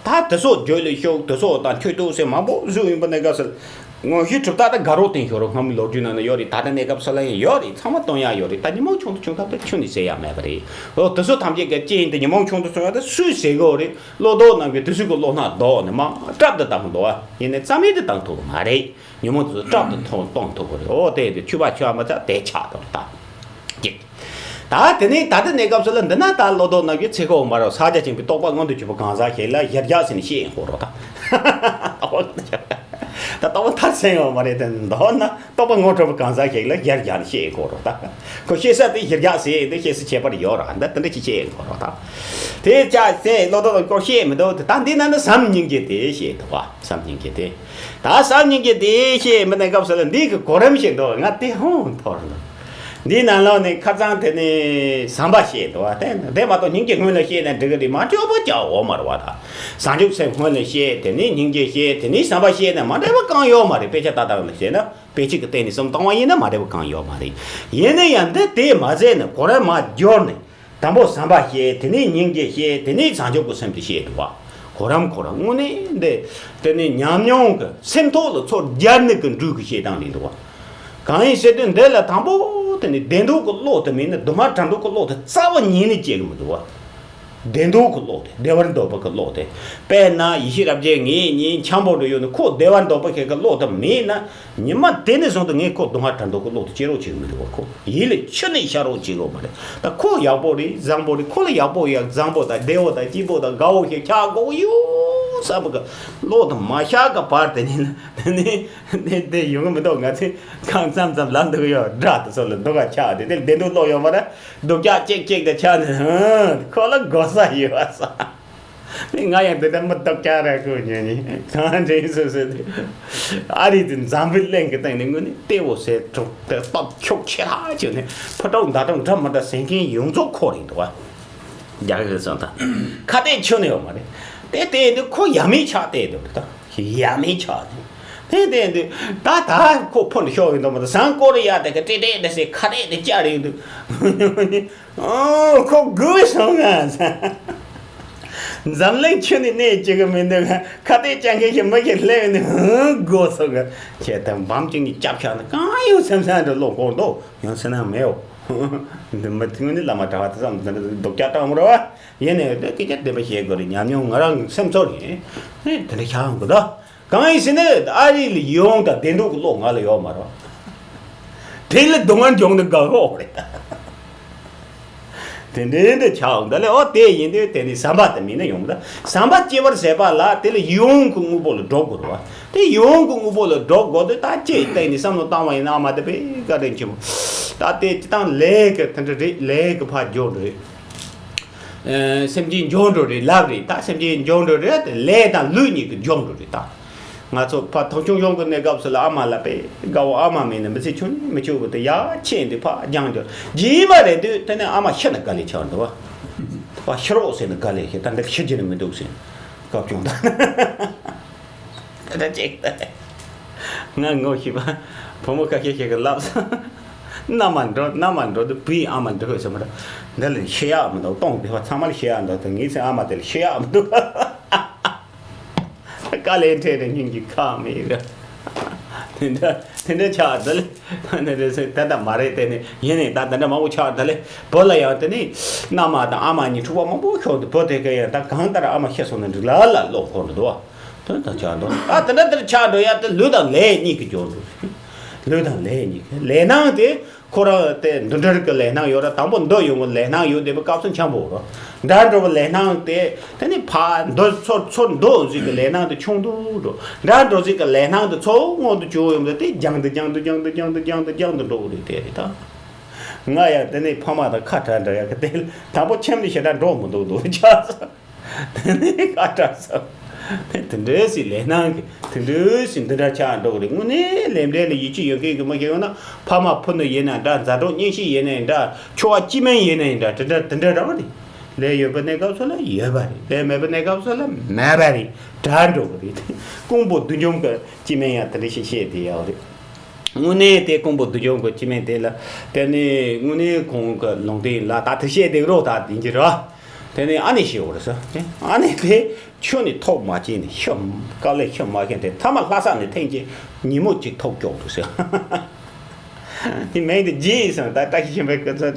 ད་དེ་ཚོ་བརྗོད་ལ་ཤོག། དེ་ཚོ་དང་ཁྱོད་ཏོག་ཟེར་མང་པོ་བཟོས་ཡིན་པ་ནས་སྐབས་སུ། དངོས་གཞི་གྲུབ་རྟགས་དེ་དགའ་རོགས་བསྟན་ཤོར་རོ། སྔ་མོའི་ལོ་རྒྱུས་ནང་ན་ཡོད་རེད། ད་ལྟ་གནས་སྐབས་སུ་ལ་ཡང་ཡོད་རེད། ཚང་མ་སྟོན་ཡ་ཡོད་རེད། ད་ཉོན་མོངས་ཆུང་དུ་ཆུང་ཐབས་དེ་ཁྱོན་ནས་ཟེར་ཡ་མེད་པ་རེད། འོ་དེ་ཚོ་ཐམས་ཅད་ཀྱི་རྐྱེན་དེ་ཉོན་མོངས་ཆུང་དུ་སོང་ཡ་དེ་སུས་ཟེར་གི་ཡོད་རེད། བློ་ལྡོག་རྣམས་ཀྱིས་དེ་ཚོའི་གི་བློ་སྣ་ལྡོག་ནས་མ་སྲབ་ཏུ་བཏང་འདུག་བ། ཡིན་ནའི་རྩ་མེད་དུ་བཏང་ཐུབ་མ་རེད། ཉོན་མོངས་དེ་ཚོ་སྲབ་ཏུ་ཐོང་གཏོང་ཐུབ་གི་རེད། འོ་དེ་དེ་ཆུ་བ་ཆུ་བ་མ་ཚ་དེ་ཆགས་དང་ད། ད་དེ་ནས་ད་ལྟ་གནས་སྐབས་སུ་ལ་འདི་ན་ད་བློ་ལྡོག་རྣམས་ཀྱི་ཚེ་འཁོར་མ་རོ། ཕྱག་རྒྱ་ཆེན་པོའི་རྟོགས་པ་མངོན་དུ་གྱུར་པ་གང་ཟག་ཞིག་ལ་གཞིར་བཞག་ཟེར་ནས་བཤད་ཡིན་གོ་རོགས་ད། ད་རྟོགས་པ་མཐར་ཕྱིན་ཡོད་མ་རེད་དེ། མདོར་ན་རྟོགས་པ་ངོ་འཕྲོད་པ་གང་ཟག་ཞིག་ལ་གཞིར་བཞག་ནས་བཤད་ཡིན་གོ་རོགས་ད། ཁོ་བཤད་ས་དེ་གཞིར་བཞག་ཟེར་ཡིན་དུས་བཤད་ས་ཁྱད་པར་ཡོད་ར། ད་དེ་འདྲ་ཅིག་བཤད་ཡིན་གོ་རོགས་ད། དེ་ཅག་ཟེར་བློ་ལྡོག་སྐོར་བཤད་མི་འདུག། དེ་ད་འདི་ན་ནི་བསམ་སྙིང་རྗེ་དེ་བཤད་འདུག་བ། བསམ་སྙིང་རྗེ་དེ། ད་བསམ་སྙིང་རྗེ་དེ་བཤད་མི་གནས་སྐབས་སུ་ལ་འདི་གི་གོ་རིམ་ཞིག་འདུག། ང་དེ་ཧོན་ཐོར་འདུག། འདིའི་ནང་ལོགས་ནས་ཁ་སང་དེ་ནས་ཟམ་པ་བཤད་འདུག་བ། དེ་དེ་མ་གཏོགས་སྙིང་རྗེ་སྔོན་ལ་བཤད་ན་འགྲིག་གི་རེད། མ་སྐྱོ་པོ་སྐྱོ་འོ་མ་རེད་བ། ད་བྱང་ཆུབ་སེམས་སྔོན་ལ་བཤད། དེ་ནས་སྙིང་རྗེ་བཤད། དེ་ནས་ཟམ་པ་བཤད་ན་མ་འགྲིག་པ་གང་ཡོད་མ་རེད། དཔེ་ཆ་ཏག་ཏག་ལ་བཤད་ན། དཔེ་ཆ་གི་སྟེང་ནས་བསམ་བཏང་བ་ཡིན་ན་མ་འགྲིག་པ་གང་ཡོད་མ་རེད། ཡིན་ན་ཡང་འདི་དེ་མ་ཟད་ནས་གོ་ར་མ་སྦྱོར་ནས། དང་པོ་ཟམ་པ་བཤད། དེ་ནས་སྙིང་རྗེ་བཤད། དེ་ནས་བྱང་ཆུབ་ཀྱི་སེམས་དེ་བཤད་འདུག་བ། གོ་རམ་གོ་རམ་དངོས་གནས་འདི་དེ་ནས་ཉམས་མྱོང་གི་སེམས་ཐོག་ལ་ཚུར་སྦྱར་ནས་ཀྱི་འགྲོས་ཀྱི་བཤད་སྟངས་རེད་འདུག་བ། གང་ཡིན་ཟེར་དུས་འདི་ལ་དང་པོ་དེ་ནས་བདེ་སྡུག་གི་བློ་དེ་མིན་ན་སྡུག་བསྔལ་བྲལ་འདོད་ཀྱི་བློ་དེ་རྩ་བ་ཉིད་ནས་སྐྱེ་གི་མི་འདུག་བ། བདེ་སྡུག་གི་བློ་དེ། བདེ་བར་འདོད་པ་གི་བློ་དེ། དཔེར་ན་ཡེ་ཤེས་རབ་རྒྱས་ངེད་གཉིས་འཆམ་པོ་འགྲོ་ཡོད་ན། ཁོ་བདེ་བར་འདོད་པ་གི་གི་བློ་དེ་མེད་ན། ཉི་མ་དེ་ནས་བཟུང་སྟེ་ངས་ཁོ་སྡུག་བསྔལ་བྲལ་འདོད་ཀྱི་བློ་དེ་སྐྱེ་རོགས་བྱེད་ཀྱི་མི་འདུག་བ། ཁོ་ཡིད་ལ་ཆུད་ནས་བཞག་རོགས་བྱེད་ཀྱི་ཡོད་མ་རེད། ད་ཁོ་ཡག་པོ་རེད། བཟང་པོ་རེད། ཁོ་ལ་ཡག་པོ་ཡག་བཟང་པོ་དང་བདེ་བོ་དང་སྐྱིད་པོ་དང་དགའ་བོ་ཞིག་ཆགས་དགོས་ཡོད་བསམ་པ་གི་བློ་དེ་མ་ཤར་གི་བར་དེ་ནས་ན། དེ་ནས་དེ་དེ་ཡོང་གི་མི་འདུག་ང་ཚོས་གང་འཚམ་འཚམ་ལབ་འདུག་ཡོད། དགྲ་དེ་ཚོ་ལ་སྡུག་ག་ཆགས་དེ། དེ་བདེ་སྡུག་བློ་ཡོད་མ་རེད། སྡུག་ཅག་ཅིག་ཅིག་དེ་ཆགས་ནས། ཧུམ། ཁོ་ལ་དགོས་ས་ཡོད་བསམ། ང་ཡང་དེ་ལྟར་མི་སྡུག་ཅག་ར་ཁུ་ཉོན་ནི་གང་དྲན་སོ་སོ་དེ། ཨ་རི་དེ་འཛམ་བུའི་གླིང་གི་སྟེང་ནས་དངོས་གནས་ལྟེ་བོ་ཟེར་གྲོགས་དེ་སྟོབས་ཤུགས་ཆེ་ཧ་ཅོ་ནས་ཕུ་གྲོགས་མདའ་གྲོགས་འདྲ་མི་འདྲ་ཟེར་མཁན་ཡོངས་རྫོགས་ཁོ་རེད་འདུག་བ། རྒྱ་གི་སོང་ད་ཁ་གཏད་ཆོད་ནས་ཡོད་མ་རེད། དེ་དེ་དུས་ཁོ་ཡ་མེད་ཆགས་བསྡད་འདུག་ད་ཡ་མེད་ཆགས་དེ་དེ་དུས་ད་ད་ཁོ་ཕོ་འདི་ཤོག་གི་འདུག་མ་ད་བཟང་ཀོ་རི་ཡ་དེ་གི་ཏྲེ་ཏྲེ་དེ་ཟེར་ཁ་གཏད་དེ་བཅར་ཡོང་དུས། ཨོ། ཁོ་དགོས་སོང་ང་། འཛམ་གླིང་ཁྱོན་ནས་གནས་བཅུག་གི་མི་འདུག་ཁ་གཏད་བཅག་མཁན་གྱི་མི་ཞིག་སླེབས་ནས་ཧུང་དགོས་སོང་ང་། ཁྱེད་དང་འབམ་ཅིག་གིས་སྐྱབས་ཆག་ན་གང་ཡོད་སེམས་སང་དུ་ལོག་གོ་འདུག་ཡང་སེམས་ནང་མེའོ། འདི་མི་ཐུང་ནི་བླ་མ་གྲྭ་བ་དེ་ཙམ་འདི་འདྲ་སྡུག་ཅག་སྤྲང་མོ་རེད་བ། ཡིན་ནའི་དེ་སྐད་ཆ་བདེན་པ་བཤད་དགོས་རེད། ཉམས་མྱོང་ང་རང་གི་སེམས་ཚོར་ཡིན། ཨེ་དེ་འདྲ་ཆགས་ཡོང་གི་འདུག་གང་ཡིན་ཟེར་ན་ཨ་རི་ལ་ཡོང་དང་བདེ་སྡུག་གི་བློ་ང་ལ་ཡོད་མ་རེད། དེ་ལ་སྡུག་བསྔལ་འབྱུང་ནི་དགའ་བོ་རེད། དེ་འདྲའི་འདྲ་ཆགས་འོང་། ད་ལས་ཨོ་དེ་ཡིན་དུས་དེ་ནི་ཟམ་པ་དེ་མིན་ན་ཡོང་གི་ད། ཟམ་པ་སྐྱེ་བར་བྱེད་པ་ལ་དེ་ལ་ཡིད་འོང་གི་དངོས་པོ་ལ་འགྲོ་དགོས་རེད་བ། དེ་ཡིད་འོང་གི་དངོས་པོ་ལ་འགྲོ་དགོས་དུས་ད་ཅི་སྟེང་ནས་བསམ་བློ་བཏང་བ་ཡིན་ན་ཨ་མ་དེ་དཔེ་བཀའ་དྲིན་ཆེན་པོ། ད་དེ་སྤྱི་བཏང་ལས་ཀྱི་དེ་འདྲ་རེད། ལས་ཀྱི་ཕར་འགྱོ་འགྲོ་རེད། ཨ། སེམས་ཅན་འབྱོར་འགྲོ་རེད་ལབ་རེད། ད་སེམས་ཅན་འབྱོར་འགྲོ་རེད། དེ་ལས་དང་ལུས་གཉིས་ཀྱི་འབྱོར་འགྲོ་རེད་ད། ང་ཚོ་ཕར་ཐོག་ཆུང་ཆུང་གི་གནས་སྐབས་སུ་ལ་ཨ་མ་ལ་དཔེ་དགའ་བོ། ཨ་མ་མེད་ན་མི་ཚེ་ཆུང་ནས་མི་ཆུང་བ་དེ་ཡ་ཆེ་འདི་ཕར་སྦྱང་འགྱོ་རྗེས་མ་རེད་དུས་དེ་ནས་ཨ་མ་ཤི་ན་དགའ་ལས་ཆགས་འདུག་བ། ཕར་ཤི་རོགས་ཟེར་ན་དགའ་ལས་ཤི། ད་འདི་ཤི་རྒྱུ་ནི་མི་འདུག་ཟེར་སྐབས་བྱུང་ད། དེ་འདྲ་ཅིག་ད། ང་ངོ་ཤེས་པ། བུ་མོ་ཁ་ཤས་ཤིག་གིས་ལབ་སོང་། མནའ་མ་འགྲོ། མནའ་མ་འགྲོ་དུས་བུའི་ཨ་མ་འདྲི་དགོས་ཟེར་མ་རེད། འདི་ལ་ཤི་ཡག་མི་འདུག་སྟོང་དེ་བ་ཚང་མ་ལ་ཤི་ཡག་འདུག་ད་ངའི་ཚེ་ཨ་མ་དེ་ལ་ཤི་ཡག་མི་འདུག་དཀའ་ལས་འཕྲད་ནས་སྙིང་གི་ཁག་མེད་རེད། དེ་འདྲ་དེ་འདྲ་ཆགས་འདི་ལ་ནི་རེད་ཟེར། ད་ལྟ་མ་རེད། དེ་ནི་ཡིན་ནའི་ད་དེ་འདྲ་མང་པོ་ཆགས། འདི་ལ་བུ་ལ་ཡང་དེ་ནི་མནའ་མ་དང་ཨ་མ་གཉིས་འཁྲུག་པ་མང་པོ་ཤོར་འདུག་བུ་དེ་ག་ཡང་ད་གང་ལྟར་ཨ་མ་ཤི་སོང་ན་འགྲིག་ལ་ལ་བློ་འཁོར་འདུག་དེ་ལྟར་ཆགས་འགྲོ། ཨ་དེ་འདྲ་དེར་ཆགས་འགྲོ་ཡ་དེ་ལུས་དང་ལས་གཉིས་ཀྱི་སྦྱོར་འགྲོ། ལུས་དང་ལས་གཉིས་ཀྱི་ལས་སྣང་དེ་ཁོ་རང་དེ་འདི་འདྲ་གི་ལས་སྣང་ཡོད་ར། དང་པོ་འདི་ཡོང་གི་ལས་སྣང་ཡོད་བསྡད་པའི་སྐབས་སུ་འཆམ་པོ་རོ། འདྲ་འགྲོ་བའི་ལས་སྣང་དེ་དེ་ནི་ཕ་འདི་ཚོ་ཚོ་འདི་ཟིག་གི་ལས་སྣང་དེ་ཆུང་དུ་འགྲོ། འདྲ་འགྲོ་ཟིག་གི་ལས་སྣང་དེ་ཚོ་མངོན་དུ་གྱུར་ཡོང་དུས་དེ་རྒྱང་དུ་རྒྱང་དུ་རྒྱང་དུ་རྒྱང་དུ་རྒྱང་དུ་འགྲོ་གི་རེད། དེ་རེད་ད། ང་ཡང་དེ་ནི་ཕ་མ་དང་ཁ་བྲལ་འདྲ་ཡ་གི་དེ་དང་པོ་ཁྱིམ་ནས་ཞེ་དྲག་འགྲོ་མི་འདུག་འདུག་ཆགས་སོང་། དེ་ནས་ཁ་གྲག་སོང་། དེ་འདྲའི་ཞིག་ལས་སྣང་གི་དེ་འདྲའི་ཞིག་འདི་འདྲ་ཆགས་འགྲོ་གི་རེད། དངོས་གནས་ལས་འབྲས་ལ་ཡིད་ཆེས་ཡོད་མཁན་གྱི་མི་ཞིག་ཡོང་ན། ཕ་མ་ཕུ་ནུ་ཡིན་ནའི་འདྲ། མཛའ་གྲོགས་གཉེན་བཤེས་ཡིན་ནའི་འདྲ། ཁྱོ་ག་སྐྱེ་དམན་ཡིན་ནའི་འདྲ། དེ་འདྲ་དེ་འདྲ་རང་རེད། ལས་ཡོད་པའི་གནས་སྐབས་སུ་ལ་ཡོད་པ་རེད། ལས་མེད་པའི་གནས་སྐབས་སུ་ལ་མེད་པ་རེད། དྲག་འགྲོ་གི་རེད། ཀོང་པོ་བདུད་འཇོམས་ཀྱི་སྐྱེ་དམན་ཡང་དེ་འདྲ་ཞིག་བཤད་བསྡད་ཡོད་རེད། དངོས་གནས་དེ་ཀོང་པོ་བདུད་འཇོམས་ཀྱི་སྐྱེ་དམན་དེ་ལ་དེ་ནས་དངོས་གནས་ཁོང་གི་ལུང་བསྟན་ལ་ད་དེ་བཤད་བསྡད་རོགས་ད་ཡིན་གྱི་རེད། དེ་ནས་ཨ་ནེ་ཞེས་པ་རེད་ཟེར། ཨ་ནེ་དེ་ཁྱོན་ནས་ཐོག་མ་བྱས་ནས་ཤི། དཀའ་ལས་ཤི་མ་ཤི་དེ་ཐ་མ་ལྷ་ས་ནས་ཐེངས་གཅིག་ཉིན་མོ་གཅིག་ཐོག་སྐྱོག་འདུག་ཟེར། དེ་མིང་དེ་རྗེས་སོང་ད་བཀྲ་ཤིས་ཆོས་འཕེལ་ཁོ་ཚོ་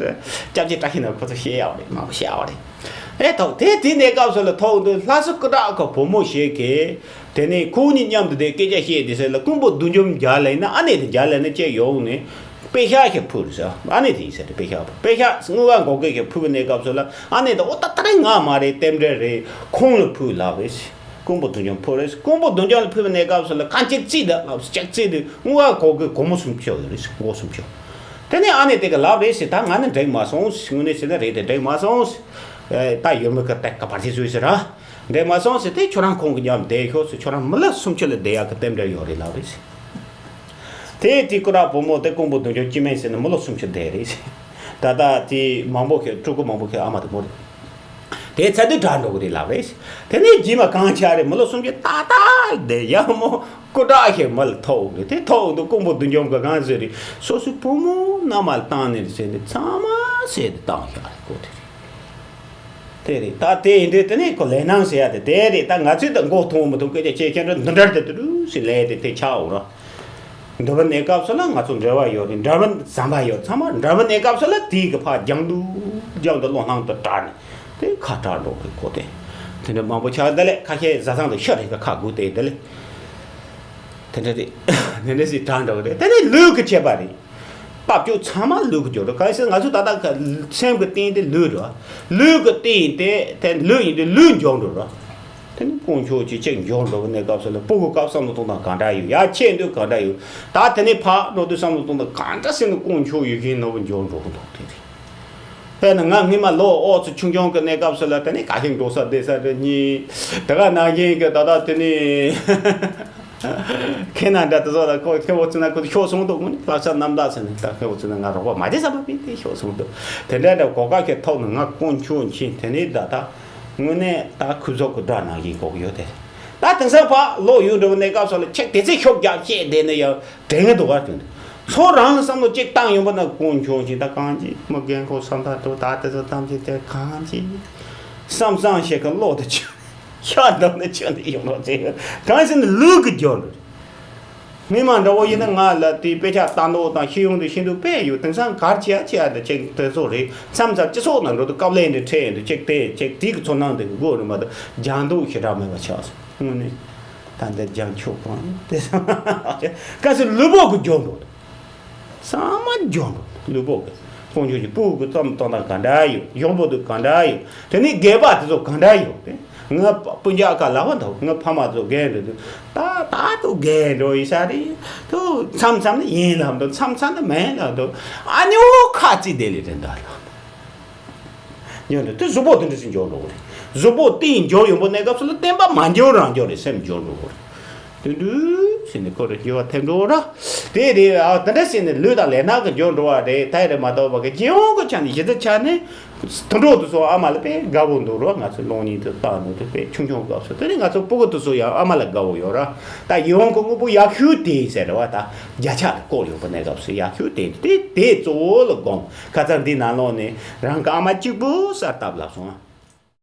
སྐྱབས་རྗེ་བཀྲ་ཤིས་ནོར་བུ་ཁོ་ཚོ་བཤད་ཡག་རེད། མང་པོ་བཤད་ཡག་རེད། ཨེ་ཐོག་དེ་དེ་གནས་སྐབས་སུ་ལ་ཐོག་འདུག་ལྷ་ས་སྐུ་དྲག་གི་བུ་མོ་ཞིག་གིས་དེ་ནས་ཁོ་གཉིས་མཉམ་དུ་དེ་སྐད་ཆ་བཤད་དེ་ཟེར་ལ། ཀོང་པོ་བདུད་འཇོམས་རྒྱ་ལས་ན་ཨ་ནེ་དེ་རྒྱ་ལས་ན་བཅས་ཡོང་ནས། དཔེ་ཤག་ཞིག་ཕུལ་ཟེར། ཨ་ནེ་དེ་ཡིན་ཟེར་ཏེ་དཔེ་ཤག་ཕུལ། དཔེ་ཤག་དངུལ་ཀ་འགོག་གེ་ཞིག་ཕུལ་བའི་གནས་སྐབས་སུ་ལ་ཨ་ནེ་དེ་ཨོ་ད་ད་རེས་ང་མ་རེད། རྟེན་འབྲེལ་རེད། ཁོང་ལ་ཕུལ་ལབ་རེད་ཟེར། ཀོང་པོ་བདུད་འཇོམས་ཕུལ་རེད་ཟེར། ཀོང་པོ་བདུད་འཇོམས་ལ་ཕུལ་བའི་གནས་སྐབས་སུ་ལ་ཁ་ཅིག་རྩིས་དང་ལབ་ཟེར། ཅིག་རྩིས་དུས་དངུལ་ཀ་འགོག་གེ་སྒོར་མོ་སུམ་ཅུ་ཡོད་རེད་ཟེར། སྒོར་སུམ་ཅུ། དེ་ནས་ཨ་ནེ་དེ་ག་ལབ་རེད་ཟེར། ད་ང་ནི་འགྲིག་མ་སོང་ཟེར། དངོས་གནས་བྱས་ན་རེད་དེ་འགྲིག་མ་སོང་ཟེར། ད་ཡུལ་མི་གི་ཏེ་ག་བར་ཆད་བཟོས་ཟེར་ར། འགྲིག་མ་སོང་ཟེར། དེ་ཁྱོད་རང་ཁོང་གི་མཉམ་བསྡད་ཤོག་ཟེར། ཁྱོད་རང་མི་ལ་སུམ་ཅུ་ལ་བསྡད་ཡག་གི་རྟེན་འབྲེལ་ཡོད་རེད་ལབ་རེད་ཟེར། དེ་དེ་སྐུ་དྲག་བུ་མོ་དེ་ཀོང་པོ་བདུད་འཇོམས་སྐྱེ་དམན་ཟེར་ནས་མི་ལོ་སུམ་ཅུ་འདས་རེད། ད་ལྟ་དེ་མང་པོ་ཁེ་ཕྲུ་གུ་མང་པོ་ཁེ་ཨ་མ་དེ་མོ་རེད། དེ་ཚ་དུས་དྲག་འགྲོ་གི་རེད་ལབ་རེད། དེ་ནས་རྗེས་མ་གང་ཆགས་རེད། མི་ལོ་སུམ་ཅུ་ཏག་ཏག་དེ་ཡང་མོ་སྐུ་དྲག་ཁེ་མི་ལ་ཐོག་རེད། དེ་ཐོག་འདུག་ཀོང་པོ་བདུད་འཇོམས་གི་གང་ཟེར་རེད། སོ་སོའི་བུ་མོ་མནའ་མ་ལ་བཏང་ནས་ཟེར་ནས་ཚང་མ་བསད་དེ་བཏང་ཤག་རེད། ཀོ་དེ་རེད། དེ་རེད། ད་དེ་ཡིན་དུས་དེ་ནས་ཁོ་ལས་སྣང་ཟེར་ཡ་དེ་དེ་རེད། ད་ང་ཚོས་ད་མགོ་ཐོན་མི་ཐུབ་སྐད་ཆ་བཤད་ཁྱེད་འདྲ་འདི་འདྲ་དེ་དུ་རུ་ཟེར་ལས་དེ་དེ་ཆགས་འོང་ར། འདི་བ་གནས་སྐབས་སུ་ལ་ང་ཚོ་འབྲེལ་བ་ཡོད་རེད། འདྲ་བ་ཟམ་པ་ཡོད། ཚང་མ་འདྲ་བ་གནས་སྐབས་སུ་ལ་དེའི་གི་ཕ་རྒྱང་དུ་རྒྱང་དུ་བློ་སྣང་དུ་དྲག་ནས་དེ་ཁ་གྲག་འགྲོ་གི་ཁོ་དེ། དེ་འདྲ་མང་པོ་ཆགས། དེ་ལས་ཁ་ཤས་བཟའ་ཚང་དུ་ཤ་རེ་གི་ཁ་དགུ་དེ་དེ་ལས་དེ་འདྲ་རེད། དེ་འདྲ་ཞིག་དྲག་འགྲོ་གི་རེད། དེ་ནས་ལུས་ཀྱི་ཁྱད་པར་རེད། བབ་ཅོལ་ཚང་མ་ལུས་ཀྱི་འགྱུར་འགྲོ། གང་ཡིན་ཟེར་ང་ཚོ་ད་ལྟ་སེམས་ཀྱི་རྟེན་དེ་ལུས་འགྲོ། ལུས་ཀྱི་རྟེན་དེ་དེ་ལུས་ཡིན་དུས་ལུས་འགྱུར་འགྲོ་ར། དེ་ནི་དཀོན་མཆོག་ཅིག་ཅིག་འགྱུར་འགྲོ་གི་གནས་སྐབས་སུ་ལ་སྤུ་གུ་སྐབས་བསམ་བློ་གཏོང་སྟངས་ག་འདྲ་ཡོད། ཡར་ཆེ་འདོད་ག་འདྲ་ཡོད། ད་དེ་ནི་ཕར་འགྲོ་དུས་བསམ་བློ་གཏོང་སྟངས་ག་འདྲ་ཟེར་ན་དཀོན་མཆོག་ཡོད་མཁན་ནོར་བུ་འགྱུར་འགྲོ་གི་འདུག་དེ་རེད། དཔེར་ན་ང་སྔོན་མ་ལོ་ཨོ་ཚོ་ཆུང་ཆུང་གི་གནས་སྐབས་སུ་ལ་དེ་ནི་ག་ཤེད་འགྲོ་ས་བསྡད་ས་རེད། གཉིས་དེ་ག་ནང་བཞིན་གི་ད་ལྟ་དེ་ནི། ཁེ་ན་འདྲ་དེ་ཚོ་ལ་ཁོ་ཁེ་བོ་ཚུ་ན་ཁོ་ཤོག་སོང་འདུག་དངོས་གནས་བསླབ་བྱ་རྣམ་དག་ཟེར་ནས་ད་ཁེ་བོ་ཚུ་ན་ང་རོགས་པ་མ་བྱེད་ས་མ་པིན་ཏེ་ཤོག་སོང་འདུག་དེ་འདྲ་འདྲ་གོ་སྐབས་ཁེ་ཐོག་ནས་ང་དཀོན་མཆོག་མཁྱེན། དེ་ནས་ད་ད་དངོས་གནས་ད་ཁུ་ཚོགས་ཀྱི་དགྲ་ནང་བཞིན་གོ་གི་ཡོད་དེ། ད་དེང་སང་ཕ་ལོ་ཡུན་འགྲོ་བའི་གནས་སྐབས་སུ་ལ་ཁྱེད་དེ་ཚེ་ཤོག་རྒྱག་བཤད་བསྡད་ནས་ཡང་དྲན་གི་འདུག་ག་དྲན་འདུག་ཚོ་རང་ལ་བསམ་བློ་གཅིག་བཏང་ཡོང་པ་ན་དཀོན་མཆོག་མཁྱེན། ད་གང་ཅི་མི་རྒན་ཁོག་ས་མཐའ་དུ་ད་དེ་ཚོ་ཐམས་ཅད་དེ་གང་ཅི་བསམ་བསམ་ཞིག་གི་བློ་དེ་ཆུ། ཤ་འདམ་ནས་ཆོས་འདི་ཡོང་རོགས་བྱེད། གང་ཟེར་ན་ལུས་ཀྱི་རྒྱུ་རེད། སྔོན་མ་འདྲ་བོ་ཡིན་ན་ང་ལ་དེའི་དཔེ་ཆ་ལྟ་མདོག་དང་ཤེས་ཡོན་དུ་ཤིན་ཏུ་དཔེ་ཡོད། དེང་སང་གར་བྱེད་ཡ་བྱེད་ཡ་དེ་ཅིག་དེ་ཚོ་རེད། མཚམས་མཚམས་སྤྱི་ཚོགས་ནང་འགྲོ་དུས་དཀའ་ལས་འདི་འཕྲད་ཡོང་དུས་ཅིག་དེ་ཅིག་དེའི་གི་ཚོར་སྣང་དེ་གི་སྒོ་རུ་མ་གཏོགས་སྦྱང་འདུག་ཞེ་དྲག་མེད་པ་ཆགས་སོང་། དངོས་གནས་ད་འདི་སྦྱང་ཆོག་གང་དེ་གང་ཟེར་ལུས་པོ་གི་རྒྱུ་འགྲོ་འདུག་ཚང་མ་འཇོན་པོ་ལུས་པོ་གི་དཀོན་མཆོག་གི་སྤུ་གུ་ཙམ་གཏོང་སྟངས་ག་འདྲ་ཡོད། གཞོན་པོ་དུ་ག་འདྲ་ཡོད། དེ་ནི་རྒས་པ་དེ་ཚོ་ག་འདྲ་ཡོད་དེ། ང་སྤུན་ཀྱག་ག་ལ་བ་འདུག་ང་ཕ་མ་ཚོ་རྒས་འགྲོ་དུས་ད་ད་དུ་རྒས་འགྲོ་ཡི་ས་རེད། དུ་མཚམས་མཚམས་ནི་ཡིན་ལབ་འདུག་མཚམས་མཚམས་ནི་མེད་ལབ་འདུག་ཨ་ཉོ་ཁ་ཙི་དེ་ལས་རེད་འདུག་ལབ། འཇོན་འདུག་དེ་གཟུགས་པོ་དེ་འདྲ་ཞིག་འཇོན་འགྲོ་གི་རེད། གཟུགས་པོ་གཏིང་འཇོན་ཡོང་པོ་གནས་སྐབས་སུ་ལ་བསྟན་པ་མ་འཇོན་རང་འཇོན་རེད། སེམས་འཇོན་འགྲོ་གི་རེད། དུ་དུ་ཟེར་ནས་ཁོ་ར་འགྱུར་བ་ཐེབས་འགྲོ་ར། དེ་རེད་ཨ། དེ་འདྲ་ཟེར་ནས་ལུས་དང་ལས་སྣང་གི་འགྱུར་འགྲོ་བ་རེད། ད་རེད་མ་གཏོགས་པ་གི་སྤྱི་ཡོངས་ཀྱི་ཆ་ནས་གཞི་རྩའི་ཆ་ནས་དུད་འགྲོ་དུ་སོང་ཨ་མ་ལ་དཔེ་དགའ་བོ་འདུག་རོ། ང་ཚོ་སློབ་གཉེར་དུ་བཏང་ནས་དུ་དཔེ་ཆུང་ཆུང་སྐབས་སུ་དེ་ནས་ང་ཚོ་སྤུ་གུ་དུ་སོང་ཡང་ཨ་མ་ལ་དགའ་བོ་ཡོད་ར། ད་ཡིད་འོང་གི་དངོས་པོ་ཡག་ཤོས་དེ་ཟེར་ར་བ། ད་བརྒྱ་ཆ་དུ་བཀོལ་ཡོང་པ་གནས་སྐབས་སུ་ཡག་ཤོས་དེ་དེ་དེ་གཙོ་བོ་ལ་དགོངས། ཁ་ཚར་འདི་ནང་ལོགས་ནས་རང་གི་ཨ་མ་གཅིག་པུ་གསར་བཏབ་ལབ་སོང་།